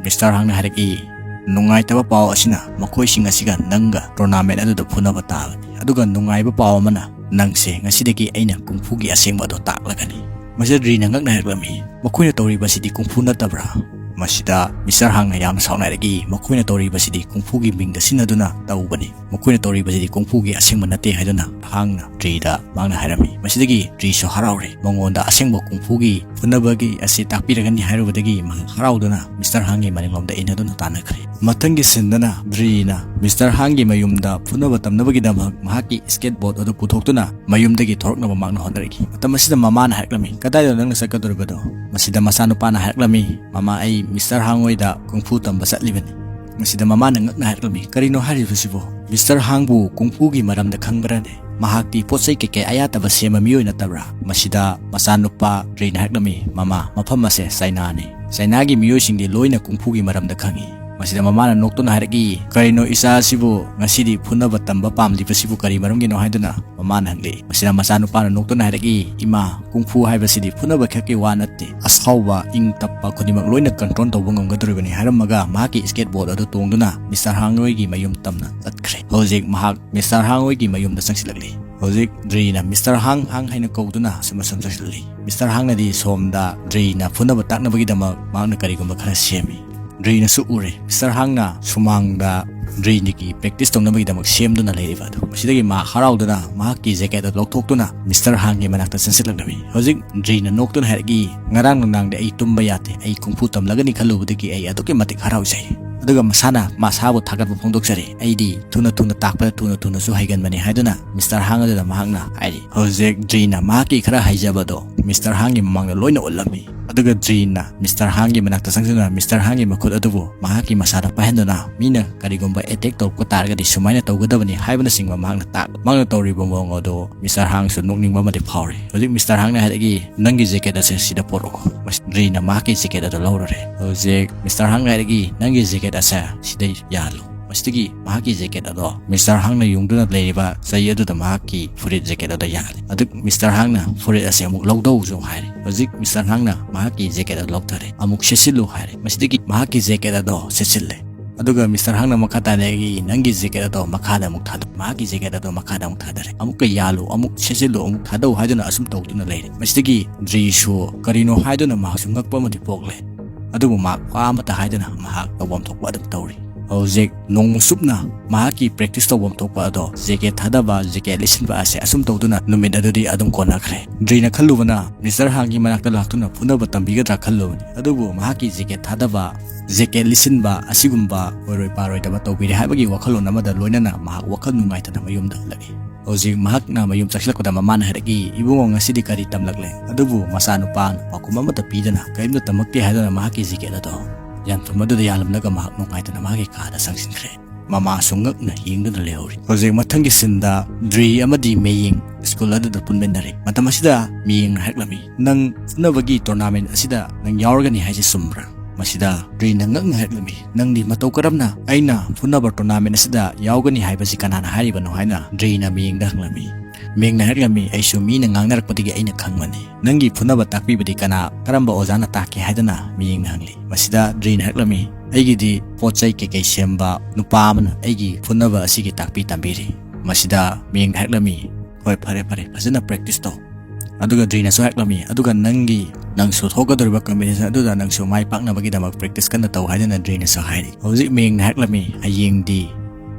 ꯃꯤꯁꯇꯔ ꯍꯥꯡꯅ ꯍꯥꯏꯔꯛꯏ, "ꯅꯨꯡꯉꯥꯏꯇꯕ ꯄꯥꯎ ꯑꯁꯤꯅ ꯃꯈꯣꯏꯁꯤꯡ ꯑꯁꯤꯒ ꯅꯪꯒ ꯇꯣꯔꯅꯥꯃꯦꯟ ꯑꯗꯨꯗ ꯐꯨꯅꯕ ꯇꯥꯕꯅꯤ꯫ ꯑꯗꯨꯒ ꯅꯨꯡꯉꯥꯏꯕ ꯄꯥꯎ ꯑꯃꯅ ꯅꯪꯁꯦ ꯉꯁꯤꯗꯒꯤ ꯑꯩꯅ ꯀꯨꯡꯐꯨꯒꯤ ꯑꯁꯦꯡꯕ ꯑꯗꯨ ꯇꯥꯛꯂꯒꯅꯤ꯫" ꯃꯁꯤꯗ ꯗ꯭ꯔꯤꯅ ꯉꯛꯅ ꯍꯥꯏꯔꯛꯂꯝꯃꯤ, "ꯃꯈꯣꯏꯅ ꯇꯧꯔꯤꯕꯁꯤꯗꯤ ꯀꯨꯡꯐꯨ ꯅꯠꯇꯕ꯭ꯔꯥ?" ꯃꯁꯤꯗ ꯃꯤꯁꯇꯔ ꯍꯥꯡꯅ ꯌꯥꯝꯅ ꯁꯥꯎꯅ ꯍꯥꯏꯔꯛꯏ, "ꯃꯈꯣꯏꯅ ꯇꯧꯔꯤꯕꯁꯤꯗꯤ ꯀꯨꯡꯐꯨꯒꯤ ꯃꯤꯡꯗ ꯁꯤꯖꯤꯟꯅꯗꯨꯅ ꯇꯧꯕꯅꯤ꯫ ꯃꯈꯣꯏꯅ ꯇꯧꯔꯤꯕꯁꯤꯗꯤ ꯀꯨꯡꯐꯨꯒꯤ ꯑꯁꯦꯡꯕ ꯅꯠꯇꯦ" ꯍꯥꯏꯗꯨꯅ ꯍꯥꯡꯅ ꯗ꯭ꯔꯤꯗ ꯃꯍꯥꯛꯅ ꯍꯥꯏꯔꯝꯃꯤ꯫ ꯃꯁꯤꯗꯒꯤ ꯗ꯭ꯔꯤꯁꯨ ꯍꯔꯥꯎꯔꯦ꯫ ꯃꯉꯣꯟꯗ ꯑꯁꯦꯡꯕ ꯀꯨꯡꯐꯨꯒꯤ ꯐꯨꯅꯕꯒꯤ ꯑꯁꯤ ꯇꯥꯛꯄꯤꯔꯒꯅꯤ ꯍꯥꯏꯔꯨꯕꯗꯒꯤ ꯃꯍꯥꯛ ꯍꯔꯥꯎꯗꯨꯅ ꯃꯤꯁꯇꯔ ꯍꯥꯡꯒꯤ ꯃꯅꯤꯡꯂꯣꯝꯗ ꯏꯟꯅꯗꯨꯅ ꯇꯥꯟꯅꯈ꯭ꯔꯦ꯫ ꯃꯊꯪꯒꯤ ꯁꯤꯟꯗꯅ ꯗ꯭ꯔꯤꯅ ꯃꯤꯁꯇꯔ ꯍꯥꯡꯒꯤ ꯃꯌꯨꯝꯗ ꯐꯨꯅꯕ ꯇꯝꯅꯕꯒꯤꯗꯃꯛ ꯃꯍꯥꯛꯀꯤ ꯁ꯭ꯀꯦꯠ ꯕꯣꯔꯗ ꯑꯗꯨ ꯄꯨꯊꯣꯛꯇꯨꯅ ꯃꯌꯨꯝꯗꯒꯤ ꯊꯣꯔꯛꯅꯕ ꯃꯍꯥꯛꯅ ꯍꯣꯠꯅꯔꯛꯈꯤ꯫ ꯃꯇꯝ ꯑꯁꯤꯗ ꯃꯃꯥꯅ ꯍꯥꯏꯔꯛꯂꯝꯃꯤ, "ꯀꯗꯥꯏꯗ ꯅꯪꯅ ꯆꯠꯀꯗꯧꯔꯤꯕꯗꯣ?" ꯃꯁꯤꯗ ꯃꯆꯥꯅꯨꯄꯥꯅ ꯍꯥꯏꯔꯛꯂꯝꯃꯤ, "ꯃꯃꯥ, ꯑꯩ ꯃꯤꯁꯇꯔ ꯍꯥꯡ ꯍꯣꯏꯗ ꯀꯨꯡꯐꯨ ꯇꯝꯕ ꯆꯠꯂꯤꯕꯅꯤ꯫" ꯃꯁꯤꯗ ꯃꯃꯥꯅ ꯉꯛꯅ ꯍꯥꯏꯔꯛꯂꯝꯃꯤ, "ꯀꯔꯤꯅꯣ ꯍꯥꯏꯔꯤꯕꯁꯤꯕꯣ? ꯃꯤꯁꯇꯔ ꯍꯥꯡꯕꯨ ꯀꯨꯡꯐꯨꯒꯤ ꯃꯔꯝꯗ ꯈꯪꯕ꯭ꯔꯅꯦ?" ꯃꯍꯥꯛꯇꯤ ꯄꯣꯠ ꯆꯩ ꯀꯩꯀꯩ ꯑꯌꯥꯠꯇꯕ ꯁꯦꯝꯕ ꯃꯤꯑꯣꯏ ꯅꯠꯇꯕ꯭ꯔꯥ? ꯃꯁꯤꯗ ꯃꯆꯥꯅꯨꯄꯥ ꯗ꯭ꯔꯤꯅ ꯍꯥꯏꯔꯛꯂꯝꯃꯤ, "ꯃꯃꯥ, ꯃꯐꯝ ꯑꯁꯦ ꯆꯥꯏꯅꯥꯅꯤ꯫ ꯆꯥꯏꯅꯥꯒꯤ ꯃꯤꯑꯣꯏꯁꯤꯡꯗꯤ ꯂꯣꯏꯅ ꯀꯨꯡꯐꯨꯒꯤ ꯃꯔꯝꯗ ꯈꯪꯏ꯫" ꯃꯁꯤꯗ ꯃꯃꯥꯅ ꯅꯣꯛꯇꯨꯅ ꯍꯥꯏꯔꯛꯏ, "ꯀꯔꯤꯅꯣ ꯏꯆꯥ ꯑꯁꯤꯕꯨ ꯉꯁꯤꯗꯤ ꯐꯨꯅꯕ ꯇꯝꯕ ꯄꯥꯝꯂꯤꯕꯁꯤꯕꯨ ꯀꯔꯤ ꯃꯔꯝꯒꯤꯅꯣ?" ꯍꯥꯏꯗꯨꯅ ꯃꯃꯥꯅ ꯍꯪꯂꯛꯏ꯫ ꯃꯁꯤꯗ ꯃꯆꯥꯅꯨꯄꯥꯅ ꯅꯣꯛꯇꯨꯅ ꯍꯥꯏꯔꯛꯏ, "ꯏꯃꯥ, ꯀꯨꯡꯐꯨ ꯍꯥꯏꯕꯁꯤꯗꯤ ꯐꯨꯅꯕ ꯈꯛꯀꯤ ꯋꯥ ꯅꯠꯇꯦ, ꯑꯁꯥꯎꯕ, ꯏꯪ ꯇꯞꯄ ꯈꯨꯗꯤꯡꯃꯛ ꯂꯣꯏꯅ ꯀꯟꯇ꯭ꯔꯣꯜ ꯇꯧꯕ ꯉꯝꯒꯗꯧꯔꯤꯕꯅꯤ" ꯍꯥꯏꯔꯝꯃꯒ ꯃꯍꯥꯛꯀꯤ ꯁ꯭ꯀꯦꯠꯕꯣꯔꯗ ꯑꯗꯨ ꯇꯣꯡꯗꯨꯅ ꯃꯤꯁꯇꯔ ꯍꯥꯡ ꯍꯣꯏꯒꯤ ꯃꯌꯨꯝ ꯇꯝꯅ ꯆꯠꯈ꯭ꯔꯦ꯫ ꯍꯧꯖꯤꯛ ꯃꯍꯥꯛ ꯃꯤꯁꯇꯔ ꯍꯥꯡ ꯍꯣꯏꯒꯤ ꯃꯌꯨꯝꯗ ꯆꯪꯁꯤꯜꯂꯛꯂꯤ꯫ ꯍꯧꯖꯤꯛ ꯗ꯭ꯔꯤꯅ ꯃꯤꯁꯇꯔ ꯍꯥꯡ, ꯍꯥꯡ ꯍꯥꯏꯅ ꯀꯧꯗꯨꯅ ꯑꯁꯨꯝ ꯑꯁꯨꯝ ꯆꯪꯁꯤꯜꯂꯛꯂꯤ꯫ ꯃꯤꯁꯇꯔ ꯍꯥꯡꯅꯗꯤ ꯁꯣꯝꯗ ꯗ꯭ꯔꯤꯅ ꯐꯨꯅꯕ ꯇꯥꯛꯅꯕꯒꯤꯗꯃꯛ ꯃꯍꯥꯛꯅ ꯀꯔꯤꯒꯨꯝꯕ ꯈꯔ ꯁꯦꯝꯃꯤ꯫ ꯗ꯭ꯔꯤꯅꯁꯨ ꯎꯔꯦ꯫ ꯃꯤꯁꯇꯔ ꯍꯥꯡꯅ ꯁꯨꯃꯥꯡꯗ ꯗ꯭ꯔꯤꯒꯤ ꯄ꯭ꯔꯦꯛꯇꯤꯁ ꯇꯧꯅꯕꯒꯤꯗꯃꯛ ꯁꯦꯝꯗꯨꯅ ꯂꯩꯔꯤꯕ ꯑꯗꯨ꯫ ꯃꯁꯤꯗꯒꯤ ꯃꯥ ꯍꯔꯥꯎꯗꯨꯅ ꯃꯍꯥꯛꯀꯤ ꯖꯦꯀꯦꯠ ꯑꯗꯨ ꯂꯧꯊꯣꯛꯇꯨꯅ ꯃꯤꯁꯇꯔ ꯍꯥꯡꯒꯤ ꯃꯅꯥꯛꯇ ꯆꯪꯁꯤꯜꯂꯛꯂꯝꯃꯤ꯫ ꯍꯧꯖꯤꯛ ꯗ꯭ꯔꯤꯅ ꯅꯣꯛꯇꯨꯅ ꯍꯥꯏꯔꯛꯏ, "ꯉꯔꯥꯡ ꯅꯨꯡꯗꯥꯡꯗꯤ ꯑꯩ ꯇꯨꯝꯕ ꯌꯥꯗꯦ꯫ ꯑꯩ ꯀꯨꯡꯐꯨ ꯇꯝꯂꯒꯅꯤ ꯈꯜꯂꯨꯕꯗꯒꯤ ꯑꯩ ꯑꯗꯨꯛꯀꯤ ꯃꯇꯤꯛ ꯍꯔꯥꯎꯖꯩ꯫" ꯑꯗꯨꯒ ꯃꯁꯥꯅ ꯃꯁꯥꯕꯨ ꯊꯥꯒꯠꯄ ꯐꯣꯡꯗꯣꯛꯆꯔꯤ꯫ "ꯑꯩꯗꯤ ꯊꯨꯅ ꯊꯨꯅ ꯇꯥꯛꯄꯗ ꯊꯨꯅ ꯊꯨꯅꯁꯨ ꯍꯩꯒꯟꯕꯅꯤ" ꯍꯥꯏꯗꯨꯅ ꯃꯤꯁꯇꯔ ꯍꯥꯡ ꯑꯗꯨꯗ ꯃꯍꯥꯛꯅ ꯍꯥꯏꯔꯤ꯫ ꯍꯧꯖꯤꯛ ꯗ꯭ꯔꯤꯅ ꯃꯍꯥꯛꯀꯤ ꯈꯔ ꯍꯩꯖꯕꯗꯣ ꯃꯤꯁꯇꯔ ꯍꯥꯡꯒꯤ ꯃꯃꯥꯡꯗ ꯂꯣꯏꯅ ꯎꯠꯂꯝꯃꯤ꯫ ꯑꯗꯨꯒ ꯗ꯭ꯔꯤꯅ ꯃꯤꯁꯇꯔ ꯍꯥꯡꯒꯤ ꯃꯅꯥꯛꯇ ꯆꯪꯁꯤꯟꯗꯨꯅ ꯃꯤꯁꯇꯔ ꯍꯥꯡꯒꯤ ꯃꯈꯨꯠ ꯑꯗꯨꯕꯨ ꯃꯍꯥꯛꯀꯤ ꯃꯁꯥꯗ ꯄꯥꯏꯍꯟꯗꯨꯅ ꯃꯤꯅ ꯀꯔꯤꯒꯨꯝꯕ ꯑꯦꯇꯦꯛ ꯇꯧꯔꯛꯄ ꯇꯥꯔꯒꯗꯤ ꯁꯨꯃꯥꯏꯅ ꯇꯧꯒꯗꯕꯅꯤ ꯍꯥꯏꯕꯅꯆꯤꯡꯕ ꯃꯍꯥꯛꯅ ꯇꯥꯛ-, ꯃꯍꯥꯛꯅ ꯇꯧꯔꯤꯕ ꯃꯑꯣꯡ ꯑꯗꯨ ꯃꯤꯁꯇꯔ ꯍꯥꯡꯁꯨ ꯅꯣꯛꯅꯤꯡꯕ ꯑꯃꯗꯤ ꯐꯥꯎꯔꯤ꯫ ꯍꯧꯖꯤꯛ ꯃꯤꯁꯇꯔ ꯍꯥꯡꯅ ꯍꯥꯏꯔꯛꯏ, "ꯅꯪꯒꯤ ꯖꯦꯀꯦꯠ ꯑꯁꯦ ꯁꯤꯗ ꯄꯣꯔꯛꯑꯣ꯫" ꯃꯁꯤ-, ꯗ꯭ꯔꯤꯅ ꯃꯍꯥꯛꯀꯤ ꯖꯦꯀꯦꯠ ꯑꯗꯨ ꯂꯧꯔꯨꯔꯦ꯫ ꯍꯧꯖꯤꯛ ꯃꯤꯁꯇꯔ ꯍꯥꯡꯅ ꯍꯥꯏꯔꯛꯏ, "ꯅꯪꯒꯤ ꯖꯦꯀꯦꯠ ꯑꯁꯦ ꯁꯤꯗ ꯌꯥꯍꯜꯂꯨ꯫" ꯃꯁꯤꯗꯒꯤ ꯃꯍꯥꯛꯀꯤ ꯖꯦꯀꯦꯠ ꯑꯗꯣ ꯃꯤꯁꯇꯔ ꯍꯥꯡꯅ ꯌꯨꯡꯗꯨꯅ ꯂꯩꯔꯤꯕ ꯆꯩ ꯑꯗꯨꯗ ꯃꯍꯥꯛꯀꯤ ꯐꯨꯔꯤꯠ ꯖꯦꯀꯦꯠ ꯑꯗꯣ ꯌꯥꯍꯜꯂꯤ꯫ ꯑꯗꯨ ꯃꯤꯁꯇꯔ ꯍꯥꯡꯅ ꯐꯨꯔꯤꯠ ꯑꯁꯦ ꯑꯃꯨꯛ ꯂꯧꯗꯧꯁꯨ ꯍꯥꯏꯔꯦ꯫ ꯍꯧꯖꯤꯛ ꯃꯤꯁꯇꯔ ꯍꯥꯡꯅ ꯃꯍꯥꯛꯀꯤ ꯖꯦꯀꯦꯠ ꯑꯗꯨ ꯂꯧꯊꯔꯦ꯫ "ꯑꯃꯨꯛ ꯁꯦꯠꯆꯤꯜꯂꯨ" ꯍꯥꯏꯔꯦ꯫ ꯃꯁꯤꯗꯒꯤ ꯃꯍꯥꯛꯀꯤ ꯖꯦꯀꯦꯠ ꯑꯗꯣ ꯁꯦꯠꯆꯤꯜꯂꯦ꯫ ꯑꯗꯨꯒ ꯃꯤꯁꯇꯔ ꯍꯥꯡꯅ ꯃꯈꯥ ꯇꯥꯅ ꯑꯩꯒꯤ, "ꯅꯪꯒꯤ ꯖꯦꯀꯦꯠ ꯑꯗꯣ ꯃꯈꯥꯗ ꯑꯃꯨꯛ ꯊꯥꯗꯧ꯫" ꯃꯍꯥꯛꯀꯤ ꯖꯦꯀꯦꯠ ꯑꯗꯣ ꯃꯈꯥꯗ ꯑꯃꯨꯛ ꯊꯥꯗꯔꯦ꯫ "ꯑꯃꯨꯛꯀ ꯌꯥꯜꯂꯨ, ꯑꯃꯨꯛ ꯁꯦꯠꯆꯤꯜꯂꯨ, ꯑꯃꯨꯛ ꯊꯥꯗꯧ" ꯍꯥꯏꯗꯨꯅ ꯑꯁꯨꯝ ꯇꯧꯗꯨꯅ ꯂꯩꯔꯦ꯫ ꯃꯁꯤꯗꯒꯤ ꯗ꯭ꯔꯤꯁꯨ ꯀꯔꯤꯅꯣ ꯍꯥꯏꯗꯨꯅ ꯃꯍꯥꯛꯁꯨ ꯉꯛꯄ ꯑꯃꯗꯤ ꯄꯣꯛꯂꯦ꯫ ꯑꯗꯨꯕꯨ ꯃꯍꯥꯛ ꯋꯥ ꯑꯃꯠꯇ ꯍꯥꯏꯗꯅ ꯃꯍꯥꯛ ꯇꯧꯐꯝ ꯊꯣꯛꯄ ꯑꯗꯨꯝ ꯇꯧꯔꯤ꯫ ꯍꯧꯖꯤꯛ ꯅꯣꯡꯃ ꯆꯨꯞꯅ ꯃꯍꯥꯛꯀꯤ ꯄ꯭ꯔꯦꯛꯇꯤꯁ ꯇꯧꯐꯝ ꯊꯣꯛꯄ ꯑꯗꯣ, ꯖꯦꯀꯦꯠ ꯊꯥꯗꯕ, ꯖꯦꯀꯦꯠ ꯂꯤꯠꯁꯤꯟꯕ ꯑꯁꯦ ꯑꯁꯨꯝ ꯇꯧꯗꯨꯅ ꯅꯨꯃꯤꯠ ꯑꯗꯨꯗꯤ ꯑꯗꯨꯝ ꯀꯣꯟꯅꯈ꯭ꯔꯦ꯫ ꯗ꯭ꯔꯤꯅ ꯈꯜꯂꯨꯕꯅ ꯃꯤꯁꯇꯔ ꯍꯥꯡꯒꯤ ꯃꯅꯥꯛꯇ ꯂꯥꯛꯇꯨꯅ ꯐꯨꯅꯕ ꯇꯝꯕꯤꯒꯗ꯭ꯔꯥ ꯈꯜꯂꯨꯕꯅꯤ꯫ ꯑꯗꯨꯕꯨ ꯃꯍꯥꯛꯀꯤ ꯖꯦꯀꯦꯠ ꯊꯥꯗꯕ, ꯖꯦꯀꯦꯠ ꯂꯤꯠꯁꯤꯟꯕ ꯑꯁꯤꯒꯨꯝꯕ ꯑꯣꯏꯔꯣꯏ ꯄꯥꯔꯣꯏꯗꯕ ꯇꯧꯕꯤꯔꯦ ꯍꯥꯏꯕꯒꯤ ꯋꯥꯈꯜꯂꯣꯟ ꯑꯃꯗ ꯂꯣꯏꯅꯅ ꯃꯍꯥꯛ ꯋꯥꯈꯜ ꯅꯨꯡꯉꯥꯏꯇꯅ ꯃꯌꯨꯝꯗ ꯍꯜꯂꯛꯏ꯫ ꯍꯧꯖꯤꯛ ꯃꯍꯥꯛꯅ ꯃꯌꯨꯝ ꯆꯪꯁꯤꯜꯂꯛꯄꯗ ꯃꯃꯥꯅ ꯍꯥꯏꯔꯛꯏ, "ꯏꯕꯨꯡꯉꯣ, ꯉꯁꯤꯗꯤ ꯀꯔꯤ ꯇꯝꯂꯛꯂꯦ?" ꯑꯗꯨꯕꯨ ꯃꯆꯥꯅꯨꯄꯥꯅ ꯄꯥꯎꯈꯨꯝ ꯑꯃꯠꯇ ꯄꯤꯗꯅ ꯀꯔꯤꯝꯇ ꯇꯝꯃꯛꯇꯦ ꯍꯥꯏꯗꯨꯅ ꯃꯍꯥꯛꯀꯤ ꯖꯦꯀꯦꯠ ꯑꯗꯣ ꯌꯥꯟꯐꯝ ꯑꯗꯨꯗ ꯌꯥꯜꯂꯝꯂꯒ ꯃꯍꯥꯛ ꯅꯨꯡꯉꯥꯏꯇꯅ ꯃꯍꯥꯛꯀꯤ ꯀꯥꯗ ꯆꯪꯁꯤꯟꯈ꯭ꯔꯦ꯫ ꯃꯃꯥꯁꯨ ꯉꯛꯅ ꯌꯦꯡꯗꯨꯅ ꯂꯩꯍꯧꯔꯤ꯫ ꯍꯧꯖꯤꯛ ꯃꯊꯪꯒꯤ ꯁꯤꯟꯗ ꯗ꯭ꯔꯤ ꯑꯃꯗꯤ ꯃꯦꯌꯤꯡ ꯁ꯭ꯀꯨꯜ ꯑꯗꯨꯗ ꯄꯨꯟꯃꯤꯟꯅꯔꯤ꯫ ꯃꯇꯝ ꯑꯁꯤꯗ ꯃꯦꯌꯤꯡꯅ ꯍꯥꯏꯔꯛꯂꯝꯃꯤ, "ꯅꯪ ꯐꯨꯅꯕꯒꯤ ꯇꯣꯔꯅꯥꯃꯦꯟ ꯑꯁꯤꯗ ꯅꯪ ꯌꯥꯎꯔꯒꯅꯤ ꯍꯥꯏꯁꯤ ꯆꯨꯝꯕ꯭ꯔꯥ?" ꯃꯁꯤꯗ ꯗ꯭ꯔꯤꯅ ꯉꯛꯅ ꯍꯥꯏꯔꯛꯂꯝꯃꯤ, "ꯅꯪꯗꯤ ꯃꯇꯧ ꯀꯔꯝꯅ ꯑꯩꯅ ꯐꯨꯅꯕ ꯇꯣꯔꯅꯥꯃꯦꯟ ꯑꯁꯤꯗ ꯌꯥꯎꯒꯅꯤ ꯍꯥꯏꯕꯁꯤ ꯀꯅꯥꯅ ꯍꯥꯏꯔꯤꯕꯅꯣ?" ꯍꯥꯏꯅ ꯗ꯭ꯔꯤꯅ ꯃꯦꯌꯤꯡꯗ ꯍꯪꯂꯝꯃꯤ꯫ ꯃꯦꯌꯤꯡꯅ ꯍꯥꯏꯔꯛꯂꯝꯃꯤ, "ꯑꯩꯁꯨ ꯃꯤꯅ ꯉꯥꯡꯅꯔꯛꯄꯗꯒꯤ ꯑꯩꯅ ꯈꯪꯕꯅꯤ꯫ ꯅꯪꯒꯤ ꯐꯨꯅꯕ ꯇꯥꯛꯄꯤꯕꯗꯤ ꯀꯅꯥ, ꯀꯔꯝꯕ ꯑꯣꯖꯥꯅ ꯇꯥꯛꯀꯦ?" ꯍꯥꯏꯗꯨꯅ ꯃꯦꯌꯤꯡꯅ ꯍꯪꯂꯤ꯫ ꯃꯁꯤꯗ ꯗ꯭ꯔꯤꯅ ꯍꯥꯏꯔꯛꯂꯝꯃꯤ, "ꯑꯩꯒꯤꯗꯤ ꯄꯣꯠ ꯆꯩ ꯀꯩꯀꯩ ꯁꯦꯝꯕ ꯅꯨꯄꯥ ꯑꯃꯅ ꯑꯩꯒꯤ ꯐꯨꯅꯕ ꯑꯁꯤꯒꯤ ꯇꯥꯛꯄꯤ ꯇꯝꯕꯤꯔꯤ꯫" ꯃꯁꯤꯗ ꯃꯦꯌꯤꯡꯅ ꯍꯥꯏꯔꯛꯂꯝꯃꯤ, "ꯍꯣꯏ, ꯐꯔꯦ ꯐꯔꯦ, ꯐꯖꯅ ꯄ꯭ꯔꯦꯛꯇꯤꯁ ꯇꯧ꯫" ꯑꯗꯨꯒ ꯗ꯭ꯔꯤꯅꯁꯨ ꯍꯥꯏꯔꯛꯂꯝꯃꯤ, "ꯑꯗꯨꯒ ꯅꯪꯒꯤ, ꯅꯪꯁꯨ ꯊꯣꯛꯀꯗꯧꯔꯤꯕ ꯀꯝꯄꯤꯇꯤꯁꯟ ꯑꯗꯨꯗ ꯅꯪꯁꯨ ꯃꯥꯏ ꯄꯥꯛꯅꯕꯒꯤꯗꯃꯛ ꯄ꯭ꯔꯦꯛꯇꯤꯁ ꯀꯟꯅ ꯇꯧ" ꯍꯥꯏꯗꯨꯅ ꯗ꯭ꯔꯤꯅꯁꯨ ꯍꯥꯏꯔꯤ꯫ ꯍꯧꯖꯤꯛ ꯃꯦꯌꯤꯡꯅ ꯍꯥꯏꯔꯛꯂꯝꯃꯤ, "ꯍꯌꯦꯡꯗꯤ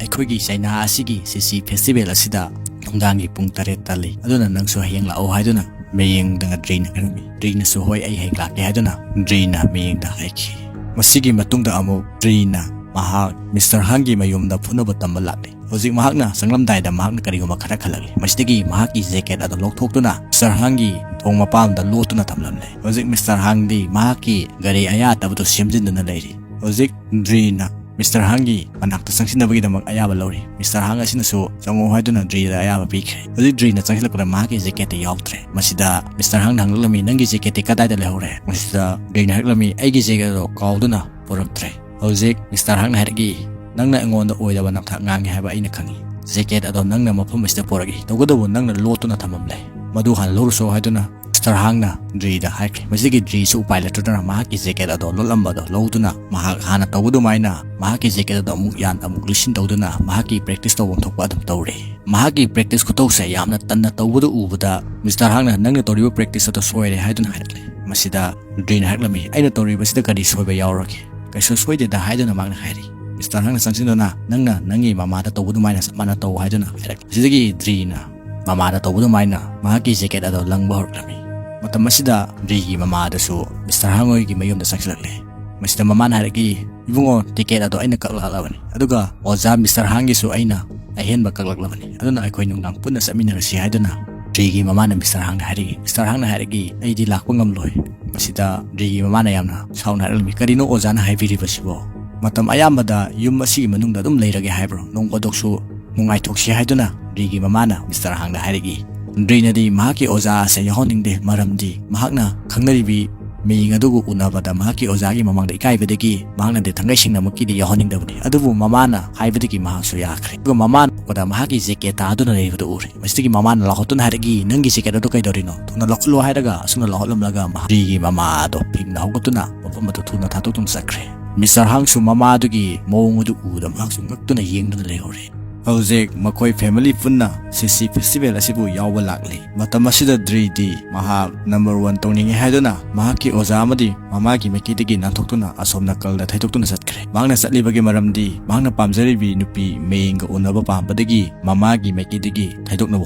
ꯑꯩꯈꯣꯏꯒꯤ ꯆꯩꯅꯥ ꯑꯁꯤꯒꯤ ꯁꯤꯁꯤ ꯐꯦꯁꯇꯤꯚꯦꯜ ꯑꯁꯤꯗ ꯅꯨꯡꯗꯥꯡꯒꯤ ꯄꯨꯡ ꯇꯔꯦꯠꯇ ꯂꯩ, ꯑꯗꯨꯅ ꯅꯪꯁꯨ ꯍꯌꯦꯡ ꯂꯥꯛꯑꯣ" ꯍꯥꯏꯗꯨꯅ ꯃꯦꯌꯤꯡꯗ ꯗ꯭ꯔꯤꯅ ꯍꯥꯏꯔꯝꯃꯤ꯫ ꯗ꯭ꯔꯤꯅꯁꯨ, "ꯍꯣꯏ, ꯑꯩ ꯍꯌꯦꯡ ꯂꯥꯛꯀꯦ" ꯍꯥꯏꯗꯨꯅ ꯗ꯭ꯔꯤꯅ ꯃꯦꯌꯤꯡꯗ ꯍꯥꯏꯈꯤ꯫ ꯃꯁꯤꯒꯤ ꯃꯇꯨꯡꯗ ꯑꯃꯨꯛ ꯗ꯭ꯔꯤꯅ ꯃꯍꯥꯛ ꯃꯤꯁꯇꯔ ꯍꯥꯡꯒꯤ ꯃꯌꯨꯝꯗ ꯐꯨꯅꯕ ꯇꯝꯕ ꯂꯥꯛꯂꯤ꯫ ꯍꯧꯖꯤꯛ ꯃꯍꯥꯛꯅ ꯆꯪꯂꯝꯗꯥꯏꯗ ꯃꯍꯥꯛꯅ ꯀꯔꯤꯒꯨꯝꯕ ꯈꯔ ꯈꯜꯂꯛꯂꯤ꯫ ꯃꯁꯤꯗꯒꯤ ꯃꯍꯥꯛꯀꯤ ꯖꯦꯀꯦꯠ ꯑꯗꯨ ꯂꯧꯊꯣꯛꯇꯨꯅ ꯃꯤꯁꯇꯔ ꯍꯥꯡꯒꯤ ꯊꯣꯡ ꯃꯄꯥꯟꯗ ꯂꯣꯠꯇꯨꯅ ꯊꯝꯂꯝꯂꯦ꯫ ꯍꯧꯖꯤꯛ ꯃꯤꯁꯇꯔ ꯍꯥꯡꯗꯤ ꯃꯍꯥꯛꯀꯤ ꯒꯥꯔꯤ ꯑꯌꯥꯗꯕꯗꯨ ꯁꯦꯝꯖꯤꯟꯗꯨꯅ ꯂꯩꯔꯤ꯫ ꯍꯧꯖꯤꯛ ꯗ꯭ꯔꯤꯅ ꯃꯤꯁꯇꯔ ꯍꯥꯡꯒꯤ ꯃꯅꯥꯛꯇ ꯆꯪꯁꯤꯟꯅꯕꯒꯤꯗꯃꯛ ꯑꯌꯥꯕ ꯂꯧꯔꯤ꯫ ꯃꯤꯁꯇꯔ ꯍꯥꯡ ꯑꯁꯤꯅꯁꯨ "ꯆꯪꯉꯣ" ꯍꯥꯏꯗꯨꯅ ꯗ꯭ꯔꯤꯗ ꯑꯌꯥꯕ ꯄꯤꯈ꯭ꯔꯦ꯫ ꯍꯧꯖꯤꯛ ꯗ꯭ꯔꯤꯅ ꯆꯪꯁꯤꯜꯂꯛꯄꯗ ꯃꯍꯥꯛꯀꯤ ꯖꯦꯀꯦꯠꯇꯤ ꯌꯥꯎꯗ꯭ꯔꯦ꯫ ꯃꯁꯤꯗ ꯃꯤꯁꯇꯔ ꯍꯥꯡꯅ ꯍꯪꯂꯛꯂꯝꯃꯤ, "ꯅꯪꯒꯤ ꯖꯦꯀꯦꯠꯇꯤ ꯀꯗꯥꯏꯗ ꯂꯩꯍꯧꯔꯦ?" ꯃꯁꯤꯗ ꯗ꯭ꯔꯤꯅ ꯍꯥꯏꯔꯛꯂꯝꯃꯤ, "ꯑꯩꯒꯤ ꯖꯦꯀꯦꯠ ꯑꯗꯣ ꯀꯥꯎꯗꯨꯅ ꯄꯨꯔꯛꯇ꯭ꯔꯦ꯫" ꯍꯧꯖꯤꯛ ꯃꯤꯁꯇꯔ ꯍꯥꯡꯅ ꯍꯥꯏꯔꯛꯏ, "ꯅꯪꯅ ꯑꯩꯉꯣꯟꯗ ꯑꯣꯏꯗꯕ ꯅꯝꯊꯥꯛ ꯉꯥꯡꯉꯤ ꯍꯥꯏꯕ ꯑꯩꯅ ꯈꯪꯉꯤ꯫ ꯖꯦꯀꯦꯠ ꯑꯗꯣ ꯅꯪꯅ ꯃꯐꯝ ꯑꯁꯤꯗ ꯄꯨꯔꯛꯏ, ꯇꯧꯕꯇꯕꯨ ꯅꯪꯅ ꯂꯣꯠꯇꯨꯅ ꯊꯝꯂꯝꯂꯦ꯫ ꯃꯗꯨ ꯍꯥꯟꯅ ꯂꯧꯔꯨꯆꯣ" ꯍꯥꯏꯗꯨꯅ ꯃꯤꯁꯇꯔ ꯍꯥꯡꯅ ꯗ꯭ꯔꯤꯗ ꯍꯥꯏꯈ꯭ꯔꯦ꯫ ꯃꯁꯤꯗꯒꯤ ꯗ꯭ꯔꯤꯁꯨ ꯎꯄꯥꯏ ꯂꯩꯇꯗꯨꯅ ꯃꯍꯥꯛꯀꯤ ꯖꯦꯀꯦꯠ ꯑꯗꯣ ꯂꯣꯠꯂꯝꯕꯗꯣ ꯂꯧꯗꯨꯅ ꯃꯍꯥꯛ ꯍꯥꯟꯅ ꯇꯧꯕ ꯑꯗꯨꯃꯥꯏꯅ ꯃꯍꯥꯛꯀꯤ ꯖꯦꯀꯦꯠ ꯑꯗꯣ ꯑꯃꯨꯛ ꯌꯥꯟ ꯑꯃꯨꯛ ꯂꯤꯁꯤꯟ ꯇꯧꯗꯨꯅ ꯃꯍꯥꯛꯀꯤ ꯄ꯭ꯔꯦꯛꯇꯤꯁ ꯇꯧꯐꯝ ꯊꯣꯛꯄ ꯑꯗꯨꯝ ꯇꯧꯔꯦ꯫ ꯃꯍꯥꯛꯀꯤ ꯄ꯭ꯔꯦꯛꯇꯤꯁ ꯈꯨꯇꯧꯁꯦ ꯌꯥꯝꯅ ꯇꯟꯅ ꯇꯧꯕꯗꯨ ꯎꯕꯗ ꯃꯤꯁꯇꯔ ꯍꯥꯡꯅ "ꯅꯪꯅ ꯇꯧꯔꯤꯕ ꯄ꯭ꯔꯦꯛꯇꯤꯁ ꯑꯗꯣ ꯁꯣꯏꯔꯦ" ꯍꯥꯏꯗꯨꯅ ꯍꯥꯏꯔꯛꯂꯦ꯫ ꯃꯁꯤꯗ ꯗ꯭ꯔꯤꯅ ꯍꯥꯏꯔꯛꯂꯝꯃꯤ, "ꯑꯩꯅ ꯇꯧꯔꯤꯕꯁꯤꯗ ꯀꯔꯤ ꯁꯣꯏꯕ ꯌꯥꯎꯔꯒꯦ? ꯀꯩꯁꯨ ꯁꯣꯏꯗꯦꯗ" ꯍꯥꯏꯗꯨꯅ ꯃꯍꯥꯛꯅ ꯍꯥꯏꯔꯤ꯫ ꯃꯤꯁꯇꯔ ꯍꯥꯡꯅ ꯆꯪꯁꯤꯟꯗꯨꯅ "ꯅꯪꯅ ꯅꯪꯒꯤ ꯃꯃꯥꯗ ꯇꯧꯕ ꯑꯗꯨꯃꯥꯏꯅ ꯆꯞ ꯃꯥꯟꯅ ꯇꯧ" ꯍꯥꯏꯗꯨꯅ ꯍꯥꯏꯔꯛꯂꯦ꯫ ꯃꯁꯤꯗꯒꯤ ꯗ꯭ꯔꯤꯅ ꯃꯃꯥꯗ ꯇꯧꯕ ꯑꯗꯨꯃꯥꯏꯅ ꯃꯍꯥꯛꯀꯤ ꯖꯦꯀꯦꯠ ꯑꯗꯣ ꯂꯪꯕ ꯍꯧꯔꯛꯂꯝꯃꯤ꯫ ꯃꯇꯝ ꯑꯁꯤꯗ ꯗ꯭ꯔꯤꯒꯤ ꯃꯃꯥꯗꯁꯨ ꯃꯤꯁꯇꯔ ꯍꯥꯡ ꯍꯣꯏꯒꯤ ꯃꯌꯨꯝꯗ ꯆꯪꯁꯤꯜꯂꯛꯂꯦ꯫ ꯃꯁꯤꯗ ꯃꯃꯥꯅ ꯍꯥꯏꯔꯛꯏ, "ꯏꯕꯨꯡꯉꯣ, ꯇꯤꯀꯦꯠ ꯑꯗꯣ ꯑꯩꯅ ꯀꯛꯂꯛꯂꯕꯅꯤ, ꯑꯗꯨꯒ ꯑꯣꯖꯥ ꯃꯤꯁꯇꯔ ꯍꯥꯡꯒꯤꯁꯨ ꯑꯩꯅ ꯑꯍꯦꯟꯕ ꯀꯛꯂꯛꯂꯕꯅꯤ, ꯑꯗꯨꯅ ꯑꯩꯈꯣꯏ ꯅꯨꯡꯗꯥꯡ ꯄꯨꯟꯅ ꯆꯠꯃꯤꯟꯅꯔꯁꯤ" ꯍꯥꯏꯗꯨꯅ ꯗ꯭ꯔꯤꯒꯤ ꯃꯃꯥꯅ ꯃꯤꯁꯇꯔ ꯍꯥꯡꯗ ꯍꯥꯏꯔꯛꯏ꯫ ꯃꯤꯁꯇꯔ ꯍꯥꯡꯅ ꯍꯥꯏꯔꯛꯏ, "ꯑꯩꯗꯤ ꯂꯥꯛꯄ ꯉꯝꯂꯣꯏ꯫" ꯃꯁꯤꯗ ꯗ꯭ꯔꯤꯒꯤ ꯃꯃꯥꯅ ꯌꯥꯝꯅ ꯁꯥꯎꯅ ꯍꯥꯏꯔꯛꯂꯝꯃꯤ, "ꯀꯔꯤꯅꯣ ꯑꯣꯖꯥꯅ ꯍꯥꯏꯕꯤꯔꯤꯕꯁꯤꯕꯣ? "ꯃꯇꯝ ꯑꯌꯥꯝꯕꯗ ꯌꯨꯝ ꯑꯁꯤꯒꯤ ꯃꯅꯨꯡꯗ ꯑꯗꯨꯝ ꯂꯩꯔꯒꯦ ꯍꯥꯏꯕ꯭ꯔꯣ? ꯅꯣꯡ ꯐꯥꯗꯣꯛꯁꯨ ꯅꯨꯡꯉꯥꯏꯊꯣꯛꯁꯤ" ꯍꯥꯏꯗꯨꯅ ꯗ꯭ꯔꯤꯒꯤ ꯃꯃꯥꯅ ꯃꯤꯁꯇꯔ ꯍꯥꯡꯗ ꯍꯥꯏꯔꯛꯏ꯫ ꯗ꯭ꯔꯤꯅꯗꯤ ꯃꯍꯥꯛꯀꯤ ꯑꯣꯖꯥ ꯑꯁꯦ ꯌꯥꯎꯍꯟꯅꯤꯡꯗꯦ, ꯃꯔꯝꯗꯤ ꯃꯍꯥꯛꯅ ꯈꯪꯅꯔꯤꯕꯤ ꯃꯤꯌꯦꯡ ꯑꯗꯨꯕꯨ ꯎꯅꯕꯗ ꯃꯍꯥꯛꯀꯤ ꯑꯣꯖꯥꯒꯤ ꯃꯃꯥꯡꯗ ꯏꯀꯥꯏꯕꯗꯒꯤ ꯃꯍꯥꯛꯅꯗꯤ ꯊꯥꯡꯒꯩ ꯁꯦꯡꯅꯃꯛꯀꯤꯗꯤ ꯌꯥꯎꯍꯟꯅꯤꯡꯗꯕꯅꯤ꯫ ꯑꯗꯨꯕꯨ ꯃꯃꯥꯅ ꯍꯥꯏꯕꯗꯒꯤ ꯃꯍꯥꯛꯁꯨ ꯌꯥꯈ꯭ꯔꯦ꯫ ꯑꯗꯨꯒ ꯃꯃꯥꯅ ꯎꯕꯗ ꯃꯍꯥꯛꯀꯤ ꯖꯦꯀꯦꯠ ꯇꯥꯗꯨꯅ ꯂꯩꯕꯗꯨ ꯎꯔꯦ꯫ ꯃꯁꯤꯗꯒꯤ ꯃꯃꯥꯅ ꯂꯥꯎꯊꯠꯇꯨꯅ ꯍꯥꯏꯔꯛꯏ, "ꯅꯪꯒꯤ ꯖꯦꯀꯦꯠ ꯑꯗꯨ ꯀꯩꯗꯧꯔꯤꯅꯣ? ꯊꯨꯅ ꯂꯧꯈꯠꯂꯣ" ꯍꯥꯏꯔꯒ ꯑꯁꯨꯝꯅ ꯂꯧꯈꯠꯂꯝꯂꯒ ꯃꯍꯥꯛ ꯗ꯭ꯔꯤꯒꯤ ꯃꯃꯥ ꯑꯗꯣ ꯐꯤꯡꯅ ꯍꯧꯒꯠꯇꯨꯅ ꯃꯐꯝ ꯑꯗꯨ ꯊꯨꯅ ꯊꯥꯗꯣꯛꯇꯨꯅ ꯆꯠꯈ꯭ꯔꯦ꯫ ꯃꯤꯁꯇꯔ ꯍꯥꯡꯁꯨ ꯃꯃꯥꯗꯨꯒꯤ ꯃꯑꯣꯡ ꯑꯗꯨ ꯎꯕꯗ ꯃꯍꯥꯛꯁꯨ ꯉꯛꯇꯨꯅ ꯌꯦꯡꯗꯨꯅ ꯂꯩꯍꯧꯔꯦ꯫ ꯍꯧꯖꯤꯛ ꯃꯈꯣꯏ ꯐꯦꯃꯤꯂꯤ ꯄꯨꯟꯅ ꯁꯤꯁꯤ ꯐꯦꯁꯇꯤꯚꯦꯜ ꯑꯁꯤꯕꯨ ꯌꯥꯎꯕ ꯂꯥꯛꯂꯤ꯫ ꯃꯇꯝ ꯑꯁꯤꯗ ꯗ꯭ꯔꯤꯗꯤ ꯃꯍꯥꯛ ꯅꯝꯕꯔ ꯋꯥꯟ ꯇꯧꯅꯤꯡꯉꯤ ꯍꯥꯏꯗꯨꯅ ꯃꯍꯥꯛꯀꯤ ꯑꯣꯖꯥ ꯑꯃꯗꯤ ꯃꯃꯥꯒꯤ ꯃꯥꯏꯀꯩꯗꯒꯤ ꯅꯥꯟꯊꯣꯛꯇꯨꯅ ꯑꯁꯣꯝ ꯅꯥꯀꯜꯗ ꯊꯩꯗꯣꯛꯇꯨꯅ ꯆꯠꯈ꯭ꯔꯦ꯫ ꯃꯍꯥꯛꯅ ꯆꯠꯂꯤꯕꯒꯤ ꯃꯔꯝꯗꯤ ꯃꯍꯥꯛꯅ ꯄꯥꯝꯖꯔꯤꯕꯤ ꯅꯨꯄꯤ ꯃꯌꯦꯡꯒ ꯎꯅꯕ ꯄꯥꯝꯕꯗꯒꯤ ꯃꯃꯥꯒꯤ ꯃꯥꯏꯀꯩꯗꯒꯤ ꯊꯩꯗꯣꯛꯅꯕ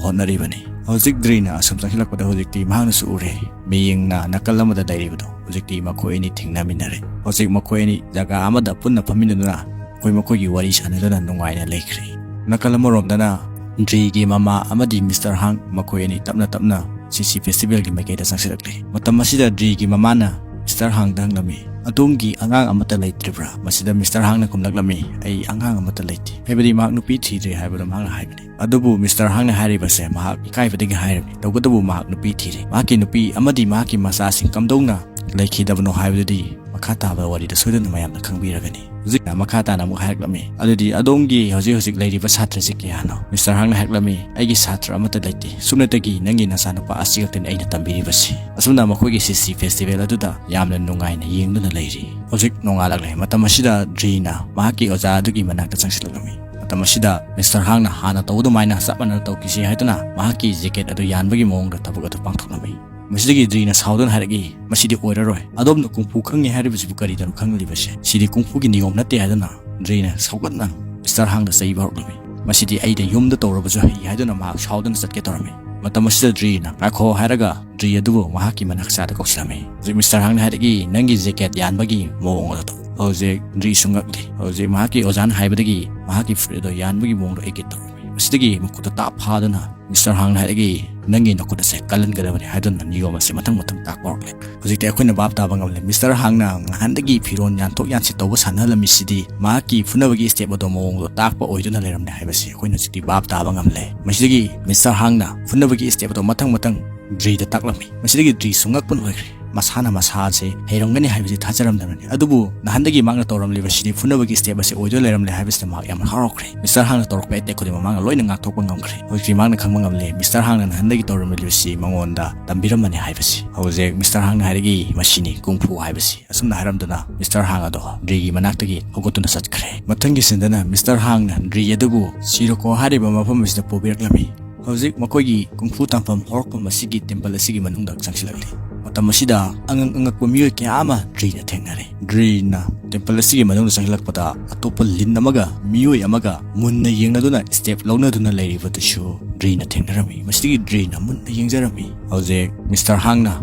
ꯍꯣꯠꯅꯔꯤꯕꯅꯤ꯫ ꯍꯧꯖꯤꯛ ꯗ꯭ꯔꯤꯅ ꯑꯁꯣꯝ ꯆꯪꯁꯤꯜꯂꯛꯄꯗ ꯍꯧꯖꯤꯛꯇꯤ ꯃꯍꯥꯛꯅꯁꯨ ꯎꯔꯦ, ꯃꯌꯦꯡꯅ ꯅꯥꯀꯜ ꯑꯃꯗ ꯂꯩꯔꯤꯕꯗꯣ꯫ ꯍꯧꯖꯤꯛꯇꯤ ꯃꯈꯣꯏ ꯑꯅꯤ ꯊꯦꯡꯅꯃꯤꯟꯅꯔꯦ꯫ ꯍꯧꯖꯤꯛ ꯃꯈꯣꯏ ꯑꯅꯤ ꯖꯒꯥ ꯑꯃꯗ ꯄꯨꯟꯅ ꯐꯝꯃꯤꯟꯅꯗꯨꯅ ꯃꯈꯣꯏ ꯃꯈꯣꯏꯒꯤ ꯋꯥꯔꯤ ꯁꯥꯟꯅꯗꯨꯅ ꯅꯨꯡꯉꯥꯏꯅ ꯂꯩꯈ꯭ꯔꯦ꯫ ꯅꯥꯀꯜ ꯑꯃꯔꯣꯝꯗꯅ ꯗ꯭ꯔꯤꯒꯤ ꯃꯃꯥ ꯑꯃꯗꯤ ꯃꯤꯁꯇꯔ ꯍꯥꯡ ꯃꯈꯣꯏ ꯑꯅꯤ ꯇꯞꯅ ꯇꯞꯅ ꯁꯤꯁꯤ ꯐꯦꯁꯇꯤꯚꯦꯜꯒꯤ ꯃꯥꯏꯀꯩꯗ ꯆꯪꯁꯤꯜꯂꯛꯂꯦ꯫ ꯃꯇꯝ ꯑꯁꯤꯗ ꯗ꯭ꯔꯤꯒꯤ ꯃꯃꯥꯅ ꯃꯤꯁꯇꯔ ꯍꯥꯡꯗ ꯍꯪꯂꯝꯃꯤ, "ꯑꯗꯣꯝꯒꯤ ꯑꯉꯥꯡ ꯑꯃꯠꯇ ꯂꯩꯇ꯭ꯔꯤꯕ꯭ꯔꯥ?" ꯃꯁꯤꯗ ꯃꯤꯁꯇꯔ ꯍꯥꯡꯅ ꯈꯨꯝꯂꯛꯂꯝꯃꯤ, "ꯑꯩ ꯑꯉꯥꯡ ꯑꯃꯠꯇ ꯂꯩꯇꯦ", ꯍꯥꯏꯕꯗꯤ ꯃꯍꯥꯛ ꯅꯨꯄꯤ ꯊꯤꯗ꯭ꯔꯤ ꯍꯥꯏꯕꯗꯣ ꯃꯍꯥꯛꯅ ꯍꯥꯏꯕꯅꯤ꯫ ꯑꯗꯨꯕꯨ ꯃꯤꯁꯇꯔ ꯍꯥꯡꯅ ꯍꯥꯏꯔꯤꯕꯁꯦ ꯃꯍꯥꯛ ꯏꯀꯥꯏꯕꯗꯒꯤ ꯍꯥꯏꯔꯤꯕꯅꯤ꯫ ꯇꯧꯕꯇꯕꯨ ꯃꯍꯥꯛ ꯅꯨꯄꯤ ꯊꯤꯔꯦ꯫ ꯃꯍꯥꯛꯀꯤ ꯅꯨꯄꯤ ꯑꯃꯗꯤ ꯃꯍꯥꯛꯀꯤ ꯃꯆꯥꯁꯤꯡ ꯀꯝꯗꯧꯅ ꯂꯩꯈꯤꯗꯕꯅꯣ ꯍꯥꯏꯕꯗꯨꯗꯤ ꯃꯈꯥ ꯇꯥꯕ ꯋꯥꯔꯤꯗ ꯁꯣꯏꯗꯅ ꯃꯌꯥꯝꯅ ꯈꯪꯕꯤꯔꯒꯅꯤ꯫ ꯍꯧꯖꯤꯛ ꯃꯈꯥ ꯇꯥꯅ ꯑꯃꯨꯛ ꯍꯥꯏꯔꯛꯂꯝꯃꯤ, "ꯑꯗꯨꯗꯤ ꯑꯗꯣꯝꯒꯤ ꯍꯧꯖꯤꯛ ꯍꯧꯖꯤꯛ ꯂꯩꯔꯤꯕ ꯁꯥꯇ꯭ꯔꯁꯤ ꯀꯌꯥꯅꯣ?" ꯃꯤꯁꯇꯔ ꯍꯥꯡꯅ ꯍꯥꯏꯔꯛꯂꯝꯃꯤ, "ꯑꯩꯒꯤ ꯁꯥꯇ꯭ꯔ ꯑꯃꯠꯇ ꯂꯩꯇꯦ꯫ ꯁꯨꯞꯅꯇꯒꯤ ꯅꯪꯒꯤ ꯅꯆꯥꯅꯨꯄꯥ ꯑꯁꯤ ꯈꯛꯇꯅꯤ ꯑꯩꯅ ꯇꯝꯕꯤꯔꯤꯕꯁꯤ꯫" ꯑꯁꯨꯝꯅ ꯃꯈꯣꯏꯒꯤ ꯁꯤꯁꯤ ꯐꯦꯁꯇꯤꯚꯦꯜ ꯑꯗꯨꯗ ꯌꯥꯝꯅ ꯅꯨꯡꯉꯥꯏꯅ ꯌꯦꯡꯗꯨꯅ ꯂꯩꯔꯤ꯫ ꯍꯧꯖꯤꯛ ꯅꯣꯡꯉꯥꯜꯂꯛꯂꯦ꯫ ꯃꯇꯝ ꯑꯁꯤꯗ ꯗ꯭ꯔꯤꯅ ꯃꯍꯥꯛꯀꯤ ꯑꯣꯖꯥ ꯑꯗꯨꯒꯤ ꯃꯅꯥꯛꯇ ꯆꯪꯁꯤꯜꯂꯛꯂꯝꯃꯤ꯫ ꯃꯇꯝ ꯑꯁꯤꯗ ꯃꯤꯁꯇꯔ ꯍꯥꯡꯅ ꯍꯥꯟꯅ ꯇꯧꯕ ꯑꯗꯨꯃꯥꯏꯅ ꯆꯞ ꯃꯥꯟꯅꯅ ꯇꯧꯈꯤꯁꯤ ꯍꯥꯏꯗꯨꯅ ꯃꯍꯥꯛꯀꯤ ꯖꯦꯀꯦꯠ ꯑꯗꯨ ꯌꯥꯟꯕꯒꯤ ꯃꯑꯣꯡꯗ ꯊꯕꯛ ꯑꯗꯨ ꯄꯥꯡꯊꯣꯛꯂꯝꯃꯤ꯫ ꯃꯁꯤꯗꯒꯤ ꯗ꯭ꯔꯤꯅ ꯁꯥꯎꯗꯨꯅ ꯍꯥꯏꯔꯛꯏ, "ꯃꯁꯤꯗꯤ ꯑꯣꯏꯔꯔꯣꯏ꯫ ꯑꯗꯣꯝꯅ ꯀꯨꯡꯐꯨ ꯈꯪꯉꯤ ꯍꯥꯏꯔꯤꯕꯁꯤꯕꯨ ꯀꯔꯤꯗꯅꯣ ꯈꯪꯂꯤꯕꯁꯦ? ꯁꯤꯗꯤ ꯀꯨꯡꯐꯨꯒꯤ ꯅꯤꯌꯣꯝ ꯅꯠꯇꯦ" ꯍꯥꯏꯗꯨꯅ ꯗ꯭ꯔꯤꯅ ꯁꯥꯎꯒꯠꯅ ꯃꯤꯁꯇꯔ ꯍꯥꯡꯗ ꯆꯩꯕ ꯍꯧꯔꯛꯂꯝꯃꯤ꯫ "ꯃꯁꯤꯗꯤ ꯑꯩꯗ ꯌꯨꯝꯗ ꯇꯧꯔꯕꯁꯨ ꯍꯩ" ꯍꯥꯏꯗꯨꯅ ꯃꯍꯥꯛ ꯁꯥꯎꯗꯨꯅ ꯆꯠꯀꯦ ꯇꯧꯔꯝꯃꯤ꯫ ꯃꯇꯝ ꯑꯁꯤꯗ ꯗ꯭ꯔꯤꯅ "ꯉꯥꯏꯈꯣ" ꯍꯥꯏꯔꯒ ꯗ꯭ꯔꯤ ꯑꯗꯨꯕꯨ ꯃꯍꯥꯛꯀꯤ ꯃꯅꯥꯛ ꯆꯥꯗ ꯀꯧꯁꯤꯜꯂꯝꯃꯤ꯫ ꯍꯧꯖꯤꯛ ꯃꯤꯁꯇꯔ ꯍꯥꯡꯅ ꯍꯥꯏꯔꯛꯏ, "ꯅꯪꯒꯤ ꯖꯦꯀꯦꯠ ꯌꯥꯟꯕꯒꯤ ꯃꯑꯣꯡ ꯑꯗꯨ ꯇꯧ꯫" ꯍꯧꯖꯤꯛ ꯗ꯭ꯔꯤꯁꯨ ꯉꯛꯂꯤ꯫ ꯍꯧꯖꯤꯛ ꯃꯍꯥꯛꯀꯤ ꯑꯣꯖꯥꯅ ꯍꯥꯏꯕꯗꯒꯤ ꯃꯍꯥꯛꯀꯤ ꯐꯨꯔꯤꯠ ꯑꯗꯨ ꯌꯥꯟꯕꯒꯤ ꯃꯑꯣꯡꯗꯣ ꯑꯩꯒꯤ ꯇꯧꯔꯝꯃꯤ꯫ ꯃꯁꯤꯗꯒꯤ ꯃꯈꯨꯠꯇ ꯇꯥꯞ ꯐꯥꯗꯨꯅ ꯃꯤꯁꯇꯔ ꯍꯥꯡꯅ ꯍꯥꯏꯔꯛꯏ, "ꯅꯪꯒꯤ ꯅꯈꯨꯠ ꯑꯁꯦ ꯀꯜꯍꯟꯒꯗꯕꯅꯤ" ꯍꯥꯏꯗꯨꯅ ꯅꯤꯌꯣꯝ ꯑꯁꯦ ꯃꯊꯪ ꯃꯊꯪ ꯇꯥꯛꯄ ꯍꯧꯔꯛꯂꯦ꯫ ꯍꯧꯖꯤꯛꯇꯤ ꯑꯩꯈꯣꯏꯅ ꯚꯥꯞ ꯇꯥꯕ ꯉꯝꯂꯦ, ꯃꯤꯁꯇꯔ ꯍꯥꯡꯅ ꯉꯍꯥꯟꯗꯒꯤ ꯐꯤꯔꯣꯜ ꯌꯥꯟꯊꯣꯛ ꯌꯥꯟꯁꯤꯟ ꯇꯧꯕ ꯁꯥꯟꯅꯍꯜꯂꯝꯃꯤꯁꯤꯗꯤ ꯃꯍꯥꯛꯀꯤ ꯐꯨꯅꯕꯒꯤ ꯁ꯭ꯇꯦꯞ ꯑꯗꯣ ꯃꯑꯣꯡꯗꯣ ꯇꯥꯛꯄ ꯑꯣꯏꯗꯨꯅ ꯂꯩꯔꯝꯂꯦ ꯍꯥꯏꯕꯁꯤ ꯑꯩꯈꯣꯏꯅ ꯍꯧꯖꯤꯛꯇꯤ ꯚꯥꯞ ꯇꯥꯕ ꯉꯝꯂꯦ꯫ ꯃꯁꯤꯗꯒꯤ ꯃꯤꯁꯇꯔ ꯍꯥꯡꯅ ꯐꯨꯅꯕꯒꯤ ꯁ꯭ꯇꯦꯞ ꯑꯗꯣ ꯃꯊꯪ ꯃꯊꯪ ꯗ꯭ꯔꯤꯗ ꯇꯥꯛꯂꯝꯃꯤ꯫ ꯃꯁꯤꯗꯒꯤ ꯗ꯭ꯔꯤꯁꯨ ꯉꯛꯄꯅ ꯂꯣꯏꯈ꯭ꯔꯦ꯫ ꯃꯁꯥꯅ ꯃꯁꯥꯁꯦ ꯍꯩꯔꯝꯒꯅꯤ ꯍꯥꯏꯕꯁꯤ ꯊꯥꯖꯔꯝꯗꯕꯅꯤ, ꯑꯗꯨꯕꯨ ꯅꯍꯥꯟꯗꯒꯤ ꯃꯍꯥꯛꯅ ꯇꯧꯔꯝꯂꯤꯕꯁꯤꯗꯤ ꯐꯨꯅꯕꯒꯤ ꯁ꯭ꯇꯦꯞ ꯑꯁꯤ ꯑꯣꯏꯗꯨꯅ ꯂꯩꯔꯝꯂꯦ ꯍꯥꯏꯕꯁꯤꯗ ꯃꯍꯥꯛ ꯌꯥꯝꯅ ꯍꯔꯥꯎꯈ꯭ꯔꯦ꯫ ꯃꯤꯁꯇꯔ ꯍꯥꯡꯅ ꯇꯧꯔꯛꯄ ꯑꯦꯇꯦꯛ ꯈꯨꯗꯤꯡꯃꯛ ꯃꯍꯥꯛꯅ ꯂꯣꯏꯅ ꯉꯥꯛꯊꯣꯛꯄ ꯉꯝꯈ꯭ꯔꯦ꯫ ꯍꯧꯖꯤꯛꯇꯤ ꯃꯍꯥꯛꯅ ꯈꯪꯕ ꯉꯝꯂꯦ ꯃꯤꯁꯇꯔ ꯍꯥꯡꯅ ꯅꯍꯥꯟꯗꯒꯤ ꯇꯧꯔꯝꯂꯤꯕꯁꯤ ꯃꯉꯣꯟꯗ ꯇꯝꯕꯤꯔꯝꯕꯅꯤ ꯍꯥꯏꯕꯁꯤ꯫ ꯍꯧꯖꯤꯛ ꯃꯤꯁꯇꯔ ꯍꯥꯡꯅ ꯍꯥꯏꯔꯛꯏ, "ꯃꯁꯤꯅꯤ ꯀꯨꯡꯐꯨ ꯍꯥꯏꯕꯁꯤ"꯫ ꯑꯁꯨꯝꯅ ꯍꯥꯏꯔꯝꯗꯨꯅ ꯃꯤꯁꯇꯔ ꯍꯥꯡ ꯑꯗꯣ ꯗ꯭ꯔꯤꯒꯤ ꯃꯅꯥꯛꯇꯒꯤ ꯍꯧꯒꯠꯇꯨꯅ ꯆꯠꯈ꯭ꯔꯦ꯫ ꯃꯊꯪꯒꯤ ꯁꯤꯟꯗꯅ ꯃꯤꯁꯇꯔ ꯍꯥꯡꯅ ꯗ꯭ꯔꯤ ꯑꯗꯨꯕꯨ ꯁꯤꯔꯣꯀꯣ ꯍꯥꯏꯔꯤꯕ ꯃꯐꯝ ꯑꯁꯤꯗ ꯄꯨꯕꯤꯔꯛꯂꯝꯃꯤ꯫ ꯍꯧꯖꯤꯛ ꯃꯈꯣꯏꯒꯤ ꯀꯨꯡꯐꯨ ꯇꯝꯐꯝ ꯍꯧꯔꯛꯐꯝ ꯑꯁꯤꯒꯤ ꯇꯦꯝꯄꯜ ꯑꯁꯤꯒꯤ ꯃꯅꯨꯡꯗ ꯆꯪꯁꯤꯜꯂꯛꯂꯤ꯫ ꯃꯇꯝ ꯑꯁꯤꯗ ꯑꯉꯛ ꯑꯉꯛꯄ ꯃꯤꯑꯣꯏ ꯀꯌꯥ ꯑꯃ ꯗ꯭ꯔꯤꯅ ꯊꯦꯡꯅꯔꯦ꯫ ꯗ꯭ꯔꯤꯅ ꯇꯦꯝꯄꯜ ꯑꯁꯤꯒꯤ ꯃꯅꯨꯡꯗ ꯆꯪꯁꯤꯜꯂꯛꯄꯗ ꯑꯇꯣꯞꯄ ꯂꯤꯟ ꯑꯃꯒ ꯃꯤꯑꯣꯏ ꯑꯃꯒ ꯃꯨꯟꯅ ꯌꯦꯡꯅꯗꯨꯅ ꯁ꯭ꯇꯦꯞ ꯂꯧꯅꯗꯨꯅ ꯂꯩꯔꯤꯕꯗꯨꯁꯨ ꯗ꯭ꯔꯤꯅ ꯊꯦꯡꯅꯔꯝꯃꯤ꯫ ꯃꯁꯤꯗꯒꯤ ꯗ꯭ꯔꯤꯅ ꯃꯨꯟꯅ ꯌꯦꯡꯖꯔꯝꯃꯤ꯫ ꯍꯧꯖꯤꯛ ꯃꯤꯁꯇꯔ ꯍꯥꯡꯅ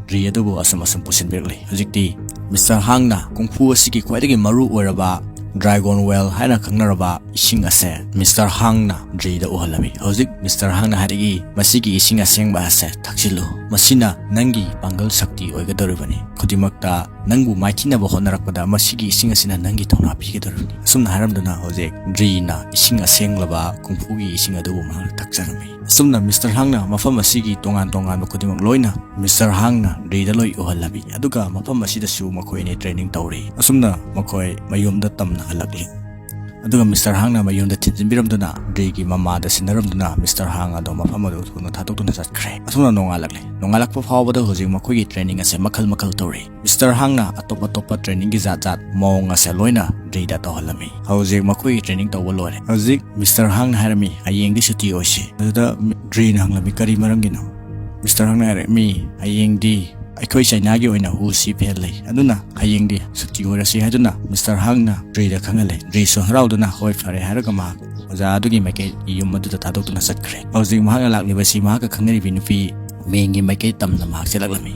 ꯗ꯭ꯔꯤ ꯑꯗꯨꯕꯨ ꯑꯁꯨꯝ ꯑꯁꯨꯝ ꯄꯨꯁꯤꯟꯕꯤꯔꯛꯂꯤ꯫ ꯍꯧꯖꯤꯛꯇꯤ ꯃꯤꯁꯇꯔ ꯍꯥꯡꯅ ꯀꯨꯡꯐꯨ ꯑꯁꯤꯒꯤ ꯈ꯭ꯋꯥꯏꯗꯒꯤ ꯃꯔꯨ ꯑꯣꯏꯔꯕ ꯗ꯭ꯔꯥꯒꯣꯟ ꯋꯦꯜ ꯍꯥꯏꯅ ꯈꯪꯅꯔꯕ ꯏꯁꯤꯡ ꯑꯁꯦ ꯃꯤꯁꯇꯔ ꯍꯥꯡꯅ ꯗ꯭ꯔꯤꯗ ꯎꯍꯜꯂꯝꯃꯤ꯫ ꯍꯧꯖꯤꯛ ꯃꯤꯁꯇꯔ ꯍꯥꯡꯅ ꯍꯥꯏꯔꯛꯏ, "ꯃꯁꯤꯒꯤ ꯏꯁꯤꯡ ꯑꯁꯦꯡꯕ ꯑꯁꯦ ꯊꯛꯆꯤꯜꯂꯨ꯫ ꯃꯁꯤꯅ ꯅꯪꯒꯤ ꯄꯥꯡꯒꯜ ꯁꯛꯇꯤ ꯑꯣꯏꯒꯗꯧꯔꯤꯕꯅꯤ꯫ ꯈꯨꯗꯤꯡꯃꯛꯇ ꯅꯪꯕꯨ ꯃꯥꯏꯊꯤꯅꯕ ꯍꯣꯠꯅꯔꯛꯄꯗ ꯃꯁꯤꯒꯤ ꯏꯁꯤꯡ ꯑꯁꯤꯅ ꯅꯪꯒꯤ ꯊꯧꯅꯥ ꯄꯤꯒꯗꯧꯔꯤꯕꯅꯤ"꯫ ꯑꯁꯨꯝꯅ ꯍꯥꯏꯔꯝꯗꯨꯅ ꯍꯧꯖꯤꯛ ꯗ꯭ꯔꯤꯅ ꯏꯁꯤꯡ ꯑꯁꯦꯡꯂꯕ ꯀꯨꯡꯐꯨꯒꯤ ꯏꯁꯤꯡ ꯑꯗꯨꯕꯨ ꯃꯍꯥꯛꯅ ꯊꯛꯆꯔꯝꯃꯤ꯫ ꯑꯁꯨꯝꯅ ꯃꯤꯁꯇꯔ ꯍꯥꯡꯅ ꯃꯐꯝ ꯑꯁꯤꯒꯤ ꯇꯣꯉꯥꯟ ꯇꯣꯉꯥꯟꯕ ꯈꯨꯗꯤꯡꯃꯛ ꯂꯣꯏꯅ ꯃꯤꯁꯇꯔ ꯍꯥꯡꯅ ꯗ꯭ꯔꯤꯗ ꯂꯣꯏ ꯎꯍꯜꯂꯝꯃꯤ꯫ ꯑꯗꯨꯒ ꯃꯐꯝ ꯑꯁꯤꯗꯁꯨ ꯃꯈꯣꯏ ꯑꯅꯤ ꯇ꯭ꯔꯦꯅꯤꯡ ꯇꯧꯔꯤ꯫ ꯑꯁꯨꯝꯅ ꯃꯈꯣꯏ ꯃꯌꯨꯝꯗ ꯇꯝꯅ ꯍꯜꯂꯛꯂꯤ꯫ ꯑꯗꯨꯒ ꯃꯤꯁꯇꯔ ꯍꯥꯡꯅ ꯃꯌꯨꯝꯗ ꯊꯤꯟꯖꯤꯟꯕꯤꯔꯝꯗꯨꯅ ꯗ꯭ꯔꯤꯒꯤ ꯃꯃꯥꯗ ꯁꯤꯟꯅꯔꯝꯗꯨꯅ ꯃꯤꯁꯇꯔ ꯍꯥꯡ ꯑꯗꯣ ꯃꯐꯝ ꯑꯗꯨ ꯊꯨꯅ ꯊꯥꯗꯣꯛꯇꯨꯅ ꯆꯠꯈ꯭ꯔꯦ꯫ ꯑꯁꯨꯝꯅ ꯅꯣꯡꯉꯥꯜꯂꯛꯂꯦ꯫ ꯅꯣꯡꯉꯥꯜꯂꯛꯄ ꯐꯥꯎꯕꯗ ꯍꯧꯖꯤꯛ ꯃꯈꯣꯏꯒꯤ ꯇ꯭ꯔꯦꯅꯤꯡ ꯑꯁꯦ ꯃꯈꯜ ꯃꯈꯜ ꯇꯧꯔꯤ꯫ ꯃꯤꯁꯇꯔ ꯍꯥꯡꯅ ꯑꯇꯣꯞ ꯑꯇꯣꯞꯄ ꯇ꯭ꯔꯦꯅꯤꯡꯒꯤ ꯖꯥꯠ ꯖꯥꯠ ꯃꯑꯣꯡ ꯑꯁꯦ ꯂꯣꯏꯅ ꯗ꯭ꯔꯤꯗ ꯇꯧꯍꯜꯂꯝꯃꯤ꯫ ꯍꯧꯖꯤꯛ ꯃꯈꯣꯏꯒꯤ ꯇ꯭ꯔꯦꯅꯤꯡ ꯇꯧꯕ ꯂꯣꯏꯔꯦ꯫ ꯍꯧꯖꯤꯛ ꯃꯤꯁꯇꯔ ꯍꯥꯡꯅ ꯍꯥꯏꯔꯝꯃꯤ, "ꯍꯌꯦꯡꯗꯤ ꯁꯨꯇꯤ ꯑꯣꯏꯁꯤ"꯫ ꯑꯗꯨꯗ ꯃꯤ-, ꯗ꯭ꯔꯤꯅ ꯍꯪꯂꯝꯃꯤ, "ꯀꯔꯤ ꯃꯔꯝꯒꯤꯅꯣ?" ꯃꯤꯁꯇꯔ ꯍꯥꯡꯅ ꯍꯥꯏꯔꯝꯃꯤ, "ꯍꯌꯦꯡꯗꯤ ꯑꯩꯈꯣꯏ ꯆꯩꯅꯥꯒꯤ ꯑꯣꯏꯅ ꯍꯨ ꯁꯤ ꯐꯦꯜ ꯂꯩ, ꯑꯗꯨꯅ ꯍꯌꯦꯡꯗꯤ ꯁꯨꯇꯤ ꯑꯣꯏꯔꯁꯤ" ꯍꯥꯏꯗꯨꯅ ꯃꯤꯁꯇꯔ ꯍꯥꯡꯅ ꯗ꯭ꯔꯤꯗ ꯈꯪꯍꯜꯂꯦ꯫ ꯗ꯭ꯔꯤꯁꯨ ꯍꯔꯥꯎꯗꯨꯅ "ꯍꯣꯏ, ꯐꯔꯦ" ꯍꯥꯏꯔꯒ ꯃꯍꯥꯛ ꯑꯣꯖꯥ ꯑꯗꯨꯒꯤ ꯃꯥꯏꯀꯩꯒꯤ ꯌꯨꯝ ꯑꯗꯨꯗ ꯊꯥꯗꯣꯛꯇꯨꯅ ꯆꯠꯈ꯭ꯔꯦ꯫ ꯍꯧꯖꯤꯛ ꯃꯍꯥꯛꯅ ꯂꯥꯛꯂꯤꯕꯁꯤ ꯃꯍꯥꯛꯀ ꯈꯪꯅꯔꯤꯕꯤ ꯅꯨꯄꯤ ꯃꯦꯡꯒꯤ ꯃꯥꯏꯀꯩ ꯇꯝꯅ ꯃꯍꯥꯛ ꯆꯠꯂꯛꯂꯝꯃꯤ꯫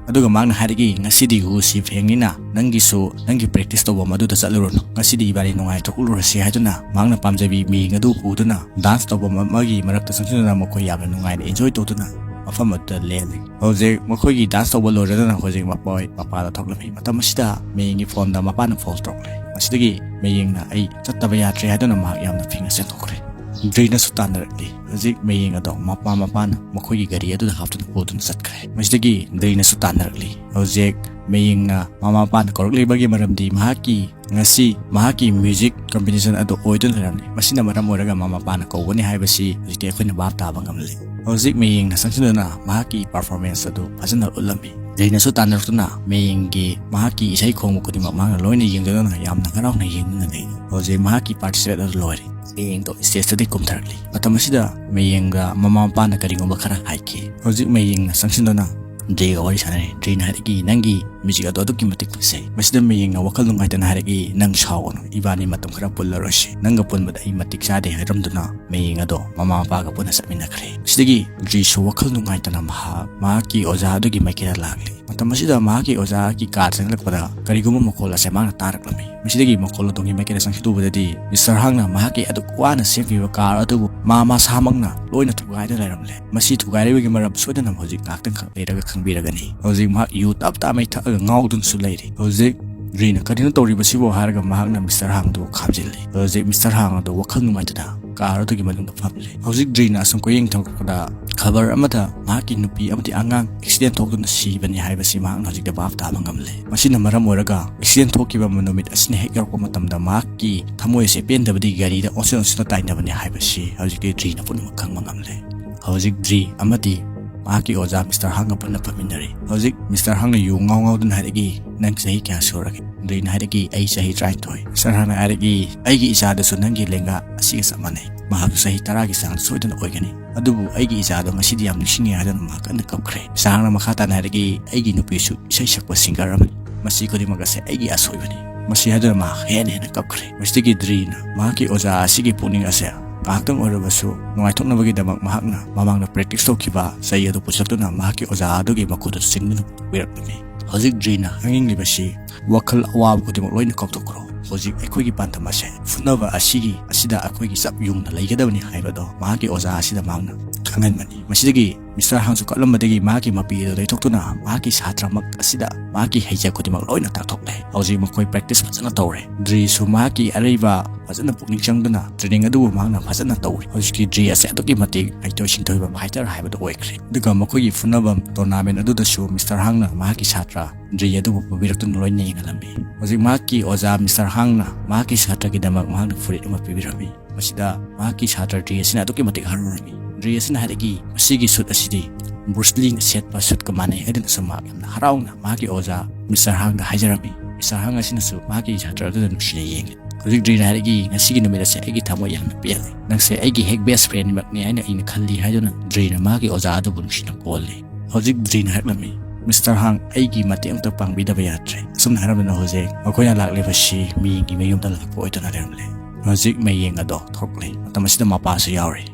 ꯑꯗꯨꯒ ꯃꯍꯥꯛꯅ ꯍꯥꯏꯔꯛꯏ, "ꯉꯁꯤꯗꯤ ꯍꯨ ꯁꯤ ꯐꯦꯡꯅꯤꯅ ꯅꯪꯒꯤꯁꯨ ꯅꯪꯒꯤ practice ꯇꯧꯐꯝ ꯑꯗꯨꯗ ꯆꯠꯂꯨꯔꯅꯨ꯫ ꯉꯁꯤꯗꯤ ꯏꯕꯥꯅꯤ ꯅꯨꯡꯉꯥꯏꯊꯣꯛꯎꯔꯁꯤ" ꯍꯥꯏꯗꯨꯅ ꯃꯍꯥꯛꯅ ꯄꯥꯝꯖꯕꯤ ꯃꯌꯦꯡ ꯑꯗꯨ ꯄꯨꯗꯨꯅ dance ꯇꯧꯐꯝ ꯑꯃꯒꯤ ꯃꯔꯛꯇ ꯆꯪꯁꯤꯟꯗꯨꯅ ꯃꯈꯣꯏ ꯌꯥꯝꯅ ꯅꯨꯡꯉꯥꯏꯅ enjoy ꯇꯧꯗꯨꯅ ꯃꯐꯝ ꯑꯗꯨꯗ ꯂꯦꯜꯂꯤ꯫ ꯍꯧꯖꯤꯛ ꯃꯈꯣꯏꯒꯤ dance ꯇꯧꯕ ꯂꯣꯏꯔꯗꯨꯅ ꯍꯧꯖꯤꯛ ꯃꯈꯣꯏ ꯃꯄꯥꯟꯗ ꯊꯣꯛꯂꯝꯃꯤ꯫ ꯃꯇꯝ ꯑꯁꯤꯗ ꯃꯌꯦꯡꯒꯤ phoneꯗ ꯃꯄꯥꯅ phone ꯇꯧꯔꯛꯂꯦ꯫ ꯃꯁꯤꯗꯒꯤ ꯃꯌꯦꯡꯅ "ꯑꯩ ꯆꯠꯇꯕ ꯌꯥꯗ꯭ꯔꯦ" ꯍꯥꯏꯗꯨꯅ ꯃꯍꯥꯛ ꯌꯥꯝꯅ ꯐꯤꯡꯅ ꯆꯦꯟꯊꯣꯛꯈ꯭ꯔꯦ꯫ ꯗ꯭ꯔꯤꯅꯁꯨ ꯇꯥꯟꯅꯔꯛꯂꯤ꯫ ꯍꯧꯖꯤꯛ ꯃꯌꯦꯡ ꯑꯗꯣ ꯃꯄꯥ ꯃꯄꯥꯅ ꯃꯈꯣꯏꯒꯤ ꯒꯥꯔꯤ ꯑꯗꯨꯗ ꯍꯥꯞꯇꯨꯅ ꯄꯨꯗꯨꯅ ꯆꯠꯈ꯭ꯔꯦ꯫ ꯃꯁꯤꯗꯒꯤ ꯗ꯭ꯔꯤꯅꯁꯨ ꯇꯥꯟꯅꯔꯛꯂꯤ꯫ ꯍꯧꯖꯤꯛ ꯃꯌꯦꯡꯅ ꯃꯃꯥ ꯃꯄꯥꯅ ꯀꯧꯔꯛꯂꯤꯕꯒꯤ ꯃꯔꯝꯗꯤ ꯃꯍꯥꯛꯀꯤ ꯉꯁꯤ ꯃꯍꯥꯛꯀꯤ music competition ꯑꯗꯨ ꯑꯣꯏꯗꯨꯅ ꯂꯩꯔꯝꯂꯤ꯫ ꯃꯁꯤꯅ ꯃꯔꯝ ꯑꯣꯏꯔꯒ ꯃꯃꯥ ꯃꯄꯥꯅ ꯀꯧꯕꯅꯤ ꯍꯥꯏꯕꯁꯤ ꯍꯧꯖꯤꯛꯇꯤ ꯑꯩꯈꯣꯏꯅ ꯚꯥꯞ ꯇꯥꯕ ꯉꯝꯂꯦ꯫ ꯍꯧꯖꯤꯛ ꯃꯌꯦꯡꯅ ꯆꯪꯁꯤꯟꯗꯨꯅ ꯃꯍꯥꯛꯀꯤ performance ꯑꯗꯨ ꯐꯖꯅ ꯎꯠꯂꯝꯃꯤ꯫ ꯗ꯭ꯔꯤꯅꯁꯨ ꯇꯥꯟꯅꯔꯛꯇꯨꯅ ꯃꯌꯦꯡꯒꯤ ꯃꯍꯥꯛꯀꯤ ꯏꯁꯩ ꯈꯣꯡꯕ ꯈꯨꯗꯤꯡꯃꯛ ꯃꯍꯥꯛꯅ ꯂꯣꯏꯅ ꯌꯦꯡꯗꯨꯅ ꯌꯥꯝꯅ ꯍꯔꯥꯎꯅ ꯌꯦꯡꯗꯨꯅ ꯂꯩ꯫ ꯍꯧꯖꯤꯛ ꯃꯍꯥꯛꯀꯤ participate ꯑꯗꯨ ꯂꯣꯏꯔꯦ꯫ ꯃꯌꯦꯡꯗꯣ stageꯇꯗꯤ ꯀꯨꯝꯊꯔꯛꯂꯤ꯫ ꯃꯇꯝ ꯑꯁꯤꯗ ꯃꯌꯦꯡꯒ ꯃꯃꯥ ꯃꯄꯥꯅ ꯀꯔꯤꯒꯨꯝꯕ ꯈꯔ ꯍꯥꯏꯈꯤ꯫ ꯍꯧꯖꯤꯛ ꯃꯌꯦꯡꯅ ꯆꯪꯁꯤꯟꯗꯨꯅ ꯗ꯭ꯔꯤꯒ ꯋꯥꯔꯤ ꯁꯥꯟꯅꯔꯤ꯫ ꯗ꯭ꯔꯤꯅ ꯍꯥꯏꯔꯛꯏ, "ꯅꯪꯒꯤ music ꯑꯗꯣ ꯑꯗꯨꯛꯀꯤ ꯃꯇꯤꯛ ꯐꯖꯩ꯫" ꯃꯁꯤꯗ ꯃꯌꯦꯡꯅ ꯋꯥꯈꯜ ꯅꯨꯡꯉꯥꯏꯇꯅ ꯍꯥꯏꯔꯛꯏ, "ꯅꯪ ꯁꯥꯎꯒꯅꯨ, ꯏꯕꯥꯅꯤ ꯃꯇꯝ ꯈꯔ ꯄꯨꯜꯂꯔꯣꯏꯁꯤ꯫ ꯅꯪꯒ ꯄꯨꯟꯕꯗ ꯑꯩ ꯃꯇꯤꯛ ꯆꯥꯗꯦ" ꯍꯥꯏꯔꯝꯗꯨꯅ ꯃꯌꯦꯡ ꯑꯗꯣ ꯃꯃꯥ ꯃꯄꯥꯒ ꯄꯨꯟꯅ ꯆꯠꯃꯤꯟꯅꯈ꯭ꯔꯦ꯫ ꯁꯤꯗꯒꯤ ꯗ꯭ꯔꯤꯁꯨ ꯋꯥꯈꯜ ꯅꯨꯡꯉꯥꯏꯇꯅ ꯃꯍꯥꯛ ꯃꯍꯥꯛꯀꯤ ꯑꯣꯖꯥ ꯑꯗꯨꯒꯤ ꯃꯥꯏꯀꯩꯗ ꯂꯥꯛꯂꯤ꯫ ꯃꯇꯝ ꯑꯁꯤꯗ ꯃꯍꯥꯛꯀꯤ ꯑꯣꯖꯥꯒꯤ ꯀꯥ ꯆꯪꯂꯛꯄꯗ ꯀꯔꯤꯒꯨꯝꯕ ꯃꯈꯣꯜ ꯑꯁꯦ ꯃꯍꯥꯛꯅ ꯇꯥꯔꯛꯂꯝꯃꯤ꯫ ꯃꯁꯤꯗꯒꯤ ꯃꯈꯣꯜ ꯑꯗꯣꯝꯒꯤ ꯃꯥꯏꯀꯩꯗ ꯆꯪꯁꯤꯜꯂꯨꯕꯗꯗꯤ ꯃꯤꯁꯇꯔ ꯍꯥꯡꯅ ꯃꯍꯥꯛꯀꯤ ꯑꯗꯨꯛ ꯋꯥꯅ ꯁꯦꯝꯈꯤꯕ ꯀꯥꯔ ꯑꯗꯨꯕꯨ ꯃꯥ ꯃꯁꯥꯃꯛꯅ ꯂꯣꯏꯅ ꯊꯨꯒꯥꯏꯗꯨꯅ ꯂꯩꯔꯝꯂꯦ꯫ ꯃꯁꯤ ꯊꯨꯒꯥꯏꯔꯤꯕꯒꯤ ꯃꯔꯝ ꯁꯣꯏꯗꯅ ꯍꯧꯖꯤꯛ ꯉꯥꯏꯍꯥꯛꯇꯪꯈꯛ ꯂꯩꯔꯒ ꯈꯪꯕꯤꯔꯒꯅꯤ꯫ ꯍꯧꯖꯤꯛ ꯃꯍꯥꯛ ꯌꯨ ꯇꯞ ꯇꯥꯃꯩ ꯊꯛꯑꯒ ꯉꯥꯎꯗꯨꯅꯁꯨ ꯂꯩꯔꯤ꯫ ꯍꯧꯖꯤꯛ ꯗ꯭ꯔꯤꯅ ꯀꯔꯤꯅꯣ ꯇꯧꯔꯤꯕꯁꯤꯕꯨ ꯍꯥꯏꯔꯒ ꯃꯍꯥꯛꯅ ꯃꯤꯁꯇꯔ ꯍꯥꯡꯗꯨ ꯈꯥꯝꯖꯤꯜꯂꯤ꯫ ꯍꯧꯖꯤꯛ ꯃꯤꯁꯇꯔ ꯍꯥꯡ ꯑꯗꯨ ꯋꯥꯈꯜ ꯅꯨꯡꯉꯥꯏꯇꯅ ꯀꯥꯔ ꯑꯗꯨꯒꯤ ꯃꯅꯨꯡꯗ ꯐꯝꯂꯤ꯫ ꯍꯧꯖꯤꯛ ꯗ꯭ꯔꯤꯅ ꯑꯁꯨꯝ ꯀꯣꯏꯌꯦꯡ ꯊꯣꯛꯂꯛꯄꯗ ꯈꯕꯔ ꯑꯃꯗ ꯃꯍꯥꯛꯀꯤ ꯅꯨꯄꯤ ꯑꯃꯗꯤ ꯑꯉꯥꯡ accident ꯊꯣꯛꯇꯨꯅ ꯁꯤꯕꯅꯤ ꯍꯥꯏꯕꯁꯤ ꯃꯍꯥꯛꯅ ꯍꯧꯖꯤꯛꯇ ꯚꯥꯞ ꯇꯥꯕ ꯉꯝꯂꯦ꯫ ꯃꯁꯤꯅ ꯃꯔꯝ ꯑꯣꯏꯔꯒ accident ꯊꯣꯛꯈꯤꯕ ꯅꯨꯃꯤꯠ ꯑꯁꯤꯅ ꯍꯦꯛ ꯌꯧꯔꯛꯄ ꯃꯇꯝꯗ ꯃꯍꯥꯛꯀꯤ ꯊꯃꯣꯏ ꯑꯁꯤ ꯄꯦꯟꯗꯕꯗꯤ ꯒꯥꯔꯤꯗ ꯑꯣꯟꯁꯤꯟ ꯑꯣꯟꯁꯤꯟꯅ ꯇꯥꯏꯅꯕꯅꯤ ꯍꯥꯏꯕꯁꯤ ꯍꯧꯖꯤꯛꯇꯤ ꯗ꯭ꯔꯤꯅ ꯄꯨꯝꯅꯃꯛ ꯈꯪꯕ ꯉꯝꯂꯦ꯫ ꯍꯧꯖꯤꯛ ꯗ꯭ꯔꯤ ꯑꯃꯗꯤ ꯃꯍꯥꯛꯀꯤ ꯑꯣꯖꯥ ꯃꯤꯁꯇꯔ ꯍꯥꯡꯒ ꯄꯨꯟꯅ ꯐꯝꯃꯤꯟꯅꯔꯤ꯫ ꯍꯧꯖꯤꯛ ꯃꯤꯁꯇꯔ ꯍꯥꯡꯅ ꯌꯨ ꯉꯥꯎ ꯉꯥꯎꯗꯨꯅ ꯍꯥꯏꯔꯛꯏ, "ꯅꯪ ꯆꯍꯤ ꯀꯌꯥ ꯁꯨꯔꯒꯦ?" ꯗ꯭ꯔꯤꯅ ꯍꯥꯏꯔꯛꯏ, "ꯑꯩ ꯆꯍꯤ ꯇꯔꯥꯅꯤꯊꯣꯏ꯫" ꯃꯤꯁꯇꯔ ꯍꯥꯡꯅ ꯍꯥꯏꯔꯛꯏ, "ꯑꯩꯒꯤ ꯏꯆꯥꯗꯨꯁꯨ ꯅꯪꯒꯤ ꯂꯦꯡꯒꯥ ꯑꯁꯤꯒ ꯆꯞ ꯃꯥꯟꯅꯩ꯫ ꯃꯍꯥꯛꯁꯨ ꯆꯍꯤ ꯇꯔꯥꯒꯤ ꯆꯥꯡꯗ ꯁꯣꯏꯗꯅ ꯑꯣꯏꯒꯅꯤ꯫ ꯑꯗꯨꯕꯨ ꯑꯩꯒꯤ ꯏꯆꯥꯗꯣ ꯉꯁꯤꯗꯤ ꯌꯥꯝ ꯅꯤꯡꯁꯤꯡꯉꯤ" ꯍꯥꯏꯗꯨꯅ ꯃꯍꯥꯛ ꯀꯟꯅ ꯀꯞꯈ꯭ꯔꯦ꯫ ꯃꯤꯁꯇꯔ ꯍꯥꯡꯅ ꯃꯈꯥ ꯇꯥꯅ ꯍꯥꯏꯔꯛꯏ, "ꯑꯩꯒꯤ ꯅꯨꯄꯤꯁꯨ ꯏꯁꯩ ꯁꯛꯄ singer ꯑꯃꯅꯤ꯫ ꯃꯁꯤ ꯈꯨꯗꯤꯡꯃꯛ ꯑꯁꯦ ꯑꯩꯒꯤ ꯑꯁꯣꯏꯕꯅꯤ꯫" ꯃꯁꯤ ꯍꯥꯏꯗꯨꯅ ꯃꯍꯥꯛ ꯍꯦꯟꯅ ꯍꯦꯟꯅ ꯀꯞꯈ꯭ꯔꯦ꯫ ꯃꯁꯤꯗꯒꯤ ꯗ꯭ꯔꯤꯅ ꯃꯍꯥꯛꯀꯤ ꯑꯣꯖꯥ ꯑꯁꯤꯒꯤ ꯄꯨꯛꯅꯤꯡ ꯑꯁꯦ ꯉꯥꯏꯍꯥꯛꯇꯪ ꯑꯣꯏꯔꯕꯁꯨ ꯅꯨꯡꯉꯥꯏꯊꯣꯛꯅꯕꯒꯤꯗꯃꯛ ꯃꯍꯥꯛꯅ ꯃꯃꯥꯡꯗ practice ꯇꯧꯈꯤꯕ ꯆꯩ ꯑꯗꯨ ꯄꯨꯁꯤꯜꯂꯛꯇꯨꯅ ꯃꯍꯥꯛꯀꯤ ꯑꯣꯖꯥ ꯑꯗꯨꯒꯤ ꯃꯈꯨꯠꯇ ꯆꯤꯡꯗꯨꯅ ꯄꯨꯕꯤꯔꯛꯄꯅꯤ꯫ ꯍꯧꯖꯤꯛ ꯗ꯭ꯔꯤꯅ ꯍꯥꯏꯅꯤꯡꯂꯤꯕꯁꯤ ꯋꯥꯈꯜ ꯑꯋꯥꯕ ꯈꯨꯗꯤꯡꯃꯛ ꯂꯣꯏꯅ ꯀꯥꯎꯊꯣꯛꯈ꯭ꯔꯣ꯫ ꯍꯧꯖꯤꯛ ꯑꯩꯈꯣꯏꯒꯤ ꯄꯥꯟꯗꯝ ꯑꯁꯦ ꯐꯨꯅꯕ ꯑꯁꯤꯒꯤ ꯑꯁꯤꯗ ꯑꯩꯈꯣꯏꯒꯤ ꯆꯞ ꯌꯨꯡꯅ ꯂꯩꯒꯗꯕꯅꯤ ꯍꯥꯏꯕꯗꯣ ꯃꯍꯥꯛꯀꯤ ꯑꯣꯖꯥ ꯑꯁꯤꯗ ꯃꯍꯥꯛꯅ ꯈꯪꯍꯟꯕꯅꯤ꯫ ꯃꯁꯤꯗꯒꯤ ꯃꯤꯁꯇꯔ ꯍꯥꯡꯁꯨ ꯀꯞꯂꯝꯕꯗꯒꯤ ꯃꯍꯥꯛꯀꯤ ꯃꯄꯤ ꯑꯗꯨ ꯂꯩꯊꯣꯛꯇꯨꯅ ꯃꯍꯥꯛꯀꯤ ꯁꯥꯇ꯭ꯔꯃꯛ ꯑꯁꯤꯗ ꯃꯍꯥꯛꯀꯤ ꯍꯩꯖ ꯈꯨꯗꯤꯡꯃꯛ ꯂꯣꯏꯅ ꯇꯥꯛꯊꯣꯛꯂꯦ꯫ ꯍꯧꯖꯤꯛ ꯃꯈꯣꯏ practice ꯐꯖꯅ ꯇꯧꯔꯦ꯫ ꯗ꯭ꯔꯤꯁꯨ ꯃꯍꯥꯛꯀꯤ ꯑꯔꯩꯕ ꯐꯖꯅ ꯄꯨꯛꯅꯤꯡ ꯆꯪꯗꯨꯅ training ꯑꯗꯨꯕꯨ ꯃꯍꯥꯛꯅ ꯐꯖꯅ ꯇꯧꯔꯦ꯫ ꯍꯧꯖꯤꯛꯇꯤ ꯗ꯭ꯔꯤ ꯑꯁꯦ ꯑꯗꯨꯛꯀꯤ ꯃꯇꯤꯛ ꯍꯩꯊꯣꯏ ꯁꯤꯡꯊꯣꯏꯕ fighter ꯍꯥꯏꯕꯗꯨ ꯑꯣꯏꯈ꯭ꯔꯦ꯫ ꯑꯗꯨꯒ ꯃꯈꯣꯏꯒꯤ ꯐꯨꯅꯕ tournament ꯑꯗꯨꯗꯁꯨ ꯃꯤꯁꯇꯔ ꯍꯥꯡꯅ ꯃꯍꯥꯛꯀꯤ ꯁꯥꯇ꯭ꯔ ꯗ꯭ꯔꯤ ꯑꯗꯨꯕꯨ ꯄꯨꯕꯤꯔꯛꯇꯨꯅ ꯂꯣꯏꯅ ꯌꯦꯡꯍꯜꯂꯝꯃꯤ꯫ ꯍꯧꯖꯤꯛ ꯃꯍꯥꯛꯀꯤ ꯑꯣꯖꯥ ꯃꯤꯁꯇꯔ ꯍꯥꯡꯅ ꯃꯍꯥꯛꯀꯤ ꯁꯥꯇ꯭ꯔꯒꯤꯗꯃꯛ ꯃꯍꯥꯛꯅ ꯐꯨꯔꯤꯠ ꯑꯃ ꯄꯤꯕꯤꯔꯝꯃꯤ꯫ ꯃꯁꯤꯗ ꯃꯍꯥꯛꯀꯤ ꯁꯥꯇ꯭ꯔ ꯗ꯭ꯔꯤ ꯑꯁꯤꯅ ꯑꯗꯨꯛꯀꯤ ꯃꯇꯤꯛ ꯍꯔꯥꯎꯔꯝꯃꯤ꯫ ꯗ꯭ꯔꯤ ꯑꯁꯤꯅ ꯍꯥꯏꯔꯛꯏ, "ꯃꯁꯤꯒꯤ suit ꯑꯁꯤꯗꯤ ꯕ꯭ꯔꯨꯁ ꯂꯤꯅ ꯁꯦꯠꯄ suitꯀ ꯃꯥꯟꯅꯩ" ꯍꯥꯏꯗꯨꯅꯁꯨ ꯃꯍꯥꯛ ꯌꯥꯝꯅ ꯍꯔꯥꯎꯅ ꯃꯍꯥꯛꯀꯤ ꯑꯣꯖꯥ ꯃꯤꯁꯇꯔ ꯍꯥꯡꯗ ꯍꯥꯏꯖꯔꯝꯃꯤ꯫ ꯃꯤꯁꯇꯔ ꯍꯥꯡ ꯑꯁꯤꯅꯁꯨ ꯃꯍꯥꯛꯀꯤ ꯁꯥꯇ꯭ꯔ ꯑꯗꯨꯗ ꯅꯨꯡꯁꯤꯅ ꯌꯦꯡꯂꯤ꯫ ꯍꯧꯖꯤꯛ ꯗ꯭ꯔꯤꯅ ꯍꯥꯏꯔꯛꯏ, "ꯉꯁꯤꯒꯤ ꯅꯨꯃꯤꯠ ꯑꯁꯦ ꯑꯩꯒꯤ ꯊꯃꯣꯏ ꯌꯥꯝꯅ ꯄꯦꯜꯂꯦ꯫ ꯅꯪꯁꯦ ꯑꯩꯒꯤ ꯍꯦꯛ best friendꯃꯛꯅꯤ ꯍꯥꯏꯅ ꯑꯩꯅ ꯈꯜꯂꯤ" ꯍꯥꯏꯗꯨꯅ ꯗ꯭ꯔꯤꯅ ꯃꯍꯥꯛꯀꯤ ꯑꯣꯖꯥ ꯑꯗꯨꯕꯨ ꯅꯨꯡꯁꯤꯅ ꯀꯣꯜꯂꯤ꯫ ꯍꯧꯖꯤꯛ ꯗ꯭ꯔꯤꯅ ꯍꯥꯏꯔꯛꯂꯝꯃꯤ, "ꯃꯤꯁꯇꯔ ꯍꯥꯡ, ꯑꯩꯒꯤ ꯃꯇꯦꯡ ꯑꯃꯇ ꯄꯥꯡꯕꯤꯗꯕ ꯌꯥꯗ꯭ꯔꯦ꯫" ꯑꯁꯨꯝꯅ ꯍꯥꯏꯔꯝꯗꯨꯅ ꯍꯧꯖꯤꯛ ꯃꯈꯣꯏꯅ ꯂꯥꯛꯂꯤꯕꯁꯤ ꯃꯤꯒꯤ ꯃꯌꯨꯝꯗ ꯂꯥꯛꯄ ꯑꯣꯏꯗꯨꯅ ꯂꯩꯔꯝꯂꯦ꯫ ꯍꯧꯖꯤꯛ ꯃꯌꯦꯡ ꯑꯗꯣ ꯊꯣꯛꯂꯦ꯫ ꯃꯇꯝ ꯑꯁꯤꯗ ꯃꯄꯥꯁꯨ ꯌꯥꯎꯔꯤ꯫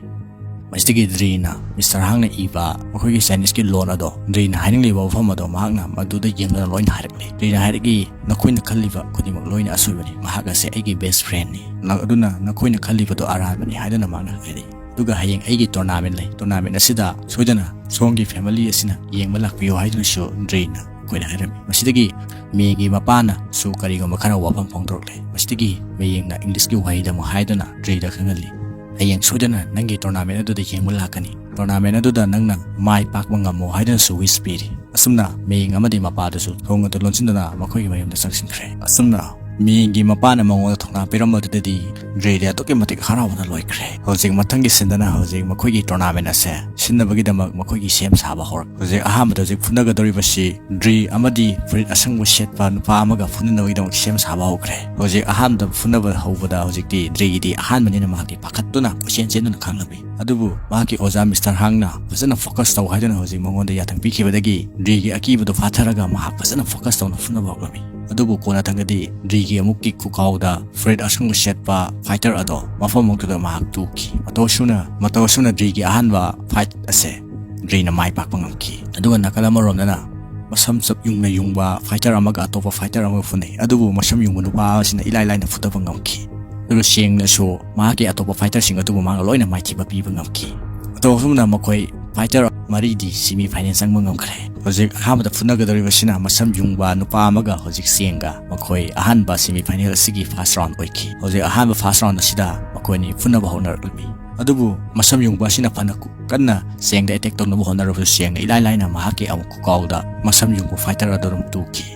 ꯃꯁꯤꯗꯒꯤ ꯗ꯭ꯔꯤꯅ ꯃꯤꯁꯇꯔ ꯍꯥꯡꯅ ꯏꯕ ꯃꯈꯣꯏꯒꯤ ꯆꯥꯏꯅꯤꯁꯀꯤ ꯂꯣꯟ ꯑꯗꯣ, ꯗ꯭ꯔꯤꯅ ꯍꯥꯏꯅꯤꯡꯂꯤꯕ ꯋꯥꯐꯝ ꯑꯗꯣ ꯃꯍꯥꯛꯅ ꯃꯗꯨꯗ ꯌꯦꯡꯗꯨꯅ ꯂꯣꯏꯅ ꯍꯥꯏꯔꯛꯂꯤ꯫ ꯗ꯭ꯔꯤꯅ ꯍꯥꯏꯔꯛꯏ, "ꯅꯈꯣꯏꯅ ꯈꯜꯂꯤꯕ ꯈꯨꯗꯤꯡꯃꯛ ꯂꯣꯏꯅ ꯑꯁꯣꯏꯕꯅꯤ꯫ ꯃꯍꯥꯛ ꯑꯁꯦ ꯑꯩꯒꯤ best friendꯅꯤ꯫ ꯑꯗꯨꯅ ꯅꯈꯣꯏꯅ ꯈꯜꯂꯤꯕꯗꯣ ꯑꯔꯥꯟꯕꯅꯤ" ꯍꯥꯏꯗꯨꯅ ꯃꯍꯥꯛꯅ ꯍꯥꯏꯔꯛꯏ꯫ ꯑꯗꯨꯒ ꯍꯌꯦꯡ ꯑꯩꯒꯤ tournament ꯂꯩ꯫ Tournament ꯑꯁꯤꯗ ꯁꯣꯏꯗꯅ ꯁꯣꯝꯒꯤ family ꯑꯁꯤꯅ ꯌꯦꯡꯕ ꯂꯥꯛꯄꯤꯌꯨ ꯍꯥꯏꯗꯨꯅꯁꯨ ꯗ꯭ꯔꯤꯅ ꯑꯩꯈꯣꯏꯗ ꯍꯥꯏꯔꯝꯃꯤ꯫ ꯃꯁꯤꯗꯒꯤ ꯃꯦꯒꯤ ꯃꯄꯥꯅꯁꯨ ꯀꯔꯤꯒꯨꯝꯕ ꯈꯔ ꯋꯥꯐꯝ ꯐꯣꯡꯗꯣꯔꯛꯂꯦ꯫ ꯃꯁꯤꯗꯒꯤ ꯃꯌꯦꯡꯅ Englishꯀꯤ ꯋꯥꯍꯩꯗ ꯑꯃꯨꯛ ꯍꯥꯏꯗꯨꯅ ꯗ꯭ꯔꯤꯗ ꯈꯪꯍꯜꯂꯤ, "ꯍꯌꯦꯡ ꯁꯣꯏꯗꯅ ꯅꯪꯒꯤ tournament ꯑꯗꯨꯗ ꯌꯦꯡꯕ ꯂꯥꯛꯀꯅꯤ꯫ Tournament ꯑꯗꯨꯗ ꯅꯪꯅ ꯃꯥꯏ ꯄꯥꯛꯄ ꯉꯝꯃꯣ" ꯍꯥꯏꯗꯨꯅꯁꯨ wish ꯄꯤꯔꯤ꯫ ꯑꯁꯨꯝꯅ ꯃꯌꯦꯡ ꯑꯃꯗꯤ ꯃꯄꯥꯗꯨꯁꯨ ꯊꯣꯡ ꯑꯗꯨ ꯂꯣꯟꯁꯤꯟꯗꯨꯅ ꯃꯈꯣꯏꯒꯤ ꯃꯌꯨꯝꯗ ꯆꯪꯁꯤꯟꯈ꯭ꯔꯦ꯫ ꯑꯁꯨꯝꯅ ꯃꯌꯦꯡꯒꯤ ꯃꯄꯥꯅ ꯃꯉꯣꯟꯗ ꯊꯧꯅꯥ ꯄꯤꯔꯝꯕꯗꯨꯗꯗꯤ ꯗ꯭ꯔꯤꯗꯤ ꯑꯗꯨꯛꯀꯤ ꯃꯇꯤꯛ ꯍꯔꯥꯎꯕꯅ ꯂꯣꯏꯈ꯭ꯔꯦ꯫ ꯍꯧꯖꯤꯛ ꯃꯊꯪꯒꯤ sceneꯗꯅ ꯍꯧꯖꯤꯛ ꯃꯈꯣꯏꯒꯤ tournament ꯑꯁꯦ ꯁꯤꯟꯅꯕꯒꯤꯗꯃꯛ ꯃꯈꯣꯏꯒꯤ ꯁꯦꯝ ꯁꯥꯕ ꯍꯧꯔꯛ꯫ ꯍꯧꯖꯤꯛ ꯑꯍꯥꯟꯕꯗ ꯍꯧꯖꯤꯛ ꯐꯨꯅꯒꯗꯧꯔꯤꯕꯁꯤ ꯗ꯭ꯔꯤ ꯑꯃꯗꯤ ꯐꯨꯔꯤꯠ ꯑꯁꯪꯕ ꯁꯦꯠꯄ ꯅꯨꯄꯥ ꯑꯃꯒ ꯐꯨꯅꯅꯕꯒꯤꯗꯃꯛ ꯁꯦꯝ ꯁꯥꯕ ꯍꯧꯈ꯭ꯔꯦ꯫ ꯍꯧꯖꯤꯛ ꯑꯍꯥꯟꯕꯗ ꯐꯨꯅꯕ ꯍꯧꯕꯗ ꯍꯧꯖꯤꯛꯇꯤ ꯗ꯭ꯔꯤꯒꯤꯗꯤ ꯑꯍꯥꯟꯕꯅꯤꯅ ꯃꯍꯥꯛꯇꯤ ꯄꯥꯈꯠꯇꯨꯅ ꯀꯣꯏꯆꯦꯟ ꯆꯦꯟꯗꯨꯅ ꯈꯥꯡꯂꯝꯃꯤ꯫ ꯑꯗꯨꯕꯨ ꯃꯍꯥꯛꯀꯤ ꯑꯣꯖꯥ ꯃꯤꯁꯇꯔ ꯍꯥꯡꯅ ꯐꯖꯅ focus ꯇꯧ ꯍꯥꯏꯗꯨꯅ ꯍꯧꯖꯤꯛ ꯃꯉꯣꯟꯗ ꯌꯥꯊꯪ ꯄꯤꯈꯤꯕꯗꯒꯤ ꯗ꯭ꯔꯤꯒꯤ ꯑꯀꯤꯕꯗꯨ ꯐꯥꯊꯔꯒ ꯃꯍꯥꯛ ꯐꯖꯅ focus ꯇꯧꯅ ꯐꯨꯅꯕ ꯍꯧꯔꯛꯂꯝꯃꯤ꯫ ꯑꯗꯨꯕꯨ ꯀꯣꯟꯅꯊꯪꯗꯗꯤ ꯗ꯭ꯔꯤꯒꯤ ꯑꯃꯨꯛꯀꯤ ꯈꯨꯀꯥꯎꯗ ꯐ꯭ꯔꯦꯠ ꯑꯁꯪꯕ ꯁꯦꯠꯄ ꯐꯥꯏꯇꯔ ꯑꯗꯣ ꯃꯐꯝ ꯑꯃꯈꯛꯇꯗ ꯃꯍꯥꯛ ꯇꯨꯈꯤ꯫ ꯃꯇꯧ ꯑꯁꯨꯝꯅ, ꯃꯇꯧ ꯑꯁꯨꯝꯅ ꯗ꯭ꯔꯤꯒꯤ ꯑꯍꯥꯟꯕ ꯐꯥꯏꯠ ꯑꯁꯦ ꯗ꯭ꯔꯤꯅ ꯃꯥꯏ ꯄꯥꯛꯄ ꯉꯝꯈꯤ꯫ ꯑꯗꯨꯒ ꯅꯥꯀꯜ ꯑꯃꯔꯣꯝꯗꯅ ꯃꯁꯝ ꯆꯞ ꯌꯨꯡꯅ ꯌꯨꯡꯕ ꯐꯥꯏꯇꯔ ꯑꯃꯒ ꯑꯇꯣꯞꯄ ꯐꯥꯏꯇꯔ ꯑꯃꯒ ꯐꯨꯅꯩ꯫ ꯑꯗꯨꯕꯨ ꯃꯁꯝ ꯌꯨꯡꯕ ꯅꯨꯄꯥ ꯑꯁꯤꯅ ꯏꯂꯥꯏ ꯂꯥꯏꯅ ꯐꯨꯗꯕ ꯉꯝꯈꯤ꯫ ꯑꯗꯨꯒ ꯆꯦꯡꯅꯁꯨ ꯃꯍꯥꯛꯀꯤ ꯑꯇꯣꯞꯄ ꯐꯥꯏꯇꯔꯁꯤꯡ ꯑꯗꯨꯕꯨ ꯃꯍꯥꯛꯅ ꯂꯣꯏꯅ ꯃꯥꯏꯊꯤꯕ ꯄꯤꯕ ꯉꯝꯈꯤ꯫ ꯃꯇꯧ ꯑꯁꯨꯝꯅ ꯃꯈꯣꯏ ꯐꯥꯏꯇꯔ ꯃꯔꯤꯗꯤ ꯁꯤꯃꯤ ꯐꯥꯏꯅꯦꯜ ꯆꯪꯕ ꯉꯝꯈ꯭ꯔꯦ꯫ ꯍꯧꯖꯤꯛ ꯑꯍꯥꯟꯕꯗ ꯐꯨꯅꯒꯗꯧꯔꯤꯕꯁꯤꯅ ꯃꯁꯝ ꯌꯨꯡꯕ ꯅꯨꯄꯥ ꯑꯃꯒ ꯍꯧꯖꯤꯛ ꯆꯦꯡꯒ꯫ ꯃꯈꯣꯏ ꯑꯍꯥꯟꯕ ꯁꯤꯃꯤ ꯐꯥꯏꯅꯦꯜ ꯑꯁꯤꯒꯤ ꯐꯥꯔꯁ ꯔꯥꯎꯟ ꯑꯣꯏꯈꯤ꯫ ꯍꯧꯖꯤꯛ ꯑꯍꯥꯟꯕ ꯐꯥꯔꯁ ꯔꯥꯎꯟ ꯑꯁꯤꯗ ꯃꯈꯣꯏ ꯑꯅꯤ ꯐꯨꯅꯕ ꯍꯧꯅꯔꯛꯂꯝꯃꯤ꯫ ꯑꯗꯨꯕꯨ ꯃꯁꯝ ꯌꯨꯡꯕ ꯑꯁꯤꯅ ꯐꯅ ꯀꯨ-, ꯀꯟꯅ ꯆꯦꯡꯗ ꯑꯦꯇꯦꯛ ꯇꯧꯅꯕ ꯍꯣꯠꯅꯔꯕꯁꯨ ꯆꯦꯡꯅ ꯏꯂꯥꯏ ꯂꯥꯏꯅ ꯃꯍꯥꯛꯀꯤ ꯑꯃꯨꯛ ꯈꯨꯀꯥꯎꯗ ꯃꯁꯝ ꯌꯨꯡꯕ ꯐꯥꯏꯇꯔ ꯑꯗꯨ ꯑꯗꯨꯝ ꯇꯨꯈꯤ꯫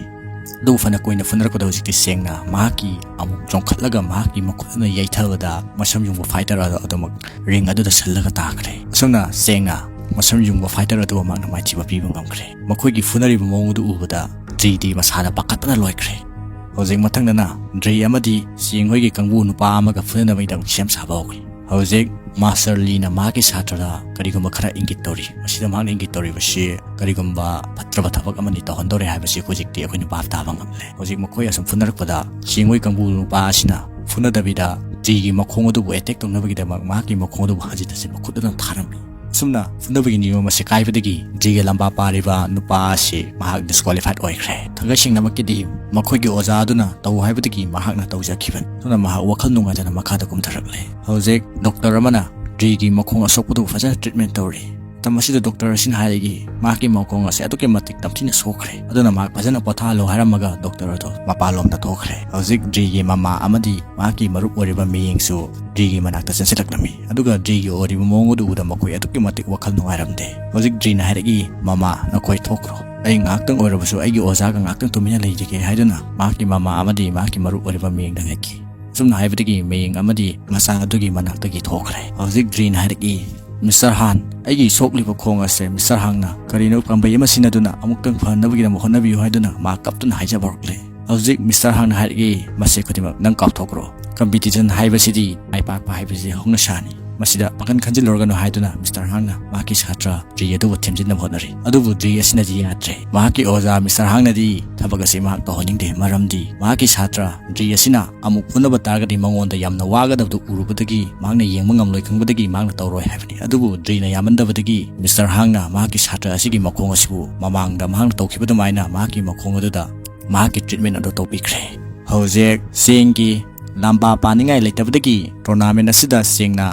ꯑꯗꯨꯕꯨ ꯐꯅ ꯀꯨꯏꯅ ꯐꯨꯅꯔꯛꯄꯗ ꯍꯧꯖꯤꯛꯇꯤ ꯆꯦꯡꯅ ꯃꯍꯥꯛꯀꯤ ꯑꯃꯨꯛ ꯆꯣꯡꯈꯠꯂꯒ ꯃꯍꯥꯛꯀꯤ ꯃꯈꯨꯠ ꯑꯗꯨꯅ ꯌꯩꯊꯕꯗ ꯃꯁꯝ ꯌꯨꯡꯕ ꯐꯥꯏꯇꯔ ꯑꯗꯨ ꯑꯗꯨꯃꯛ ꯔꯤꯡ ꯑꯗꯨꯗ ꯁꯤꯜꯂꯒ ꯇꯥꯈ꯭ꯔꯦ꯫ ꯑꯁꯨꯝꯅ ꯆꯦꯡꯅ ꯃꯁꯝ ꯌꯨꯡꯕ ꯐꯥꯏꯇꯔ ꯑꯗꯨꯕꯨ ꯃꯍꯥꯛꯅ ꯃꯥꯏꯊꯤꯕ ꯄꯤꯕ ꯉꯝꯈ꯭ꯔꯦ꯫ ꯃꯈꯣꯏꯒꯤ ꯐꯨꯅꯔꯤꯕ ꯃꯑꯣꯡ ꯑꯗꯨ ꯎꯕꯗ ꯗ꯭ꯔꯤꯗꯤ ꯃꯁꯥꯗ ꯄꯥꯈꯠꯄꯅ ꯂꯣꯏꯈ꯭ꯔꯦ꯫ ꯍꯧꯖꯤꯛ ꯃꯊꯪꯗꯅ ꯗ꯭ꯔꯤ ꯑꯃꯗꯤ ꯆꯦꯡ ꯍꯣꯏꯒꯤ ꯀꯥꯡꯕꯨ ꯅꯨꯄꯥ ꯑꯃꯒ ꯐꯨꯅꯅꯕꯒꯤꯗꯃꯛ ꯁꯦꯝ ꯁꯥꯕ ꯍꯧꯈ꯭ꯔꯦ꯫ ꯍꯧꯖꯤꯛ ꯃꯥꯁꯇꯔ ꯂꯤꯅ ꯃꯍꯥꯛꯀꯤ ꯁꯥꯇ꯭ꯔꯗ ꯀꯔꯤꯒꯨꯝꯕ ꯈꯔ ꯏꯪꯒꯤꯠ ꯇꯧꯔꯤ꯫ ꯃꯁꯤꯗ ꯃꯍꯥꯛꯅ ꯏꯪꯒꯤꯠ ꯇꯧꯔꯤꯕꯁꯤ ꯀꯔꯤꯒꯨꯝꯕ ꯐꯠꯇ꯭ꯔꯕ ꯊꯕꯛ ꯑꯃꯅꯤ ꯇꯧꯍꯟꯗꯧꯔꯦ ꯍꯥꯏꯕꯁꯤ ꯍꯧꯖꯤꯛꯇꯤ ꯑꯩꯈꯣꯏꯅ ꯚꯥꯞ ꯇꯥꯕ ꯉꯝꯂꯦ꯫ ꯍꯧꯖꯤꯛ ꯃꯈꯣꯏ ꯑꯁꯨꯝ ꯐꯨꯅꯔꯛꯄꯗ ꯆꯦꯡ ꯍꯣꯏ ꯀꯥꯡꯕꯨ ꯅꯨꯄꯥ ꯑꯁꯤꯅ ꯐꯨꯅꯗꯕꯤꯗ ꯗ꯭ꯔꯤꯒꯤ ꯃꯈꯣꯡ ꯑꯗꯨꯕꯨ ꯑꯦꯇꯦꯛ ꯇꯧꯅꯕꯒꯤꯗꯃꯛ ꯃꯍꯥꯛꯀꯤ ꯃꯈꯣꯡ ꯑꯗꯨꯕꯨ ꯍꯟꯖꯤꯟ ꯍꯟꯖꯤꯟ ꯃꯈꯨꯠ ꯑꯗꯨꯅ ꯊꯥꯔꯝꯃꯤ꯫ ꯑꯁꯨꯝꯅ ꯐꯨꯅꯕꯒꯤ ꯅꯤꯌꯣꯝ ꯑꯁꯤ ꯀꯥꯏꯕꯗꯒꯤ ꯗ꯭ꯔꯤꯒ ꯂꯝꯕꯥ ꯄꯥꯔꯤꯕ ꯅꯨꯄꯥ ꯑꯁꯤ ꯃꯍꯥꯛ ꯗꯤꯁꯀ꯭ꯋꯥꯂꯤꯐꯥꯏꯠ ꯑꯣꯏꯈ꯭ꯔꯦ꯫ ꯊꯥꯡꯒꯩ ꯁꯦꯡꯅꯃꯛꯀꯤꯗꯤ ꯃꯈꯣꯏꯒꯤ ꯑꯣꯖꯥ ꯑꯗꯨꯅ ꯇꯧ ꯍꯥꯏꯕꯗꯒꯤ ꯃꯍꯥꯛꯅ ꯇꯧꯖꯈꯤꯕꯅꯤ꯫ ꯑꯗꯨꯅ ꯃꯍꯥꯛ ꯋꯥꯈꯜ ꯅꯨꯡꯉꯥꯏꯇꯅ ꯃꯈꯥꯗ ꯀꯨꯝꯊꯔꯛꯂꯦ꯫ ꯍꯧꯖꯤꯛ ꯗꯣꯛꯇꯔ ꯑꯃꯅ ꯗ꯭ꯔꯤꯒꯤ ꯃꯈꯣꯡ ꯑꯁꯣꯛꯄꯗꯨ ꯐꯖꯅ ꯇ꯭ꯔꯤꯠꯃꯦꯟ ꯇꯧꯔꯤ꯫ ꯃꯇꯝ ꯑꯁꯤꯗ ꯗꯣꯛꯇꯔ ꯑꯁꯤꯅ ꯍꯥꯏꯔꯛꯏ, ꯃꯍꯥꯛꯀꯤ ꯃꯈꯣꯡ ꯑꯁꯤ ꯑꯗꯨꯛꯀꯤ ꯃꯇꯤꯛ ꯇꯝꯊꯤꯅ ꯁꯣꯛꯈ꯭ꯔꯦ, ꯑꯗꯨꯅ ꯃꯍꯥꯛ ꯐꯖꯅ ꯄꯣꯊꯥꯍꯜꯂꯣ ꯍꯥꯏꯔꯝꯃꯒ ꯗꯣꯛꯇꯔ ꯑꯗꯣ ꯃꯄꯥꯟꯂꯣꯝꯗ ꯊꯣꯛꯈ꯭ꯔꯦ꯫ ꯍꯧꯖꯤꯛ ꯗ꯭ꯔꯤꯒꯤ ꯃꯃꯥ ꯑꯃꯗꯤ ꯃꯍꯥꯛꯀꯤ ꯃꯔꯨꯞ ꯑꯣꯏꯔꯤꯕ ꯃꯤꯌꯦꯡꯁꯨ ꯗ꯭ꯔꯤꯒꯤ ꯃꯅꯥꯛꯇ ꯆꯪꯁꯤꯜꯂꯛꯂꯝꯃꯤ꯫ ꯑꯗꯨꯒ ꯗ꯭ꯔꯤꯒꯤ ꯑꯣꯏꯔꯤꯕ ꯃꯑꯣꯡ ꯑꯗꯨ ꯎꯕꯗ ꯃꯈꯣꯏ ꯑꯗꯨꯛꯀꯤ ꯃꯇꯤꯛ ꯋꯥꯈꯜ ꯅꯨꯡꯉꯥꯏꯔꯝꯗꯦ꯫ ꯍꯧꯖꯤꯛ ꯗ꯭ꯔꯤꯅ ꯍꯥꯏꯔꯛꯏ, "ꯃꯃꯥ, ꯅꯈꯣꯏ ꯊꯣꯛꯈ꯭ꯔꯣ꯫ ꯑꯩ ꯉꯥꯏꯍꯥꯛꯇꯪ ꯑꯣꯏꯔꯕꯁꯨ ꯑꯩꯒꯤ ꯑꯣꯖꯥꯒ ꯉꯥꯏꯍꯥꯛꯇꯪ ꯇꯨꯃꯤꯟꯅ ꯂꯩꯖꯒꯦ" ꯍꯥꯏꯗꯨꯅ ꯃꯍꯥꯛꯀꯤ ꯃꯃꯥ ꯑꯃꯗꯤ ꯃꯍꯥꯛꯀꯤ ꯃꯔꯨꯞ ꯑꯣꯏꯔꯤꯕ ꯃꯤꯌꯦꯡꯗ ꯍꯥꯏꯈꯤ꯫ ꯑꯁꯨꯝꯅ ꯍꯥꯏꯕꯗꯒꯤ ꯃꯤꯌꯦꯡ ꯑꯃꯗꯤ ꯃꯆꯥ ꯑꯗꯨꯒꯤ ꯃꯅꯥꯛꯇꯒꯤ ꯊꯣꯛꯈ꯭ꯔꯦ꯫ ꯍꯧꯖꯤꯛ ꯗ꯭ꯔꯤꯅ ꯍꯥꯏꯔꯛꯏ, "ꯃꯤꯁꯇꯔ ꯍꯥꯟ, ꯑꯩꯒꯤ ꯁꯣꯛꯂꯤꯕ ꯈꯣꯡ ꯑꯁꯦ ꯃꯤꯁꯇꯔ ꯍꯥꯟꯅ ꯀꯔꯤꯅꯣ ꯄꯥꯝꯕꯩ ꯑꯃ ꯁꯤꯖꯤꯟꯅꯗꯨꯅ ꯑꯃꯨꯛꯇꯪ ꯐꯅꯕꯒꯤꯗꯃꯛ ꯍꯣꯠꯅꯕꯤꯌꯨ" ꯍꯥꯏꯗꯨꯅ ꯃꯥ ꯀꯞꯇꯨꯅ ꯍꯥꯏꯖꯕ ꯍꯧꯔꯛꯂꯦ꯫ ꯍꯧꯖꯤꯛ ꯃꯤꯁꯇꯔ ꯍꯥꯟꯅ ꯍꯥꯏꯔꯛꯏ, "ꯃꯁꯤ ꯈꯨꯗꯤꯡꯃꯛ ꯅꯪ ꯀꯥꯎꯊꯣꯛꯈ꯭ꯔꯣ꯫ ꯀꯝꯄꯤꯇꯤꯁꯟ ꯍꯥꯏꯕꯁꯤꯗꯤ ꯃꯥꯏ ꯄꯥꯛꯄ ꯍꯥꯏꯕꯁꯤ ꯍꯧꯅꯁꯥꯅꯤ꯫ ꯃꯁꯤꯗ ꯄꯥꯈꯟ ꯈꯟꯖꯤꯜꯂꯨꯔꯒꯅꯨ ꯍꯥꯏꯗꯨꯅ ꯃꯤꯁꯇꯔ ꯍꯥꯡꯅ ꯃꯍꯥꯛꯀꯤ ꯁꯥꯇ꯭ꯔ ꯗ꯭ꯔꯤ ꯑꯗꯨꯕꯨ ꯊꯦꯝꯖꯤꯟꯅꯕ ꯍꯣꯠꯅꯔꯤ꯫ ꯑꯗꯨꯕꯨ ꯗ꯭ꯔꯤ ꯑꯁꯤꯅꯗꯤ ꯌꯥꯗ꯭ꯔꯦ꯫ ꯃꯍꯥꯛꯀꯤ ꯑꯣꯖꯥ ꯃꯤꯁꯇꯔ ꯍꯥꯡꯅꯗꯤ ꯊꯕꯛ ꯑꯁꯤ ꯃꯍꯥꯛ ꯇꯧꯍꯟꯅꯤꯡꯗꯦ, ꯃꯔꯝꯗꯤ ꯃꯍꯥꯛꯀꯤ ꯁꯥꯇ꯭ꯔ ꯗ꯭ꯔꯤ ꯑꯁꯤꯅ ꯑꯃꯨꯛ ꯐꯨꯅꯕ ꯇꯥꯔꯒꯗꯤ ꯃꯉꯣꯟꯗ ꯌꯥꯝꯅ ꯋꯥꯒꯗꯕꯗꯨ ꯎꯔꯨꯕꯗꯒꯤ ꯃꯍꯥꯛꯅ ꯌꯦꯡꯕ ꯉꯝꯂꯣꯏ ꯈꯪꯕꯗꯒꯤ ꯃꯍꯥꯛꯅ ꯇꯧꯔꯣꯏ ꯍꯥꯏꯕꯅꯤ꯫ ꯑꯗꯨꯕꯨ ꯗ꯭ꯔꯤꯅ ꯌꯥꯃꯟꯗꯕꯗꯒꯤ ꯃꯤꯁꯇꯔ ꯍꯥꯡꯅ ꯃꯍꯥꯛꯀꯤ ꯁꯥꯇ꯭ꯔ ꯑꯁꯤꯒꯤ ꯃꯈꯣꯡ ꯑꯁꯤꯕꯨ ꯃꯃꯥꯡꯗ ꯃꯍꯥꯛꯅ ꯇꯧꯈꯤꯕ ꯑꯗꯨꯃꯥꯏꯅ ꯃꯍꯥꯛꯀꯤ ꯃꯈꯣꯡ ꯑꯗꯨꯗ ꯃꯍꯥꯛꯀꯤ ꯇ꯭ꯔꯤꯠꯃꯦꯟ ꯑꯗꯨ ꯇꯧꯕꯤꯈ꯭ꯔꯦ꯫ ꯍꯧꯖꯤꯛ ꯆꯦꯡꯒꯤ ꯂꯝꯕꯥ ꯄꯥꯅꯤꯡꯉꯥꯏ ꯂꯩꯇꯕꯗꯒꯤ ꯇꯣꯔꯅꯥꯃꯦꯟ ꯑꯁꯤꯗ ꯆꯦꯡꯅ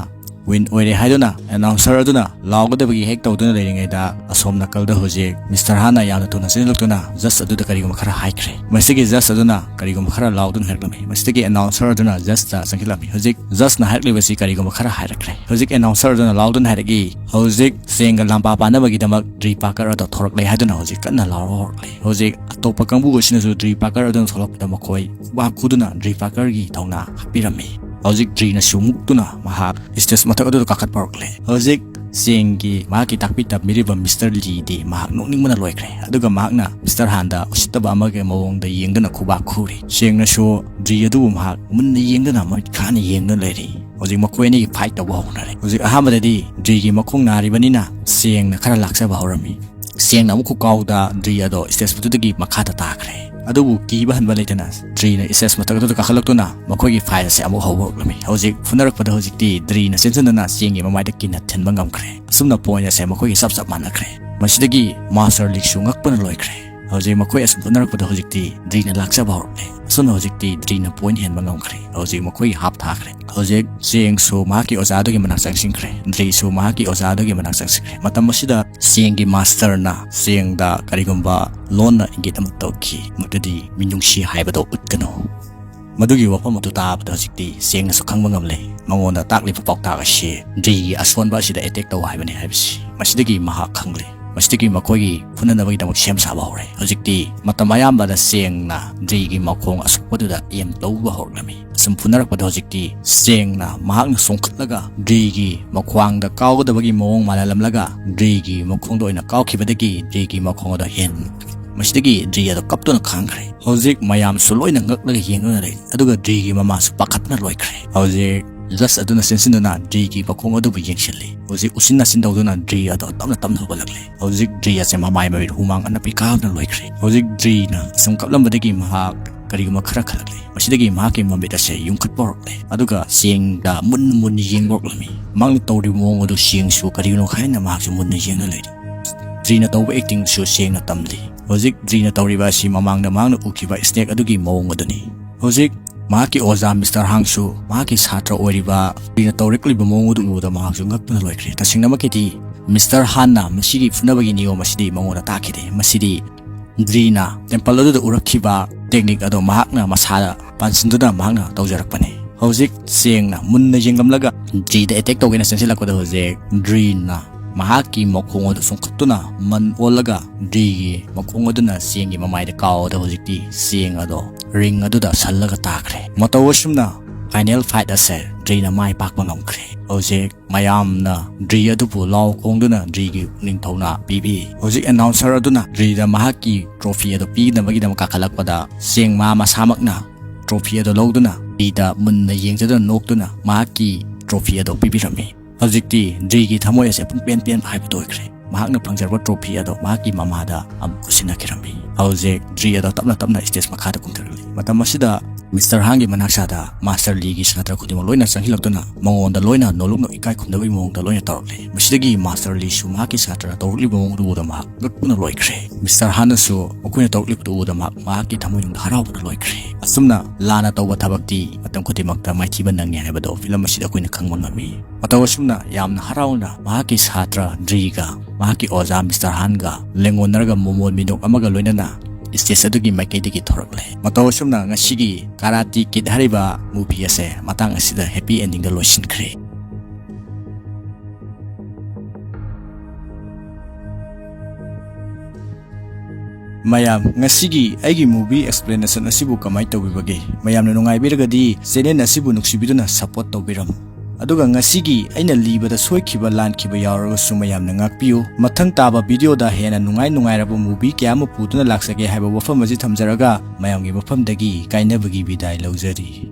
ꯋꯤꯟ ꯑꯣꯏꯔꯦ ꯍꯥꯏꯗꯨꯅ ꯑꯦꯅꯥꯎꯟꯁꯔ ꯑꯗꯨꯅ ꯂꯥꯎꯒꯗꯕꯒꯤ ꯍꯦꯛ ꯇꯧꯗꯨꯅ ꯂꯩꯔꯤꯉꯩꯗ, ꯑꯁꯣꯝ ꯅꯥꯀꯜꯗ ꯍꯧꯖꯤꯛ ꯃꯤꯁꯇꯔ ꯍꯥꯟꯅ ꯌꯥꯝꯅ ꯊꯨꯅ ꯆꯦꯟꯁꯤꯜꯂꯛꯇꯨꯅ ꯖꯁ ꯑꯗꯨꯗ ꯀꯔꯤꯒꯨꯝꯕ ꯈꯔ ꯍꯥꯏꯈ꯭ꯔꯦ꯫ ꯃꯁꯤꯒꯤ ꯖꯁ ꯑꯗꯨꯅ ꯀꯔꯤꯒꯨꯝꯕ ꯈꯔ ꯂꯥꯎꯗꯨꯅ ꯍꯥꯏꯔꯛꯂꯝꯃꯤ꯫ ꯃꯁꯤꯗꯒꯤ ꯑꯦꯅꯥꯎꯟꯁꯔ ꯑꯗꯨꯅ ꯖꯁꯇ ꯆꯪꯁꯤꯜꯂꯝꯃꯤ꯫ ꯍꯧꯖꯤꯛ ꯖꯁꯅ ꯍꯥꯏꯔꯛꯂꯤꯕꯁꯤ ꯀꯔꯤꯒꯨꯝꯕ ꯈꯔ ꯍꯥꯏꯔꯛꯈ꯭ꯔꯦ꯫ ꯍꯧꯖꯤꯛ ꯑꯦꯅꯥꯎꯟꯁꯔ ꯑꯗꯨꯅ ꯂꯥꯎꯗꯨꯅ ꯍꯥꯏꯔꯛꯏ, "ꯍꯧꯖꯤꯛ ꯆꯦꯡꯒ ꯂꯝꯕꯥ ꯄꯥꯅꯕꯒꯤꯗꯃꯛ ꯗ꯭ꯔꯤ ꯄꯥꯀꯔ ꯑꯗꯣ ꯊꯣꯔꯛꯂꯦ" ꯍꯥꯏꯗꯨꯅ ꯍꯧꯖꯤꯛ ꯀꯟꯅ ꯂꯥꯎꯔꯛꯂꯦ꯫ ꯍꯧꯖꯤꯛ ꯑꯇꯣꯞꯄ ꯀꯥꯡꯕꯨ ꯑꯁꯤꯅꯁꯨ ꯗ꯭ꯔꯤ ꯄꯥꯀꯔ ꯑꯗꯨꯅ ꯊꯣꯛꯂꯛꯄꯗ ꯃꯈꯣꯏ ꯈꯨꯕꯥꯛ ꯈꯨꯗꯨꯅ ꯗ꯭ꯔꯤ ꯄꯥꯀꯔꯒꯤ ꯊꯧꯅꯥ ꯍꯥꯞꯄꯤꯔꯝꯃꯤ꯫ ꯍꯧꯖꯤꯛ ꯗ꯭ꯔꯤꯅꯁꯨ ꯃꯨꯛꯇꯨꯅ ꯃꯍꯥꯛ ꯁ꯭ꯇꯦꯖ ꯃꯊꯛ ꯑꯗꯨꯗ ꯀꯥꯈꯠꯄ ꯍꯧꯔꯛꯂꯦ꯫ ꯍꯧꯖꯤꯛ ꯆꯦꯡꯒꯤ ꯃꯍꯥꯛꯀꯤ ꯇꯥꯛꯄꯤ ꯇꯝꯕꯤꯔꯤꯕ ꯃꯤꯁꯇꯔ ꯂꯤꯗꯤ ꯃꯍꯥꯛ ꯅꯣꯛꯅꯤꯡꯕꯅ ꯂꯣꯏꯈ꯭ꯔꯦ, ꯑꯗꯨꯒ ꯃꯍꯥꯛꯅ ꯃꯤꯁꯇꯔ ꯍꯥꯟꯗ ꯎꯁꯤꯠꯇꯕ ꯑꯃꯒꯤ ꯃꯑꯣꯡꯗ ꯌꯦꯡꯗꯨꯅ ꯈꯨꯕꯥꯛ ꯈꯨꯔꯤ꯫ ꯆꯦꯡꯅꯁꯨ ꯗ꯭ꯔꯤ ꯑꯗꯨꯕꯨ ꯃꯍꯥꯛ ꯃꯨꯟꯅ ꯌꯦꯡꯗꯨꯅ ꯃꯃꯤꯠ ꯈꯥꯅ ꯌꯦꯡꯗꯨꯅ ꯂꯩꯔꯤ꯫ ꯍꯧꯖꯤꯛ ꯃꯈꯣꯏ ꯑꯅꯤꯒꯤ ꯐꯥꯏꯠ ꯇꯧꯕ ꯍꯧꯅꯔꯦ꯫ ꯍꯧꯖꯤꯛ ꯑꯍꯥꯟꯕꯗꯗꯤ ꯗ꯭ꯔꯤꯒꯤ ꯃꯈꯣꯡ ꯅꯥꯔꯤꯕꯅꯤꯅ ꯆꯦꯡꯅ ꯈꯔ ꯂꯥꯛꯆꯕ ꯍꯧꯔꯝꯃꯤ꯫ ꯆꯦꯡꯅ ꯑꯃꯨꯛ ꯈꯨꯀꯥꯎꯗ ꯗ꯭ꯔꯤ ꯑꯗꯣ ꯁ꯭ꯇꯦꯖ ꯃꯊꯛꯇꯒꯤ ꯃꯈꯥꯗ ꯇꯥꯈ꯭ꯔꯦ꯫ ꯑꯗꯨꯕꯨ ꯀꯤꯕ ꯍꯟꯕ ꯂꯩꯇꯅ ꯗ꯭ꯔꯤꯅ ꯁ꯭ꯇꯦꯖ ꯃꯊꯛꯇꯨꯗ ꯀꯥꯈꯠꯂꯛꯇꯨꯅ ꯃꯈꯣꯏꯒꯤ ꯐꯥꯏꯠ ꯑꯁꯤ ꯑꯃꯨꯛ ꯍꯧꯕ ꯍꯧꯔꯛꯂꯝꯃꯤ꯫ ꯍꯧꯖꯤꯛ ꯐꯨꯅꯔꯛꯄꯗ ꯍꯧꯖꯤꯛꯇꯤ ꯗ꯭ꯔꯤꯅ ꯆꯦꯟꯁꯤꯟꯗꯨꯅ ꯆꯦꯡꯒꯤ ꯃꯃꯥꯏꯗ ꯀꯤꯟꯅ ꯊꯤꯟꯕ ꯉꯝꯈ꯭ꯔꯦ꯫ ꯑꯁꯨꯝꯅ ꯄꯣꯏꯟꯠ ꯑꯁꯦ ꯃꯈꯣꯏꯒꯤ ꯆꯞ ꯆꯞ ꯃꯥꯟꯅꯈ꯭ꯔꯦ꯫ ꯃꯁꯤꯗꯒꯤ ꯃꯥꯁꯇꯔ ꯂꯤꯛꯁꯨ ꯉꯛꯄꯅ ꯂꯣꯏꯈ꯭ꯔꯦ꯫ ꯍꯧꯖꯤꯛ ꯃꯈꯣꯏ ꯑꯁꯨꯝ ꯐꯨꯅꯔꯛꯄꯗ ꯍꯧꯖꯤꯛꯇꯤ ꯗ꯭ꯔꯤꯅ ꯂꯥꯛꯆꯕ ꯍꯧꯔꯛꯂꯦ꯫ ꯑꯁꯨꯝꯅ ꯍꯧꯖꯤꯛꯇꯤ ꯗ꯭ꯔꯤꯅ ꯄꯣꯏꯟꯠ ꯍꯦꯟꯕ ꯉꯝꯈ꯭ꯔꯦ꯫ ꯍꯧꯖꯤꯛ ꯃꯈꯣꯏꯒꯤ ꯍꯥꯞ ꯊꯥꯈ꯭ꯔꯦ꯫ ꯍꯧꯖꯤꯛ ꯆꯦꯡꯁꯨ ꯃꯍꯥꯛꯀꯤ ꯑꯣꯖꯥꯗꯨꯒꯤ ꯃꯅꯥꯛ ꯆꯪꯁꯤꯟꯈ꯭ꯔꯦ꯫ ꯗ꯭ꯔꯤꯁꯨ ꯃꯍꯥꯛꯀꯤ ꯑꯣꯖꯥꯗꯨꯒꯤ ꯃꯅꯥꯛ ꯆꯪꯁꯤꯟꯈ꯭ꯔꯦ꯫ ꯃꯇꯝ ꯑꯁꯤꯗ ꯆꯦꯡꯒꯤ ꯃꯥꯁꯇꯔꯅ ꯆꯦꯡꯗ ꯀꯔꯤꯒꯨꯝꯕ ꯂꯣꯟꯅ ꯏꯪꯒꯤꯠ ꯑꯃ ꯇꯧꯈꯤ, "ꯃꯗꯨꯗꯤ ꯃꯤꯅꯨꯡꯁꯤ ꯍꯥꯏꯕꯗꯣ ꯎꯠꯀꯅꯨ"꯫ ꯃꯗꯨꯒꯤ ꯋꯥꯐꯝ ꯑꯗꯨ ꯇꯥꯕꯗ ꯍꯧꯖꯤꯛꯇꯤ ꯆꯦꯡꯅꯁꯨ ꯈꯪꯕ ꯉꯝꯂꯦ꯫ ꯃꯉꯣꯟꯗ ꯇꯥꯛꯂꯤꯕ ꯄꯥꯎꯇꯥꯛ ꯑꯁꯤ ꯗ꯭ꯔꯤꯒꯤ ꯑꯁꯣꯟꯕ ꯑꯁꯤꯗ ꯑꯦꯇꯦꯛ ꯇꯧ ꯍꯥꯏꯕꯅꯤ ꯍꯥꯏꯕꯁꯤ ꯃꯁꯤꯗꯒꯤ ꯃꯍꯥꯛ ꯈꯪꯂꯦ꯫ ꯃꯁꯤꯗꯒꯤ ꯃꯈꯣꯏꯒꯤ ꯐꯨꯅꯅꯕꯒꯤꯗꯃꯛ ꯁꯦꯝ ꯁꯥꯕ ꯍꯧꯔꯦ꯫ ꯍꯧꯖꯤꯛꯇꯤ ꯃꯇꯝ ꯑꯌꯥꯝꯕꯗ ꯆꯦꯡꯅ ꯗ꯭ꯔꯤꯒꯤ ꯃꯈꯣꯡ ꯑꯁꯣꯛꯄꯗꯨꯗ ꯑꯦꯝ ꯇꯧꯕ ꯍꯧꯔꯛꯂꯝꯃꯤ꯫ ꯑꯁꯨꯝ ꯐꯨꯅꯔꯛꯄꯗ ꯍꯧꯖꯤꯛꯇꯤ ꯆꯦꯡꯅ ꯃꯍꯥꯛꯅ ꯆꯣꯡꯈꯠꯂꯒ ꯗ꯭ꯔꯤꯒꯤ ꯃꯈ꯭ꯋꯥꯡꯗ ꯀꯥꯎꯒꯗꯕꯒꯤ ꯃꯑꯣꯡ ꯃꯥꯜꯍꯜꯂꯝꯂꯒ ꯗ꯭ꯔꯤꯒꯤ ꯃꯈꯣꯡꯗ ꯑꯣꯏꯅ ꯀꯥꯎꯈꯤꯕꯗꯒꯤ ꯗ꯭ꯔꯤꯒꯤ ꯃꯈꯣꯡ ꯑꯗꯨ ꯍꯦꯟ ꯃꯁꯤꯗꯒꯤ ꯗ꯭ꯔꯤ ꯑꯗꯨ ꯀꯞꯇꯨꯅ ꯈꯥꯡꯈ꯭ꯔꯦ꯫ ꯍꯧꯖꯤꯛ ꯃꯌꯥꯝꯁꯨ ꯂꯣꯏꯅ ꯉꯛꯂꯒ ꯌꯦꯡꯗꯨꯅ ꯂꯩ, ꯑꯗꯨꯒ ꯗ꯭ꯔꯤꯒꯤ ꯃꯃꯥꯁꯨ ꯄꯥꯈꯠꯄꯅ ꯂꯣꯏꯈ꯭ꯔꯦ꯫ ꯍꯧꯖꯤꯛ ꯖꯁ ꯑꯗꯨꯅ ꯆꯦꯟꯁꯤꯟꯗꯨꯅ ꯗ꯭ꯔꯤꯒꯤ ꯃꯈꯣꯡ ꯑꯗꯨꯕꯨ ꯌꯦꯡꯁꯤꯜꯂꯤ꯫ ꯍꯧꯖꯤꯛ ꯎꯆꯤꯟ ꯅꯥꯆꯤꯟ ꯇꯧꯗꯨꯅ ꯗ꯭ꯔꯤ ꯑꯗꯣ ꯇꯞꯅ ꯇꯞꯅ ꯍꯧꯒꯠꯂꯛꯂꯦ꯫ ꯍꯧꯖꯤꯛ ꯗ꯭ꯔꯤ ꯑꯁꯦ ꯃꯃꯥꯏ ꯃꯃꯤꯠ ꯍꯨꯃꯥꯡ ꯑꯅꯞꯄꯤ ꯀꯥꯕꯅ ꯂꯣꯏꯈ꯭ꯔꯦ꯫ ꯍꯧꯖꯤꯛ ꯗ꯭ꯔꯤꯅ ꯁꯨꯝ ꯀꯞꯂꯝꯕꯗꯒꯤ ꯃꯍꯥꯛ ꯀꯔꯤꯒꯨꯝꯕ ꯈꯔ ꯈꯜꯂꯛꯂꯦ꯫ ꯃꯁꯤꯗꯒꯤ ꯃꯍꯥꯛꯀꯤ ꯃꯃꯤꯠ ꯑꯁꯦ ꯌꯨꯝꯈꯠꯄ ꯍꯧꯔꯛꯂꯦ꯫ ꯑꯗꯨꯒ ꯆꯦꯡꯗ ꯃꯨꯟꯅ ꯃꯨꯟꯅ ꯌꯦꯡꯕ ꯍꯧꯔꯛꯂꯝꯃꯤ꯫ ꯃꯍꯥꯛꯅ ꯇꯧꯔꯤꯕ ꯃꯑꯣꯡ ꯑꯗꯨ ꯆꯦꯡꯁꯨ ꯀꯔꯤꯒꯤꯅꯣ ꯍꯥꯏꯅ ꯃꯍꯥꯛꯁꯨ ꯃꯨꯟꯅ ꯌꯦꯡꯗꯨꯅ ꯂꯩꯔꯤ꯫ ꯗ꯭ꯔꯤꯅ ꯇꯧꯕ ꯑꯦꯛꯇꯤꯡꯁꯨ ꯆꯦꯡꯅ ꯇꯝꯂꯤ꯫ ꯍꯧꯖꯤꯛ ꯗ꯭ꯔꯤꯅ ꯇꯧꯔꯤꯕ ꯑꯁꯤ ꯃꯃꯥꯡꯗ ꯃꯍꯥꯛꯅ ꯎꯈꯤꯕ ꯁ꯭ꯅꯦꯛ ꯑꯗꯨꯒꯤ ꯃꯑꯣꯡ ꯑꯗꯨꯅꯤ꯫ ꯍꯧꯖꯤꯛ ꯃꯍꯥꯛꯀꯤ ꯑꯣꯖꯥ ꯃꯤꯁꯇꯔ ꯍꯥꯡꯁꯨ ꯃꯍꯥꯛꯀꯤ ꯁꯥꯇ꯭ꯔ ꯑꯣꯏꯔꯤꯕ ꯗ꯭ꯔꯤꯅ ꯇꯧꯔꯛꯂꯤꯕ ꯃꯑꯣꯡ ꯑꯗꯨ ꯎꯕꯗ ꯃꯍꯥꯛꯁꯨ ꯉꯛꯇꯨꯅ ꯂꯣꯏꯈ꯭ꯔꯦ꯫ ꯇꯁꯦꯡꯅꯃꯛꯀꯤꯗꯤ ꯃꯤꯁꯇꯔ ꯍꯥꯟꯅ ꯃꯁꯤꯒꯤ ꯐꯨꯅꯕꯒꯤ ꯅꯤꯌꯣꯝ ꯑꯁꯤꯗꯤ ꯃꯉꯣꯟꯗ ꯇꯥꯛꯈꯤꯗꯦ꯫ ꯃꯁꯤꯗꯤ ꯗ꯭ꯔꯤꯅ ꯇꯦꯝꯄꯜ ꯑꯗꯨꯗ ꯎꯔꯛꯈꯤꯕ ꯇꯦꯛꯅꯤꯛ ꯑꯗꯣ ꯃꯍꯥꯛꯅ ꯃꯁꯥꯗ ꯄꯥꯟꯁꯤꯟꯗꯨꯅ ꯃꯍꯥꯛꯅ ꯇꯧꯖꯔꯛꯄꯅꯤ꯫ ꯍꯧꯖꯤꯛ ꯆꯦꯡꯅ ꯃꯨꯟꯅ ꯌꯦꯡꯂꯝꯂꯒ ꯗ꯭ꯔꯤꯗ ꯑꯦꯇꯦꯛ ꯇꯧꯒꯦꯅ ꯆꯪꯁꯤꯜꯂꯛꯄꯗ ꯍꯧꯖꯤꯛ ꯗ꯭ꯔꯤꯅ ꯃꯍꯥꯛꯀꯤ ꯃꯈꯣꯡ ꯑꯗꯨ ꯁꯨꯝꯈꯠꯇꯨꯅ ꯃꯟ ꯑꯣꯜꯂꯒ ꯗ꯭ꯔꯤꯒꯤ ꯃꯈꯣꯡ ꯑꯗꯨꯅ ꯆꯦꯡꯒꯤ ꯃꯃꯥꯏꯗ ꯀꯥꯎꯕꯗ ꯍꯧꯖꯤꯛꯇꯤ ꯆꯦꯡ ꯑꯗꯣ ꯔꯤꯡ ꯑꯗꯨꯗ ꯁꯜꯂꯒ ꯇꯥꯈ꯭ꯔꯦ꯫ ꯃꯇꯧ ꯑꯁꯨꯝꯅ ꯐꯥꯏꯅꯦꯜ ꯐꯥꯏꯠ ꯑꯁꯦ ꯗ꯭ꯔꯤꯅ ꯃꯥꯏ ꯄꯥꯛꯄ ꯉꯝꯈ꯭ꯔꯦ꯫ ꯍꯧꯖꯤꯛ ꯃꯌꯥꯝꯅ ꯗ꯭ꯔꯤ ꯑꯗꯨꯕꯨ ꯂꯥꯎ ꯈꯣꯡꯗꯨꯅ ꯗ꯭ꯔꯤꯒꯤ ꯅꯤꯡꯊꯧꯅ ꯄꯤꯕꯤ꯫ ꯍꯧꯖꯤꯛ ꯑꯦꯅꯥꯎꯟꯁꯔ ꯑꯗꯨꯅ ꯗ꯭ꯔꯤꯗ ꯃꯍꯥꯛꯀꯤ ꯇ꯭ꯔꯣꯐꯤ ꯑꯗꯨ ꯄꯤꯅꯕꯒꯤꯗꯃꯛ ꯀꯥꯈꯠꯂꯛꯄꯗ ꯆꯦꯡ ꯃꯥ ꯃꯁꯥꯃꯛꯅ ꯇ꯭ꯔꯣꯐꯤ ꯑꯗꯨ ꯂꯧꯗꯨꯅ ꯗ꯭ꯔꯤꯗ ꯃꯨꯟꯅ ꯌꯦꯡꯖꯗꯨꯅ ꯅꯣꯛꯇꯨꯅ ꯃꯍꯥꯛꯀꯤ ꯇ꯭ꯔꯣꯐꯤ ꯑꯗꯨ ꯄꯤꯕꯤꯔꯝꯃꯤ꯫ ꯍꯧꯖꯤꯛꯇꯤ ꯗ꯭ꯔꯤꯒꯤ ꯊꯃꯣꯏ ꯑꯁꯦ ꯄꯨꯡꯄꯦꯟ ꯄꯦꯟꯕ ꯍꯥꯏꯕꯗꯨ ꯑꯣꯏꯈ꯭ꯔꯦ꯫ ꯃꯍꯥꯛꯅ ꯐꯪꯖꯔꯕ ꯇ꯭ꯔꯣꯐꯤ ꯑꯗꯣ ꯃꯍꯥꯛꯀꯤ ꯃꯃꯥꯗ ꯑꯃꯨꯛ ꯁꯤꯟꯅꯈꯤꯔꯝꯃꯤ꯫ ꯍꯧꯖꯤꯛ ꯗ꯭ꯔꯤ ꯑꯗꯣ ꯇꯞꯅ ꯇꯞꯅ ꯁ꯭ꯇꯦꯖ ꯃꯈꯥꯗ ꯀꯨꯝꯊꯔꯛꯂꯤ꯫ ꯃꯇꯝ ꯑꯁꯤꯗ ꯃꯤꯁꯇꯔ ꯍꯥꯟꯒꯤ ꯃꯅꯥꯛꯁꯥꯗ ꯃꯥꯁꯇꯔ ꯂꯤꯒꯤ ꯁꯥꯇ꯭ꯔ ꯈꯨꯗꯤꯡꯃꯛ ꯂꯣꯏꯅ ꯆꯪꯁꯤꯜꯂꯛꯇꯨꯅ ꯃꯉꯣꯟꯗ ꯂꯣꯏꯅ ꯅꯣꯂꯨꯛꯅ ꯏꯀꯥꯏ ꯈꯨꯝꯅꯕꯒꯤ ꯃꯑꯣꯡꯗ ꯂꯣꯏꯅ ꯇꯧꯔꯛꯂꯤ꯫ ꯃꯁꯤꯗꯒꯤ ꯃꯥꯁꯇꯔ ꯂꯤꯁꯨ ꯃꯍꯥꯛꯀꯤ ꯁꯥꯇ꯭ꯔꯅ ꯇꯧꯔꯛꯂꯤꯕ ꯃꯑꯣꯡꯗꯨ ꯎꯕꯗ ꯃꯍꯥꯛ ꯉꯛꯄꯅ ꯂꯣꯏꯈ꯭ꯔꯦ꯫ ꯃꯤꯁꯇꯔ ꯍꯥꯟꯅꯁꯨ ꯃꯈꯣꯏꯅ ꯇꯧꯔꯛꯂꯤꯕꯗꯨ ꯎꯕꯗ ꯃꯍꯥꯛ ꯃꯍꯥꯛꯀꯤ ꯊꯃꯣꯏꯅꯨꯡꯗ ꯍꯔꯥꯎꯕꯅ ꯂꯣꯏꯈ꯭ꯔꯦ꯫ ꯑꯁꯨꯝꯅ ꯂꯥꯟꯅ ꯇꯧꯕ ꯊꯕꯛꯇꯤ ꯃꯇꯝ ꯈꯨꯗꯤꯡꯃꯛꯇ ꯃꯥꯏꯊꯤꯕ ꯅꯪꯉꯤ ꯍꯥꯏꯕꯗꯨ ꯐꯤꯂꯝ ꯑꯁꯤꯗ ꯑꯩꯈꯣꯏꯅ ꯈꯪꯕ ꯉꯝꯃꯤ꯫ ꯃꯇꯧ ꯑꯁꯨꯝꯅ ꯌꯥꯝꯅ ꯍꯔꯥꯎꯅ ꯃꯍꯥꯛꯀꯤ ꯁꯥꯇ꯭ꯔ ꯗ꯭ꯔꯤꯒ ꯃꯍꯥꯛꯀꯤ ꯑꯣꯖꯥ ꯃꯤꯁꯇꯔ ꯍꯥꯟꯒ ꯂꯦꯡꯒꯣꯟꯅꯔꯒ ꯃꯣꯃꯣꯟ ꯃꯤꯅꯣꯛ ꯑꯃꯒ ꯂꯣꯏꯅꯅ ꯁ꯭ꯇꯦꯖ ꯑꯗꯨꯒꯤ ꯃꯥꯏꯀꯩꯗꯒꯤ ꯊꯣꯔꯛꯂꯦ꯫ ꯃꯇꯧ ꯑꯁꯨꯝꯅ ꯉꯁꯤꯒꯤ ꯀꯥꯔꯥꯇꯤ ꯀꯤꯗ ꯍꯥꯏꯔꯤꯕ ꯃꯨꯚꯤ ꯑꯁꯦ ꯃꯇꯥꯡ ꯑꯁꯤꯗ ꯍꯦꯄꯤ ꯑꯦꯟꯗꯤꯡꯗ ꯂꯣꯏꯁꯤꯟꯈ꯭ꯔꯦ꯫ ꯃꯌꯥꯝ, ꯉꯁꯤꯒꯤ ꯑꯩꯒꯤ movie explanation ꯑꯁꯤꯕꯨ ꯀꯃꯥꯏꯅ ꯇꯧꯕꯤꯕꯒꯦ? ꯃꯌꯥꯝꯅ ꯅꯨꯡꯉꯥꯏꯕꯤꯔꯒꯗꯤ channel ꯑꯁꯤꯕꯨ ꯅꯨꯡꯁꯤꯕꯤꯗꯨꯅ support ꯇꯧꯕꯤꯔꯝꯃꯨ꯫ ꯑꯗꯨꯒ ꯉꯁꯤꯒꯤ ꯑꯩꯅ ꯂꯤꯕꯗ ꯁꯣꯏꯈꯤꯕ ꯂꯥꯟꯈꯤꯕ ꯌꯥꯎꯔꯒꯁꯨ ꯃꯌꯥꯝꯅ ꯉꯥꯛꯄꯤꯌꯨ꯫ ꯃꯊꯪ ꯇꯥꯕ video ꯗ ꯍꯦꯟꯅ ꯅꯨꯡꯉꯥꯏ ꯅꯨꯡꯉꯥꯏꯔꯕ movie ꯀꯌꯥ ꯑꯃ ꯄꯨꯗꯨꯅ ꯂꯥꯛꯆꯒꯦ ꯍꯥꯏꯕ ꯋꯥꯐꯝ ꯑꯁꯤ ꯊꯝꯖꯔꯒ ꯃꯌꯥꯝꯒꯤ ꯃꯐꯝꯗꯒꯤ ꯀꯥꯏꯅꯕꯒꯤ ꯕꯤꯗꯥꯏ ꯂꯧꯖꯔꯤ꯫